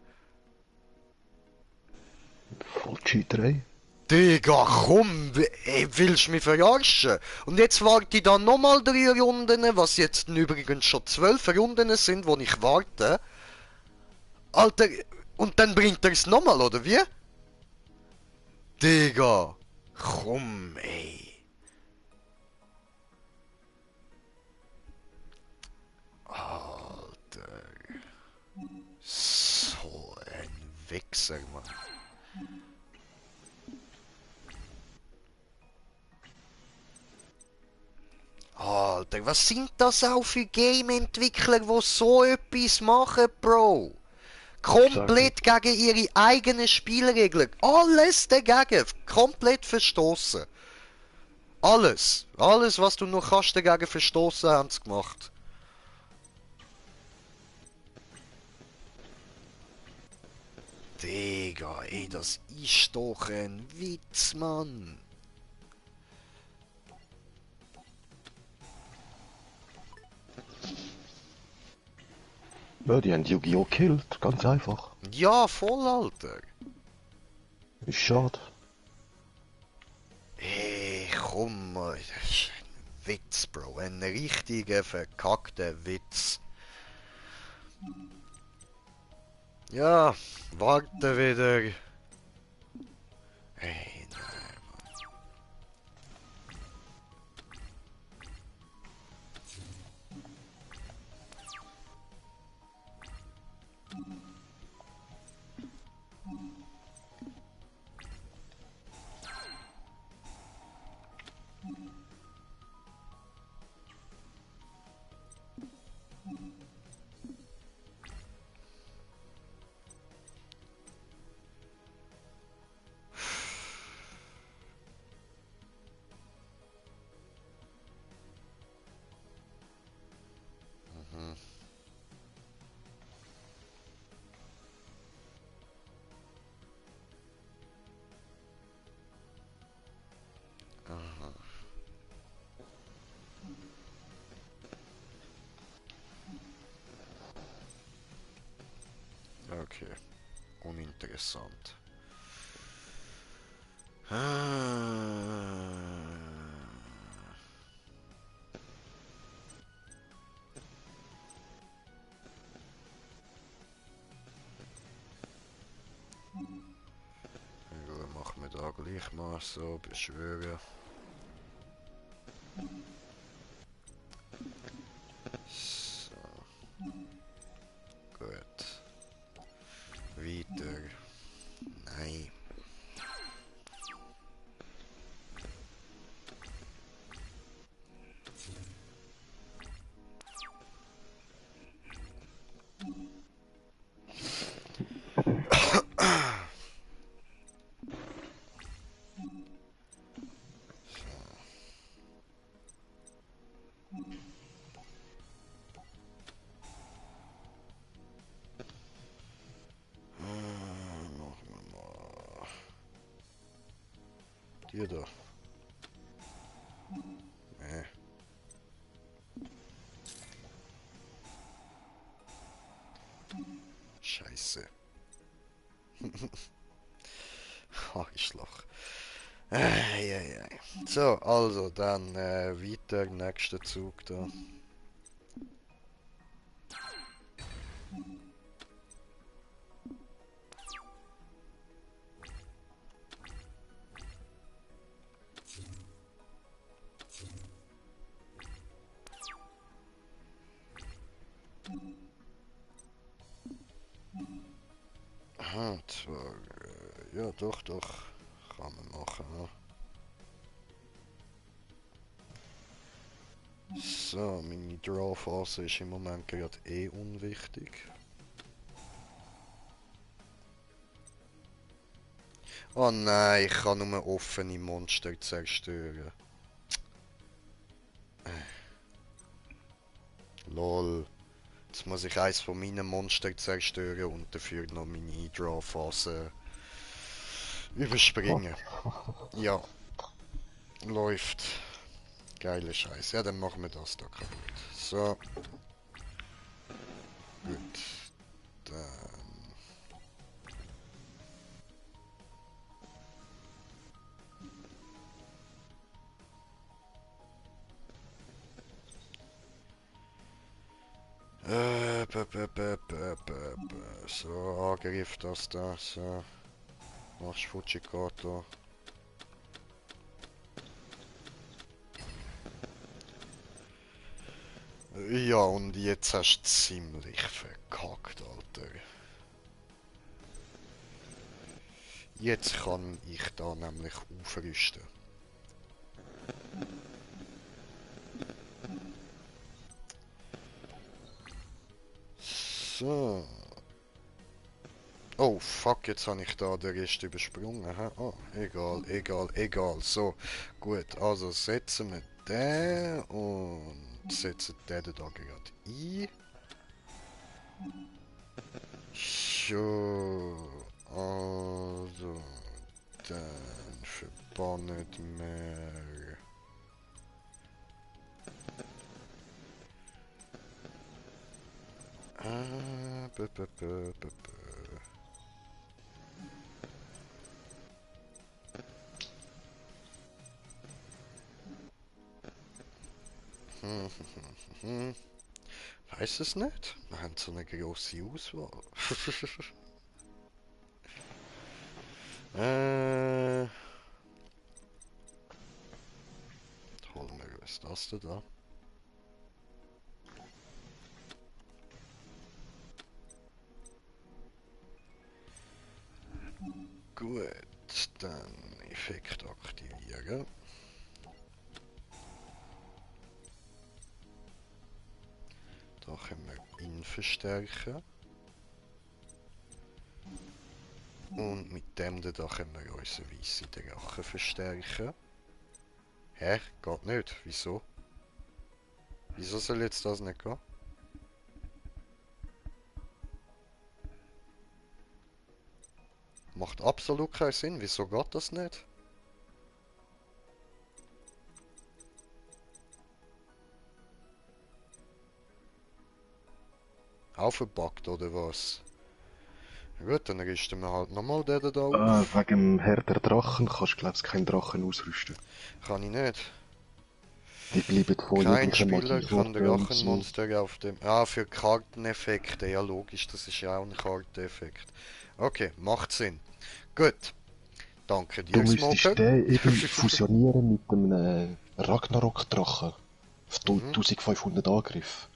S1: Voll Cheaterei.
S2: Digga, komm, willst du mich verarschen? Und jetzt warte ich dann nochmal 3 Runden, was jetzt übrigens schon 12 Runden sind, wo ich warte. Alter, und dann bringt er es nochmal, oder wie? Digga, komm, ey. Alter. So ein Wichser, Mann. Alter, was sind das auch für Game-Entwickler, die so etwas machen, Bro? Komplett gegen ihre eigenen Spielregeln. Alles dagegen. Komplett verstoßen. Alles. Alles, was du noch kannst dagegen verstoßen, haben sie gemacht. Digga, ey, das ist doch ein Witz, Mann.
S1: Ja, die haben Yu-Gi-Oh! Gekillt, ganz einfach.
S2: Ja, voll, Alter.
S1: Ist schade.
S2: Ey, komm mal. Das ist ein Witz, Bro. Ein richtiger, verkackter Witz. Ja, warte wieder. Ey, nein. Mhm. Aha. Okay, uninteressant. Gut, machen wir da gleich mal so, beschwören. So, gut. Weiter. Nein. Machen wir mal. Die da. Nee. Scheiße. Arschloch. Eieiei. So, also dann weiter, nächster Zug da. Aha, zwar, ja doch, doch, kann man machen. Ja. So, meine Draw-Phase ist im Moment gerade eh unwichtig. Oh nein, ich kann nur offene Monster zerstören. Lol. Jetzt muss ich eins von meinen Monstern zerstören und dafür noch meine Draw-Phase überspringen. Ja, läuft. Geile Scheiße. Ja, dann machen wir das da kaputt. So. Gut. Dann. So, Angriff das da. So. Machst Fujikato. Ja, und jetzt hast du ziemlich verkackt, Alter. Jetzt kann ich da nämlich aufrüsten. So. Oh, fuck, jetzt habe ich da den Rest übersprungen. Hä? Oh, egal, egal, egal. So, gut, also setzen wir den und setzen den da gerade ein. So, also, dann verbannen wir. Ah, Weiß es nicht. Wir haben so eine grosse Auswahl. Holen wir uns das da. Gut, dann Effekt aktivieren. Da können wir ihn verstärken. Und mit dem da können wir unsere weiße Drache verstärken. Hä? Geht nicht. Wieso? Wieso soll jetzt das nicht gehen? Macht absolut keinen Sinn. Wieso geht das nicht? Aufgebackt oder was? Gut, dann rüsten wir halt nochmal den da auf.
S1: Wegen dem Herr der Drachen kannst du, glaubst keinen Drachen ausrüsten.
S2: Kann ich nicht.
S1: Die bleiben von
S2: Kein
S1: jeglicher
S2: Spieler
S1: Magie
S2: kann
S1: worden und so.
S2: Drachenmonster auf dem... Ah, für Karteneffekte. Ja, logisch, das ist ja auch ein Karteneffekt. Okay, macht Sinn. Gut, danke
S1: Du
S2: dir,
S1: müsstest
S2: Smoker.
S1: den eben fusionieren mit einem Ragnarok-Drachen. Auf
S2: Mhm,
S1: 1500 Angriff.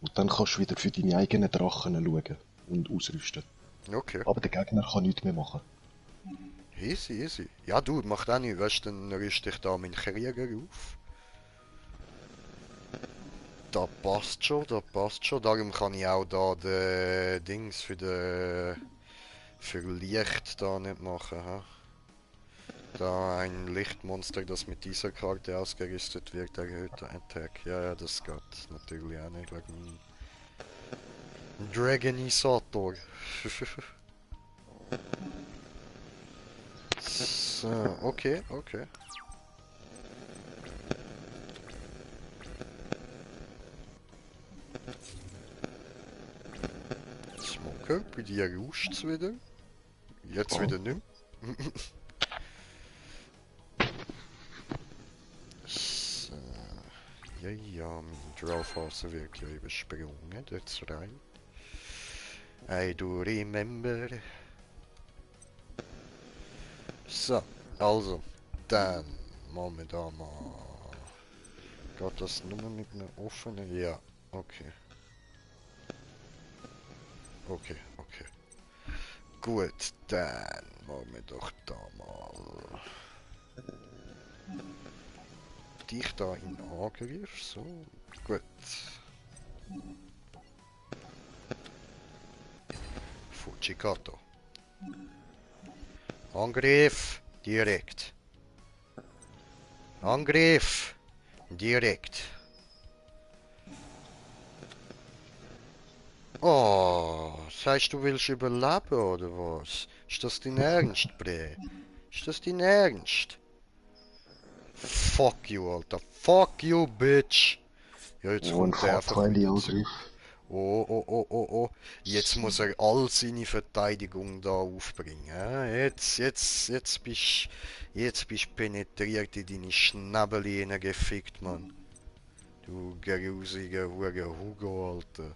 S1: Und dann kannst du wieder für deine eigenen Drachen schauen und ausrüsten.
S2: okay.
S1: Aber der Gegner kann nichts mehr machen.
S2: Easy, easy. Ja, du, macht auch nichts. Weißt, dann rüste ich da meinen Krieger auf. Da passt schon, da passt schon. Darum kann ich auch da den Dings für Licht da nicht machen. Ha? Da ein Lichtmonster, das mit dieser Karte ausgerüstet wird, erhöht Attack. Ja, ja, das geht natürlich auch nicht wegen Dragonisator. So, okay, okay. Smoker, bei dir rauscht's wieder. Jetzt
S1: Oh.
S2: wieder nicht mehr. So. Ja, ja, meine Drawphase wird ja übersprungen, that's right. I do remember. So, also, dann machen wir da mal. Geht das nur mit einer offenen? Ja, okay. Okay, okay. Gut, dann machen wir doch da mal dich da in Angriff. So, gut. Fujikato. Angriff! Direkt. Angriff! Direkt. Oh, das heißt, du willst überleben, oder was? Ist das dein Ernst, Bre? Ist das dein Ernst? Fuck you, Alter. Fuck you, bitch. Ja, jetzt
S1: Oh, ein
S2: kommt er einfach wieder zurück.
S1: Fatality-Angriff.
S2: Oh, oh, oh, oh, oh. Jetzt muss er all seine Verteidigung da aufbringen. Jetzt bist penetriert in deine Schnäbel gefickt, Mann. Du grusiger Hure Hugo, Alter.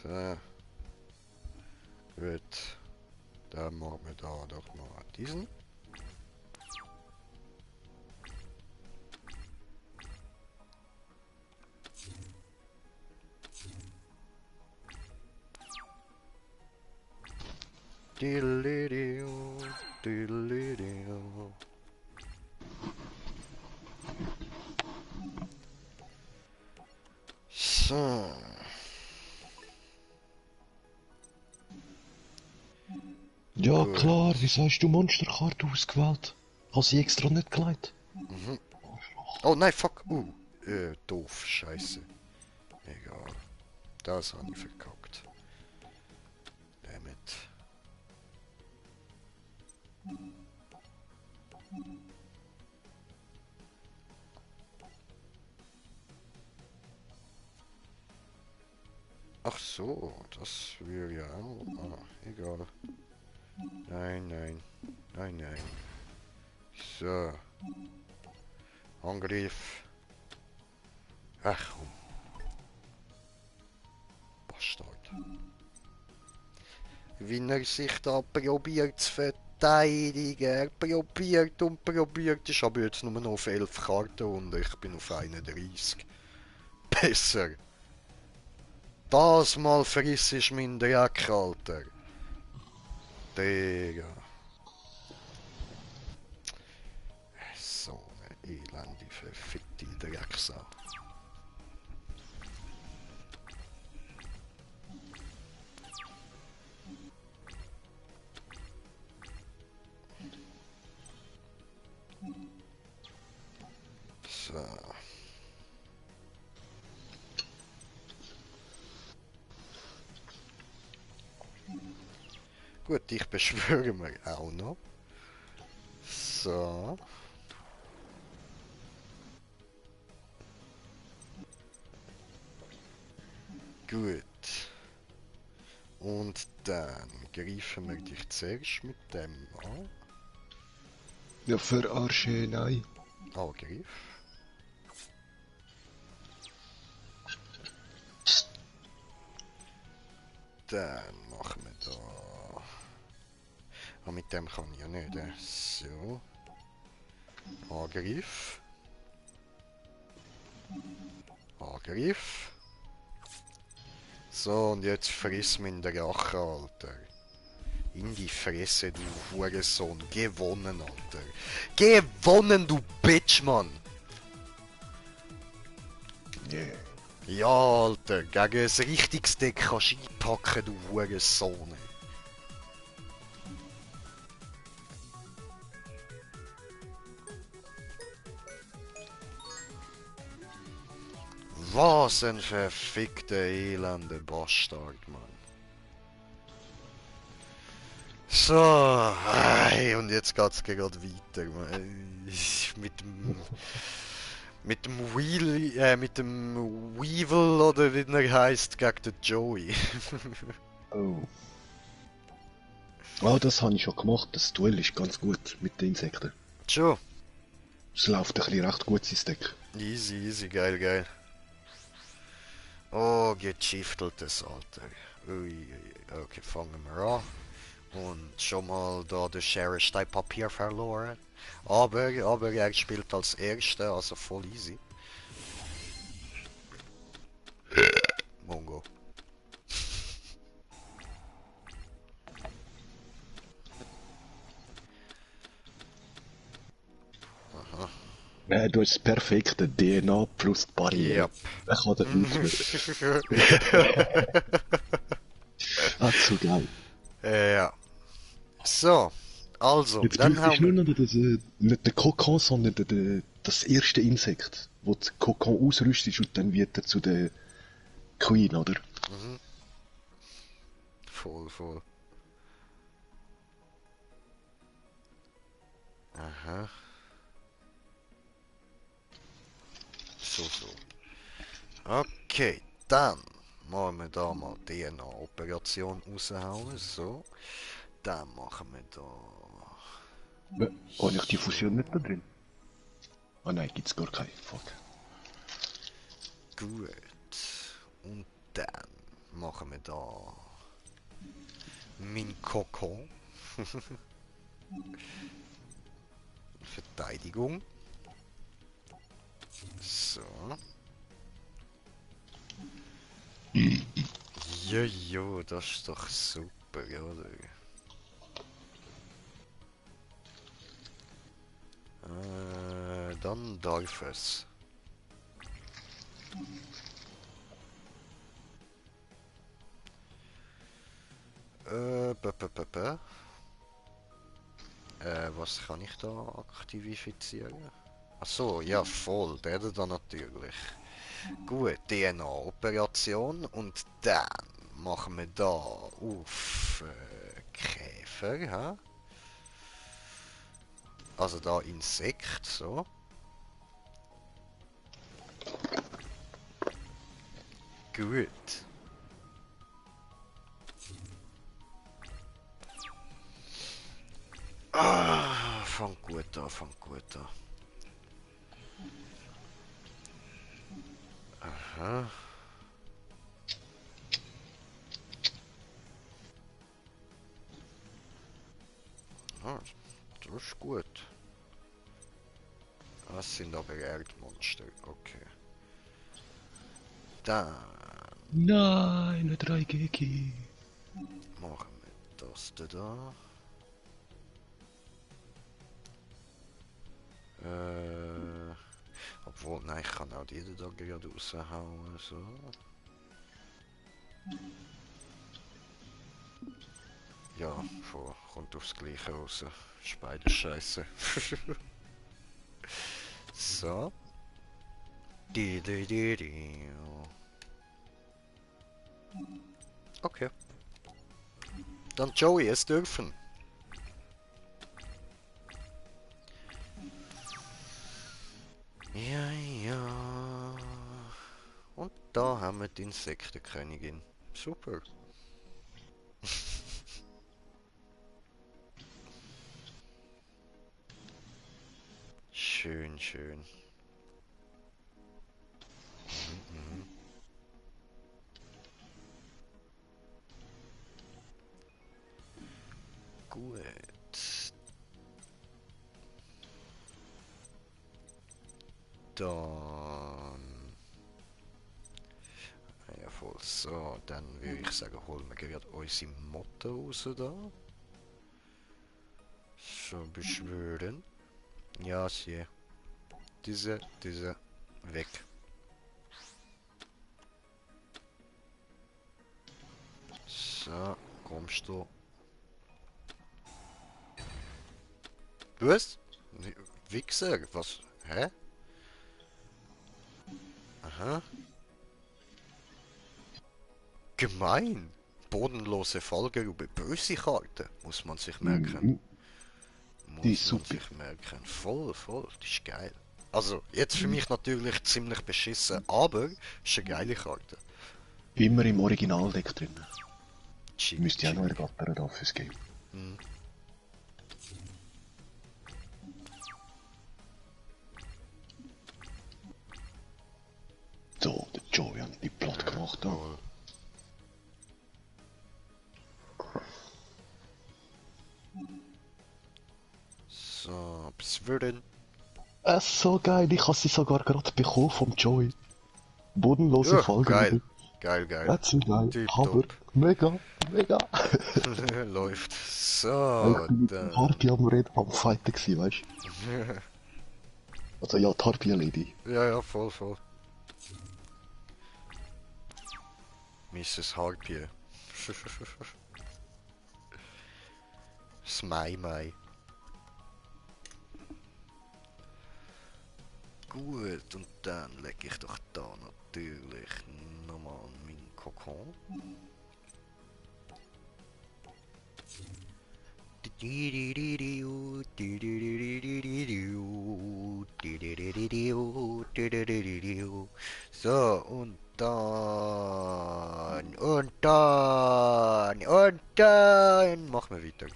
S2: So, gut. Dann machen wir da doch mal diesen. Diddle-diddle, diddle-diddle. So.
S1: Ja,
S2: Gut.
S1: klar, wieso hast du Monsterkarte ausgewählt? Hast sie extra nicht gelegt?
S2: Mhm. Oh nein, fuck. Doof, scheiße. Egal. Das habe ich verkackt. Damit. Ach so, das wäre ja auch... Ah, egal. Nein, nein. Nein, nein. So. Angriff. Ach komm, Bastard. Wie er sich da probiert zu verteidigen. Er probiert und probiert. Ich habe jetzt nur noch auf 11 Karten und ich bin auf 31. Besser. Das mal friss ich meinen Dreck, Alter. Digga. So eine elende, verfickte Drecksau. So. Gut, dich beschwören wir auch noch. So. Gut. Und dann greifen wir dich zuerst mit dem an.
S1: Ja, verarsche, nein.
S2: Angriff. Dann machen wir da... Ah, mit dem kann ich ja nicht. So. Angriff. Angriff. So, und jetzt friss mich in der Rache, Alter. In die Fresse, du Hurensohn. Gewonnen, Alter. Gewonnen, du Bitch, Mann.
S1: Yeah.
S2: Ja, Alter. Gegen ein richtiges Deck kannst du einpacken, du Hurensohn. Was ein verfickter, elender Bastard, Mann. So, und jetzt geht's gerade weiter, Mann. Mit dem Weevil oder wie er heißt, gegen den Joey.
S1: Oh. Ah, das habe ich schon gemacht. Das Duell ist ganz gut mit den Insekten.
S2: Schon.
S1: Es läuft ein bisschen recht gut ins Deck.
S2: Easy, easy, geil, geil. Oh, geschifteltes, Alter. Ui, ui, okay, fangen wir an. Und schon mal da der Sheriff Stein Papier verloren. Aber er spielt als Erster, also voll easy. Mongo. Aha.
S1: Du hast das perfekte DNA plus die Barriere.
S2: Yep.
S1: Ich kann das nicht mehr. Ah, zu geil.
S2: Ja. So. Also,
S1: Jetzt
S2: dann
S1: bräuchte ich
S2: haben
S1: nur
S2: wir...
S1: noch nicht den Kokon, sondern das erste Insekt, wo das Kokon ausrüstet und dann wird er zu der Queen, oder?
S2: Mhm. Voll, voll. Aha. So, so. Okay, dann machen wir da mal DNA-Operation raushauen. So. Dann machen wir da...
S1: Habe ich die Fusion nicht da drin? Ah nein, gibt's gar keine. Fuck.
S2: Gut. Und dann machen wir da... Min Kokon. Verteidigung. So. Jojo, das ist doch super, oder? Dann darf es. B. Was kann ich da aktivifizieren? Ach so, ja voll, der dann natürlich. Gut, DNA-Operation und dann machen wir da auf Käfer, hä? Also da Insekt, so. Gut. Ah, fang gut an, fang gut an. Aha. Ah, das ist gut. Das sind aber Erdmonster, okay. Dann
S1: Nein, nicht 3 Geki.
S2: machen wir das da. Obwohl, nein, ich kann auch die da gerade raushauen, so. Ja, voll, kommt aufs Gleiche raus. Ist beides scheiße. So. Di. Okay. Dann Joey, es dürfen. Ja, ja. Und da haben wir die Insektenkönigin. Super. Schön, schön. Mhm. Gut. Dann... Ja, voll. So, dann würde ich sagen, holen wir gerade unsere Motto raus da. So, beschwören. Ja, sie. Diese. Weg. So, kommst du. Was? Wichser? Was? Hä? Aha. Gemein. Bodenlose Fallgrube. Böse Karte. Muss man sich merken.
S1: Mhm. Die ist
S2: Muss man
S1: super.
S2: sich merken. Voll, voll. Das ist geil. Also, jetzt für mich natürlich ziemlich beschissen, aber ist eine geile Karte.
S1: Immer im Originaldeck drin.
S2: Chillig,
S1: Müsste ja auch noch
S2: chillig.
S1: ergattern da fürs Game.
S2: Hm.
S1: So, der Joey hat die platt gemacht da.
S2: Voll. So, bis würden.
S1: So geil, ich habe sie sogar gerade bekommen vom Joey. Bodenlose
S2: Ja, geil.
S1: Fallgrube.
S2: Geil, geil.
S1: Das ist geil. Hammer.
S2: Tipptopp.
S1: Mega, mega.
S2: Läuft.
S1: Ich
S2: So,
S1: bin mit dem
S2: dann.
S1: Harpy am Fighten gewesen, weißt du? Also ja, die Harpy-Lady.
S2: Ja, ja, voll, voll. Mrs. Harpie. Smai Mai. Gut, und dann lege ich doch da natürlich nochmal meinen Kokon. So, und dann machen wir weiter.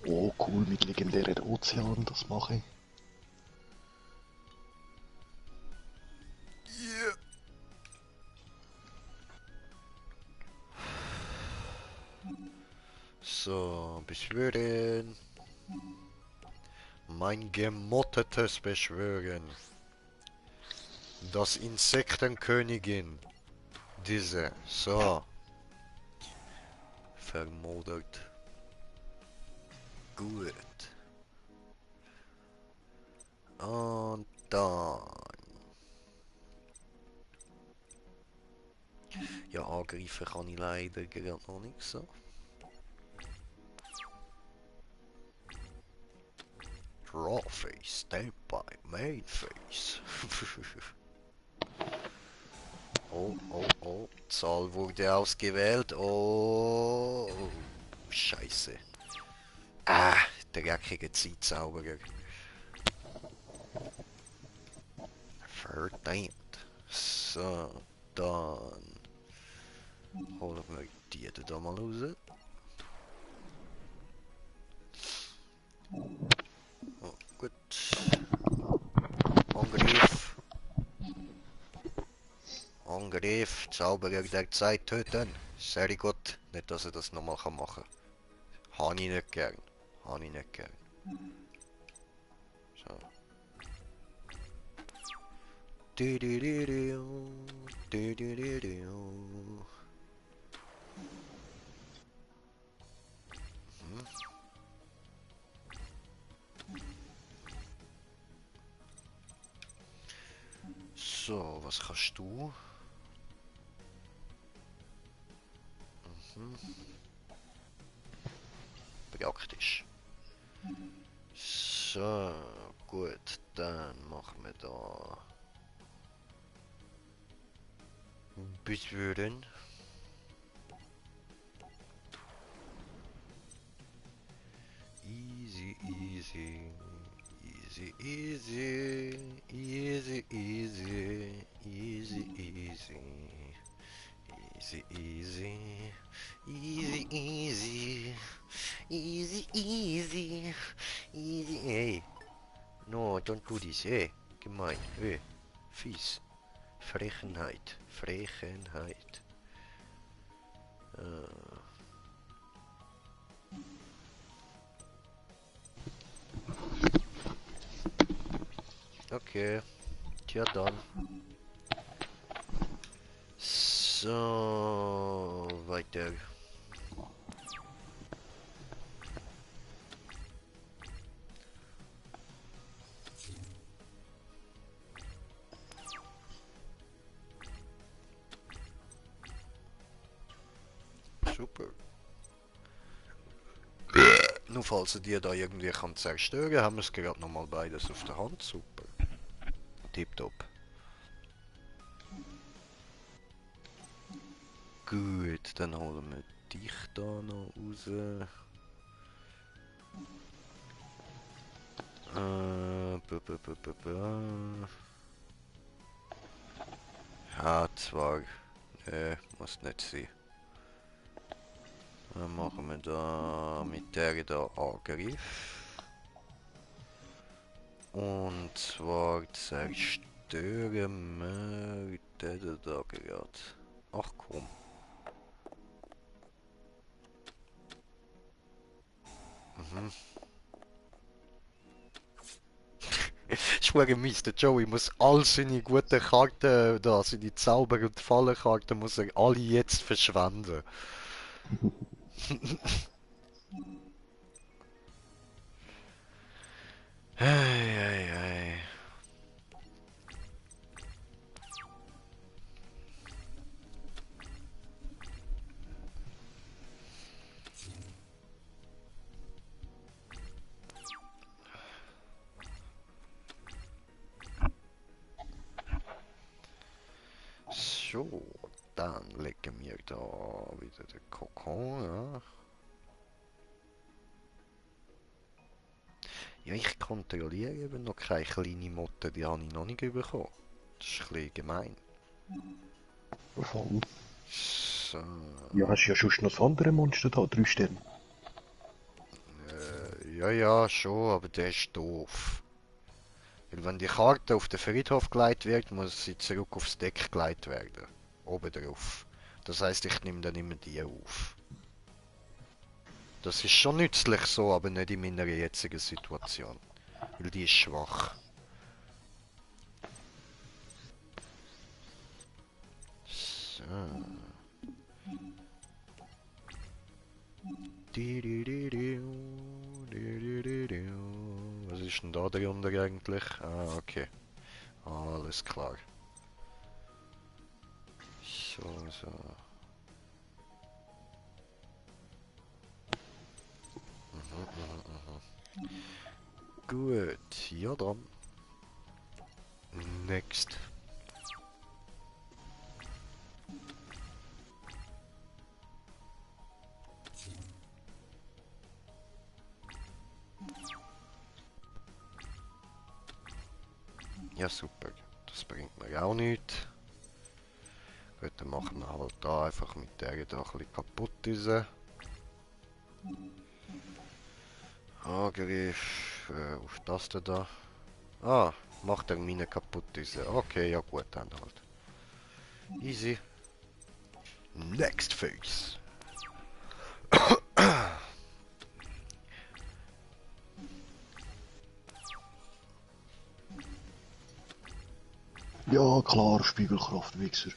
S1: Oh cool, mit legendären Ozean, das mache ich.
S2: So, beschwören. Mein gemottetes Beschwören. Das Insektenkönigin. Diese. So. Vermodert. Gut. Und dann. Ja, angreifen kann ich leider gerade noch nicht so. Draw Face, Standby, Main Face. Oh. Zahl wurde ausgewählt. Oh. Scheiße. Ah, der dreckige Zeitzauberer. Verdammt. So, dann holen wir die da mal raus. Oh, gut. Angriff. Angriff. Zauberer der Zeit töten. Sehr gut. Nicht, dass er das nochmal machen kann. Habe ich nicht gern. Habe ich nicht gern. So. Hm. So, was kannst du? Mhm. Praktisch. So, gut, dann machen wir da Beschwören. Easy, easy. Easy, easy. Easy, easy. Easy, easy. Easy, easy, easy, easy, easy, easy. Hey, no, don't do this. Hey, gemein. Hey, fies. Frechheit, Frechheit. Okay, tja dann. So, weiter. Super. Nur falls ihr die da irgendwie kann zerstören, haben wir es gerade nochmal beides auf der Hand. Super. Tipptopp. Gut, dann holen wir dich da noch raus. Ja, zwar. Muss nicht sein. Dann machen wir da mit der da Angriff. Und zwar zerstören wir den da gerade. Ach komm. Ich schwöre Mist, der Joey muss all seine guten Karten da, seine Zauber- und Fallenkarten muss er alle jetzt verschwenden. Hey, hey, hey. So, dann legen wir da wieder den Kokon, ja. Ja, ich kontrolliere eben noch keine kleine Motte, die habe ich noch nicht bekommen. Das ist ein bisschen gemein.
S1: Voll.
S2: So,
S1: Ja, hast du ja schon noch das andere Monster da, 3 Sterne.
S2: ja, schon, aber der ist doof. Weil wenn die Karte auf den Friedhof gelegt wird, muss sie zurück aufs Deck gelegt werden. Oben drauf. Das heißt, ich nehme dann immer die auf. Das ist schon nützlich so, aber nicht in meiner jetzigen Situation. Weil die ist schwach. So. Was ist denn da drunter eigentlich? Ah, okay. Alles klar. So. Gut, ja dann. Next. Ja, super. Das bringt mir auch nichts. Gut, dann machen wir halt da einfach mit der da ein bisschen kaputt raus. Angriff auf das da. Ah, macht er meine kaputt raus. Okay, ja gut, dann halt. Easy. Next Phase.
S1: Ja, klar, Spiegelkraft, Wichser.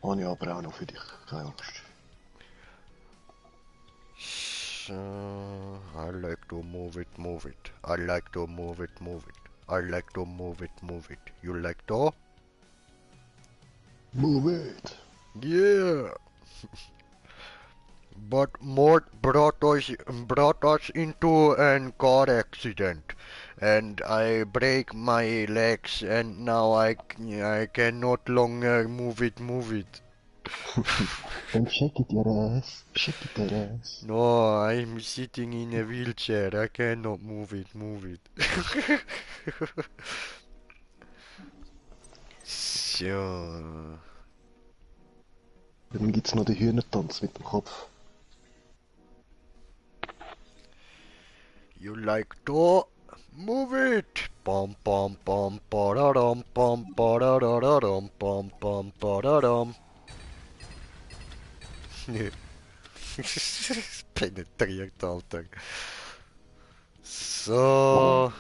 S1: Habe ich aber auch noch für dich, keine Angst.
S2: So, I like to move it, move it. I like to move it, move it. I like to move it, move it. You like to?
S1: Move it!
S2: Yeah! But Mort brought us into an car accident, and I break my legs, and now I can not longer move it, move it.
S1: Then shake it your ass, shake it your ass.
S2: No, I'm sitting in a wheelchair. I cannot move it, move it. Tja.
S1: Dann gibt's noch den Hühnertanz mit dem Kopf.
S2: You like to move it. Bam bam bam pararam bam parararam bam bam pararam. Penetriert, Alter. So.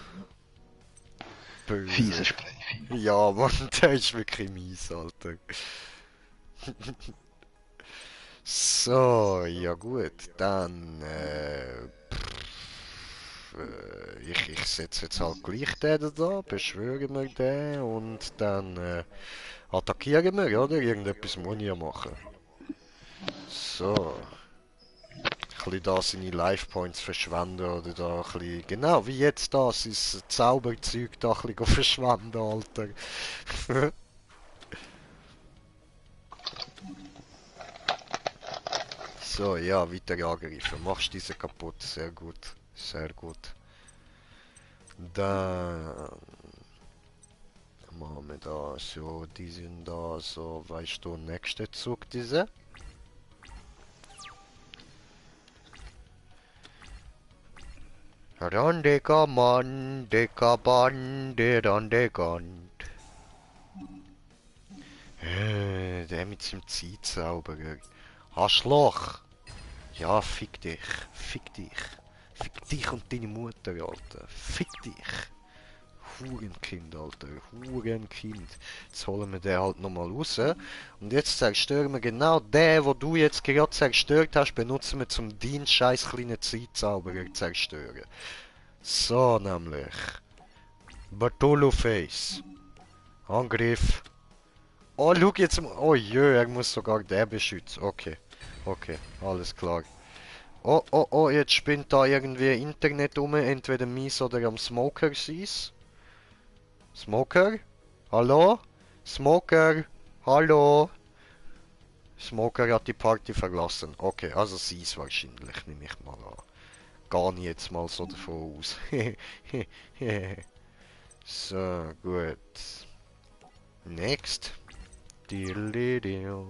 S2: Böse.
S1: Fieser Spray.
S2: Ja, Mann, der ist wirklich mies, Alter. So, ja gut, dann ich setze jetzt halt gleich den da, beschwören wir den und dann attackieren wir, oder? Irgendetwas muss ich ja machen. So. Ein bisschen da seine Life Points verschwenden oder da ein bisschen, genau wie jetzt da, sein Zauberzeug da ein bisschen verschwenden, Alter. So, ja, weiter angreifen. Machst diese kaputt. Sehr gut. Sehr gut. Dann machen wir da so, die sind da so, weißt du, nächster Zug diese. Randega Mann, Deka Bande, Randegand. Der mit seinem Zeitzauberer. Arschloch! Ja, fick dich. Fick dich. Fick dich und deine Mutter, Alter. Fick dich. Hurenkind, Alter. Hurenkind. Jetzt holen wir den halt nochmal raus. Und jetzt zerstören wir genau den, wo du jetzt gerade zerstört hast, benutzen wir zum deinen scheiß kleinen Zeitzauberer zerstören. So, nämlich. Bartolo Face. Angriff. Oh, schau jetzt mal. Oh je, er muss sogar den beschützen. Okay. Okay, alles klar. Oh, oh, oh, jetzt spinnt da irgendwie Internet um, entweder mies oder am Smoker sie's. Smoker? Hallo? Smoker? Hallo? Smoker hat die Party verlassen. Okay, also sie's wahrscheinlich, nehme ich mal an. Gar nicht jetzt mal so davon aus. So, gut. Next. Diddle-diddle.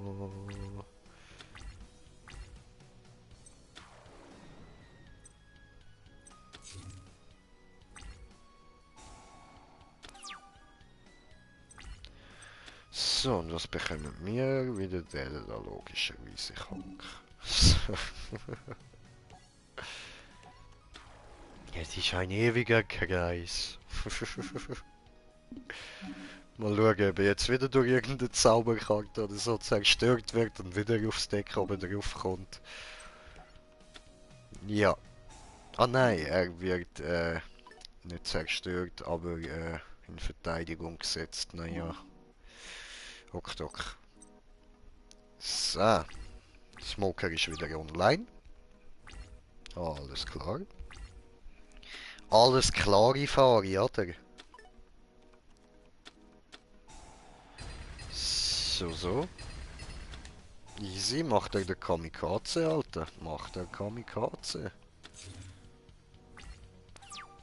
S2: So, und was bekommen wir? Wieder der da logischerweise krank. Es ist ein ewiger Kreis. Mal schauen, ob er jetzt wieder durch irgendeine Zauberkarte oder so zerstört wird und wieder aufs Deck oben drauf kommt. Ja. Ah nein, er wird nicht zerstört, aber in Verteidigung gesetzt. Naja. Ok. So. Smoker ist wieder online. Alles klar. Alles klare Fahre, oder? So. Easy, macht er den Kamikaze, Alter. Macht er Kamikaze.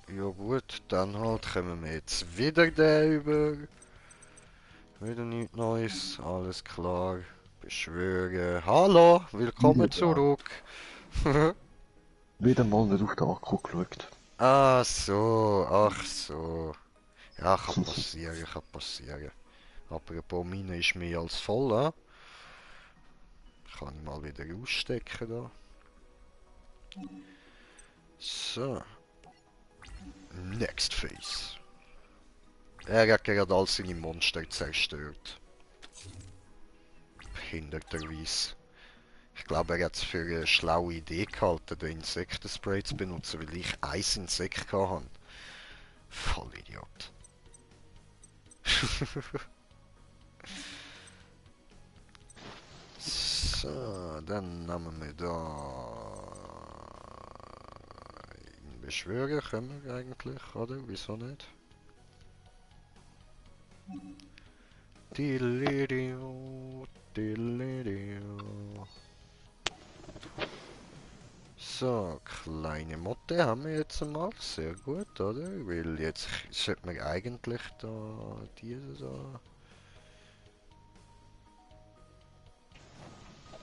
S2: Ja gut, dann halt kommen wir jetzt wieder den über. Wieder nichts Neues, alles klar. Beschwören. Hallo, willkommen zurück.
S1: Wieder mal nicht auf den Akku geschaut.
S2: Ah so, ach so. Ja, kann passieren. Apropos, meine ist mehr als voll, hein? Kann ich mal wieder ausstecken da. So. Next Phase. Er hat gerade all seine Monster zerstört. Behinderterweise. Ich glaube, er hat es für eine schlaue Idee gehalten, den Insektenspray zu benutzen, weil ich ein Insekt hatte. Voll Idiot. So, dann nehmen wir da... ihn beschwören können wir eigentlich, oder? Wieso nicht? So, kleine Motte haben wir jetzt mal. Sehr gut, oder? Weil jetzt sollte man eigentlich da diese da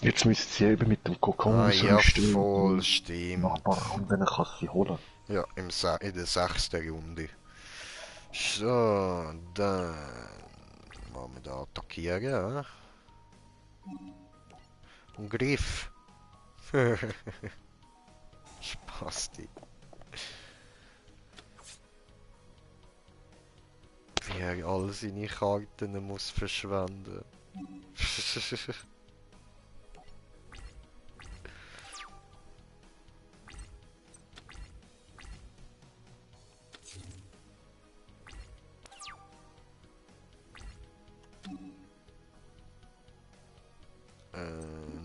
S1: Jetzt müsste sie eben mit dem Kokon
S2: Ah, ja,
S1: ausrüsten
S2: voll,
S1: und nach ein
S2: stimmt.
S1: paar Runden kann sie holen.
S2: Ja, in der sechsten Runde. So, dann machen wir da attackieren, ja? Und Griff. Spasti. Wie er all seine Karten muss verschwenden.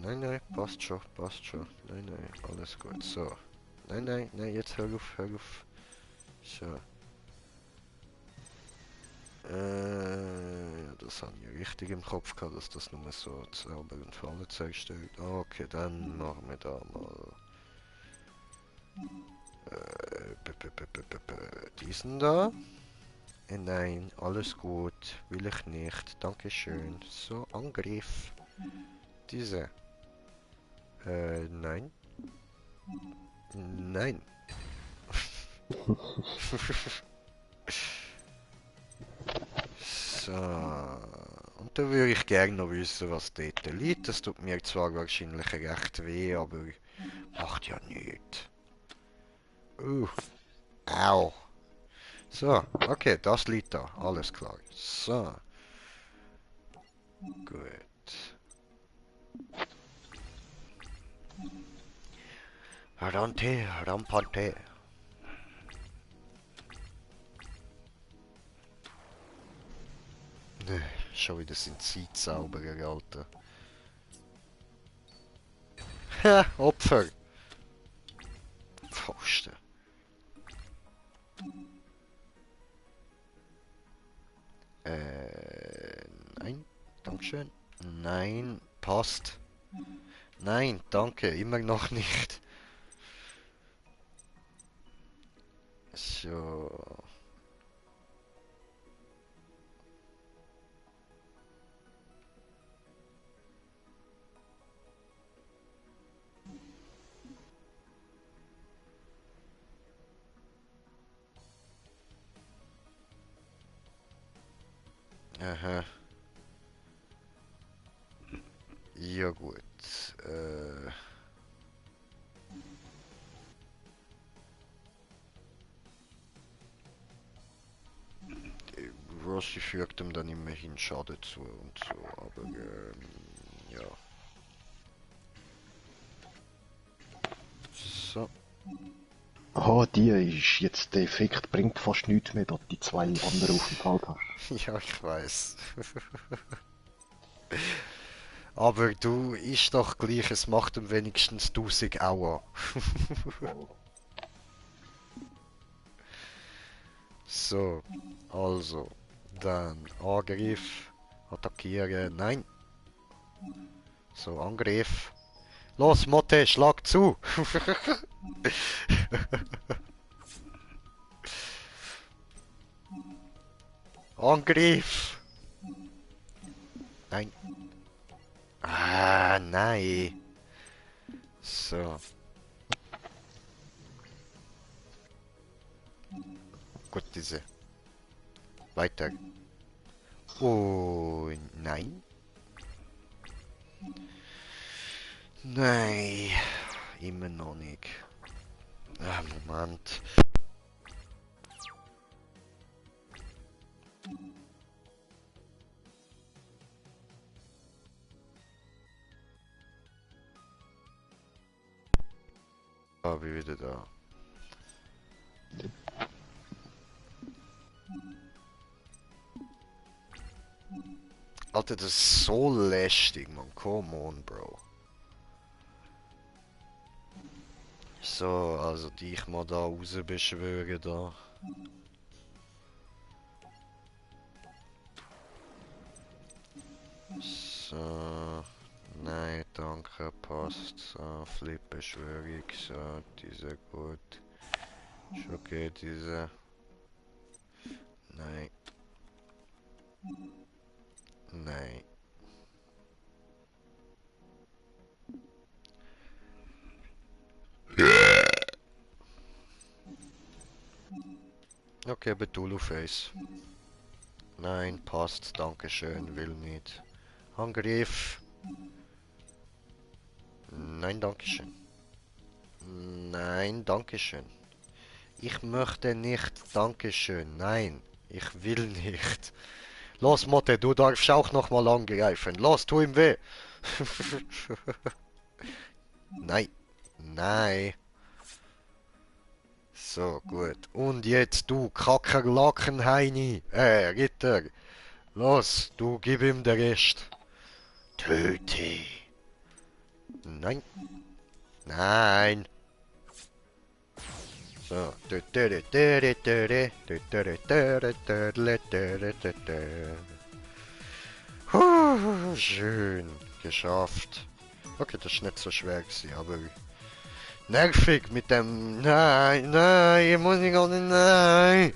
S2: Nein, nein, passt schon, passt schon. Nein, nein, alles gut. So. Nein, nein, nein, jetzt hör auf, hör auf. So. Das habe ich richtig im Kopf gehabt, dass das nur so Zauber und Fallen zerstört. Okay, dann machen wir da mal diesen da. Nein, alles gut, will ich nicht. Dankeschön. So, Angriff. Diese. Nein. Nein. So. Und da würde ich gerne noch wissen, was dort liegt. Das tut mir zwar wahrscheinlich recht weh, aber macht ja nichts. Au. So, okay, das liegt da. Alles klar. So. Gut. Rante, rampante. Nee, schon wieder sind Zeitzauberer, Alter. Ha, Opfer. Pfosten. Nein. Dankeschön. Nein, passt. Nein, danke, immer noch nicht. So. Aha. Ja gut. Rossi fügt ihm dann immerhin Schaden zu und so, aber ja. So.
S1: Ah, die ist jetzt, der Effekt bringt fast nichts mehr, da du die zwei anderen Aufenthalte hast.
S2: Ja, ich weiß. Aber du, ist doch gleich, es macht ihm wenigstens 1000 Aua. So, also, dann Angriff, attackieren, nein. So, Angriff. Los, Motte, schlag zu! Angriff! Nein. Ah, nein. So, gut, diese. Weiter. Oh, nein. Nein. Immer noch nicht. Ah, Moment. Ah, bin wieder da. Alter, das ist so lästig, man. Come on, Bro. So, also dich mal da raus beschwören da. So. Nein, danke, passt. So, Flip-Beschwörung, so, diese gut. Ist okay, diese. Nein. Nein. Okay, Betulu-Face. Nein, passt, dankeschön, will nicht. Angriff. Nein, dankeschön. Nein, dankeschön. Ich möchte nicht, dankeschön. Nein, ich will nicht. Los, Motte, du darfst auch nochmal angreifen. Los, tu ihm weh. Nein, nein. So, gut. Und jetzt du, Kakerlakenheini. Ritter. Los, du gib ihm den Rest. Töte. Nein. Nein. So. Schön. Geschafft. Okay, das ist nicht so schwer gewesen, aber nervig mit dem. Nein, nein, ich muss nicht gar nicht. Nein.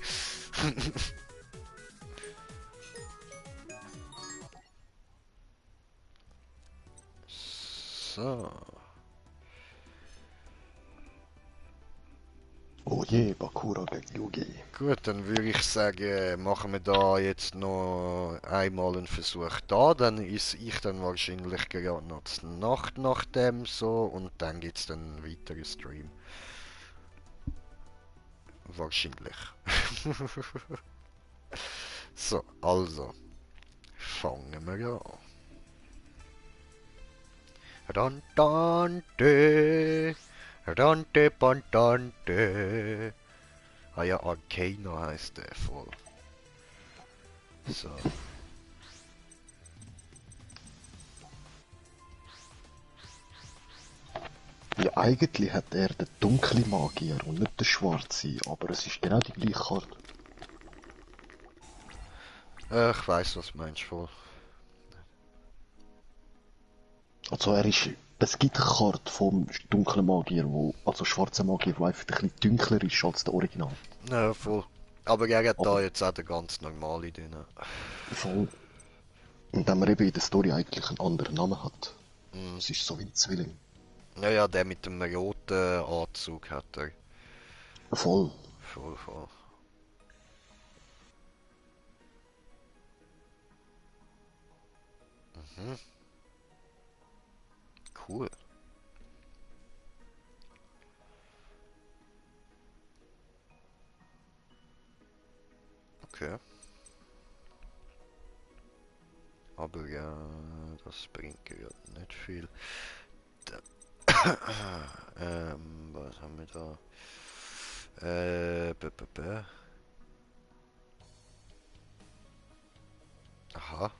S2: So.
S1: Oh je, Bakura gegen Yugi.
S2: Gut, dann würde ich sagen, machen wir da jetzt noch einmal einen Versuch da. Dann ist ich dann wahrscheinlich gerade noch die Nacht nach dem so und dann gibt es dann einen weiteren Stream. Wahrscheinlich. So, also. Fangen wir an. Randante. Rante Pantante. Ah ja, Arcana heißt der voll. So.
S1: Ja, eigentlich hat er den dunklen Magier und nicht den schwarzen, aber es ist genau die gleiche Karte.
S2: Ich weiß, was du meinst voll.
S1: Also es gibt eine Karte vom dunklen Magier, also schwarzen Magier, der einfach ein bisschen dunkler ist als der Original.
S2: Ja, voll. Aber er hat da
S1: Aber
S2: jetzt auch den ganz normale drin.
S1: voll. Und dann man eben in der Story eigentlich einen anderen Namen hat.
S2: Mm.
S1: Es ist so wie ein Zwilling.
S2: Ja, der mit dem roten Anzug hat er.
S1: Voll.
S2: Voll, voll. Mhm. Cool. Okay. Aber ja, das bringt gerade nicht viel. Da was haben wir da? B -b -b. Aha.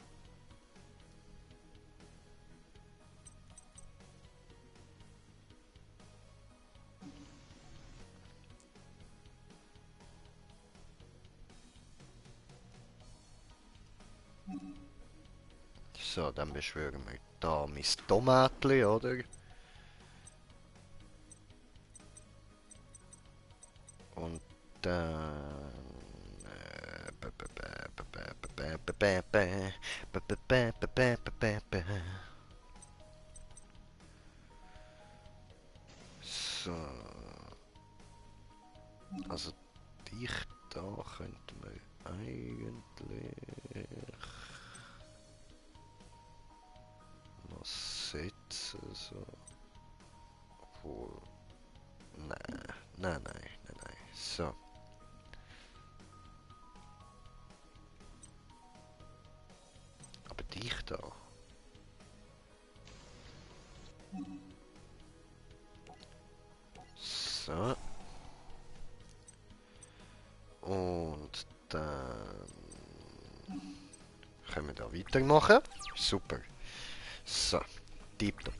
S2: So, dann beschwören wir da mein Tomatli, oder? Und dann... So. Also dich da könnten wir eigentlich noch setzen, so. Obwohl. Nein. So. Aber dich da. So. Und dann können wir da weitermachen. Super. So. Tipptopp.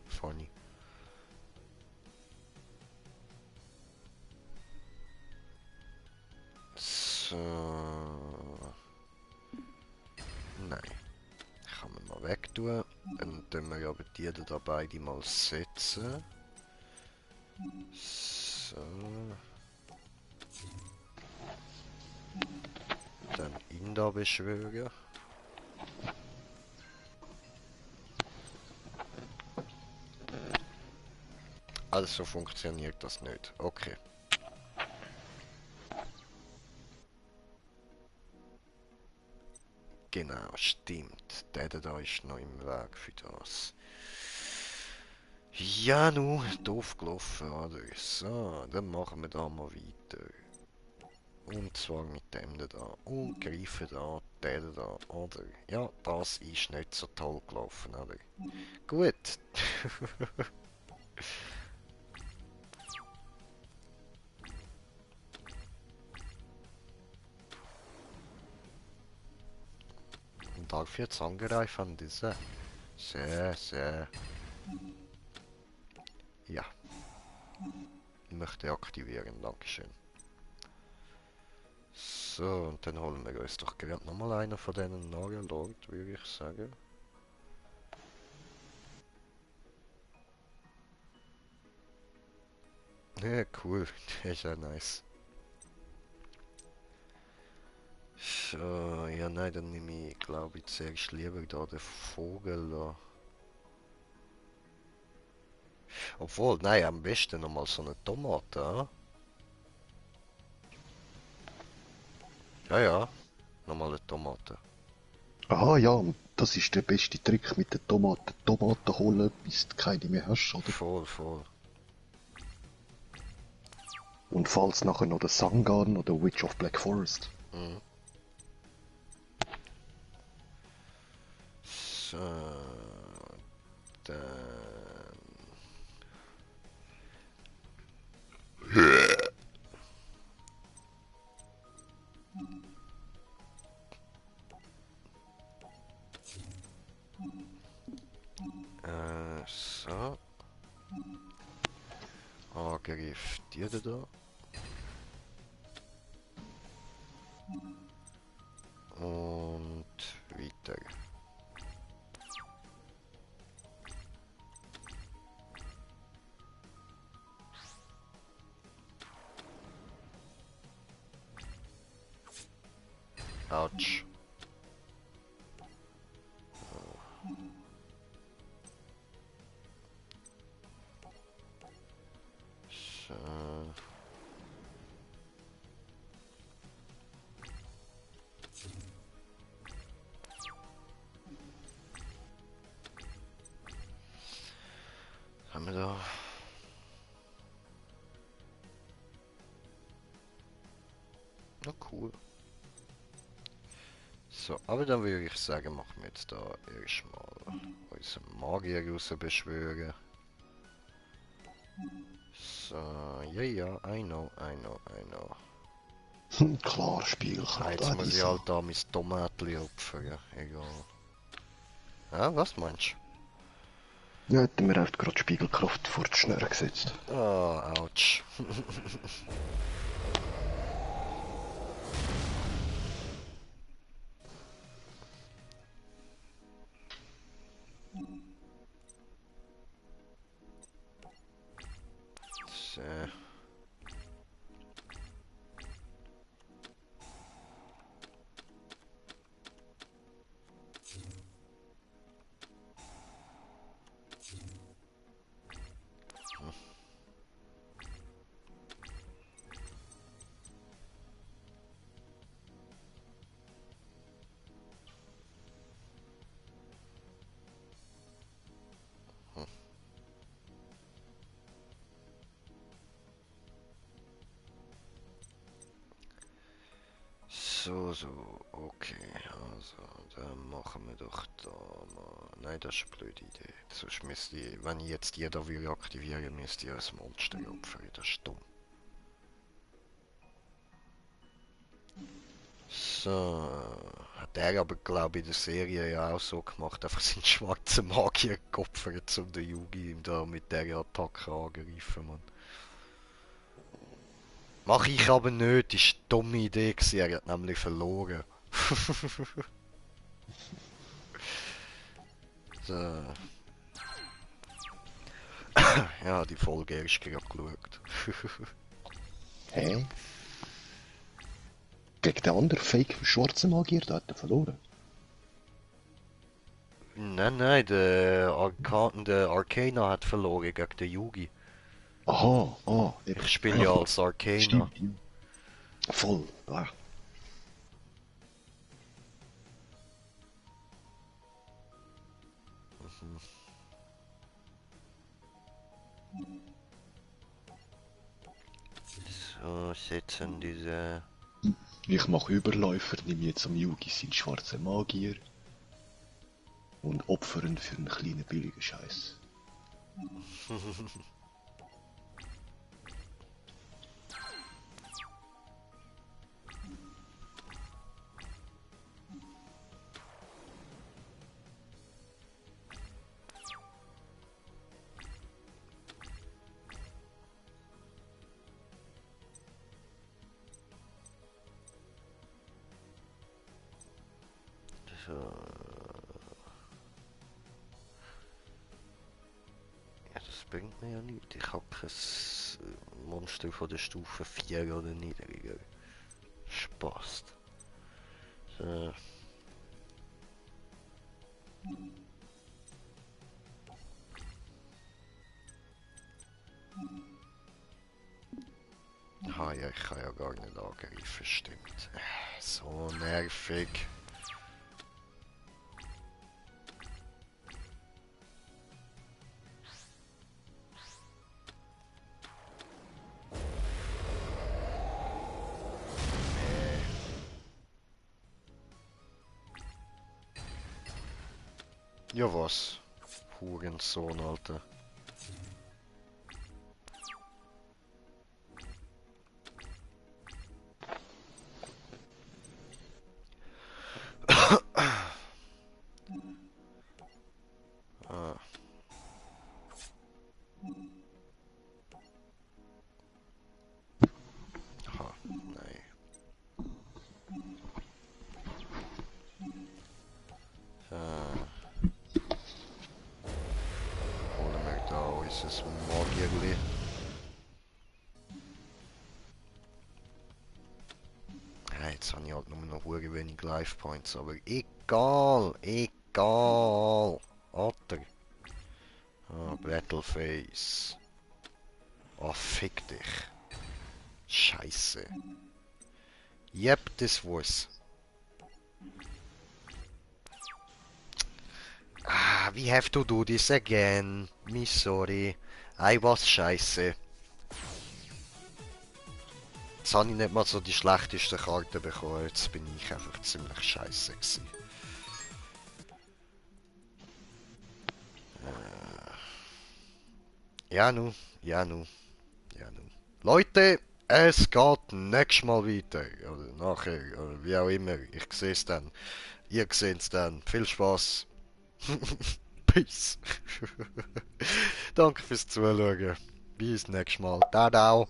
S2: Funny. So. Nein. Kann man mal wegtun. Dann tun wir aber die da beide mal setzen. So. Dann ihn da beschwören. Also funktioniert das nicht. Okay. Genau, stimmt. Der da ist noch im Weg für das. Ja, nu, doof gelaufen, oder? So, dann machen wir da mal weiter. Und zwar mit dem da. Und greifen da, den da, oder? Ja, das ist nicht so toll gelaufen, oder? Gut. Und darf jetzt angreifen, diese. Sehr, sehr. Ja, möchte aktivieren, dankeschön. So, und dann holen wir uns doch gerade nochmal einer von denen Narrenlord, würde ich sagen. Ja, cool, der ist ja nice. So, ja nein, dann nehme ich, glaube ich, zuerst lieber da den Vogel da. Obwohl, nein, am besten nochmal so eine Tomate, ah? Ja, ja, nochmal eine Tomate.
S1: Ah ja, und das ist der beste Trick mit den Tomaten. Tomaten holen, bis du keine mehr hast, oder?
S2: Voll, voll.
S1: Und falls nachher noch der Sungarden oder Witch of Black Forest.
S2: Mhm. So, dann... So. Angriff die da. Und weiter. Autsch. So. Was haben wir da? Na cool. So, aber dann würde ich sagen, machen wir jetzt da erstmal unseren Magier raus beschwören. So, ja, ja, I know, I know, I know.
S1: Klar, Spiegelkraft,
S2: Jetzt muss ich
S1: Lisa.
S2: halt da mein Tomatli opfern, egal. Ah, was meinst
S1: Ja, hätten wir einfach gerade Spiegelkraft vor die Schnur gesetzt.
S2: du? Ah, ouch. So. So, so, okay, also, dann machen wir doch da mal... Nein, das ist eine blöde Idee. Sonst müsste ich, wenn ich jetzt jeder will aktivieren, müsste ich ein Monster opfern, das ist dumm. So, hat er aber, glaube ich, in der Serie ja auch so gemacht, einfach seinen schwarzen Magier geopfert, um den Yugi ihm da mit der Attacke angreifen, Mann. Mach ich aber nicht, ist eine dumme Idee gewesen, er hat nämlich verloren. So. Ja, die Folge erst gerade geschaut.
S1: Hä? Gegen den anderen fake schwarzen Magier, da hat er verloren.
S2: Nein, nein, der Arcana hat verloren gegen den Yugi.
S1: Aha, ah, eben.
S2: Ich spiele ja als Arcana.
S1: Stimmt, ja. Voll, ja.
S2: So, setzen diese...
S1: Ich mache Überläufer, nehme jetzt am Yugi seinen schwarzen Magier und opfern für einen kleinen billigen Scheiß.
S2: So. Ja, das bringt mir ja nichts. Ich habe kein Monster von der Stufe 4 oder niedriger. Spaß. So. Ah ja, ich kann ja gar nicht angreifen, stimmt. So nervig. Ja was? Hurensohn, Alter. Ah. Aha, nein. Holen wir da unser Magierli. Ja, jetzt habe ich halt nur noch hure wenig Life Points, aber egal, egal. Alter. Ah, Battleface. Oh, fick dich. Scheiße. Yep, this was. Ah, we have to do this again. Me sorry. I was scheiße. Jetzt habe ich nicht mal so die schlechtesten Karten bekommen. Jetzt bin ich einfach ziemlich scheiße gewesen. Ja nu, ja nu, ja nu. Leute, es geht nächstes Mal weiter. Oder nachher, oder wie auch immer. Ich sehe es dann. Ihr seht es dann. Viel Spaß. Peace. Danke fürs Zuschauen. Bis nächstes Mal. Ciao, ciao.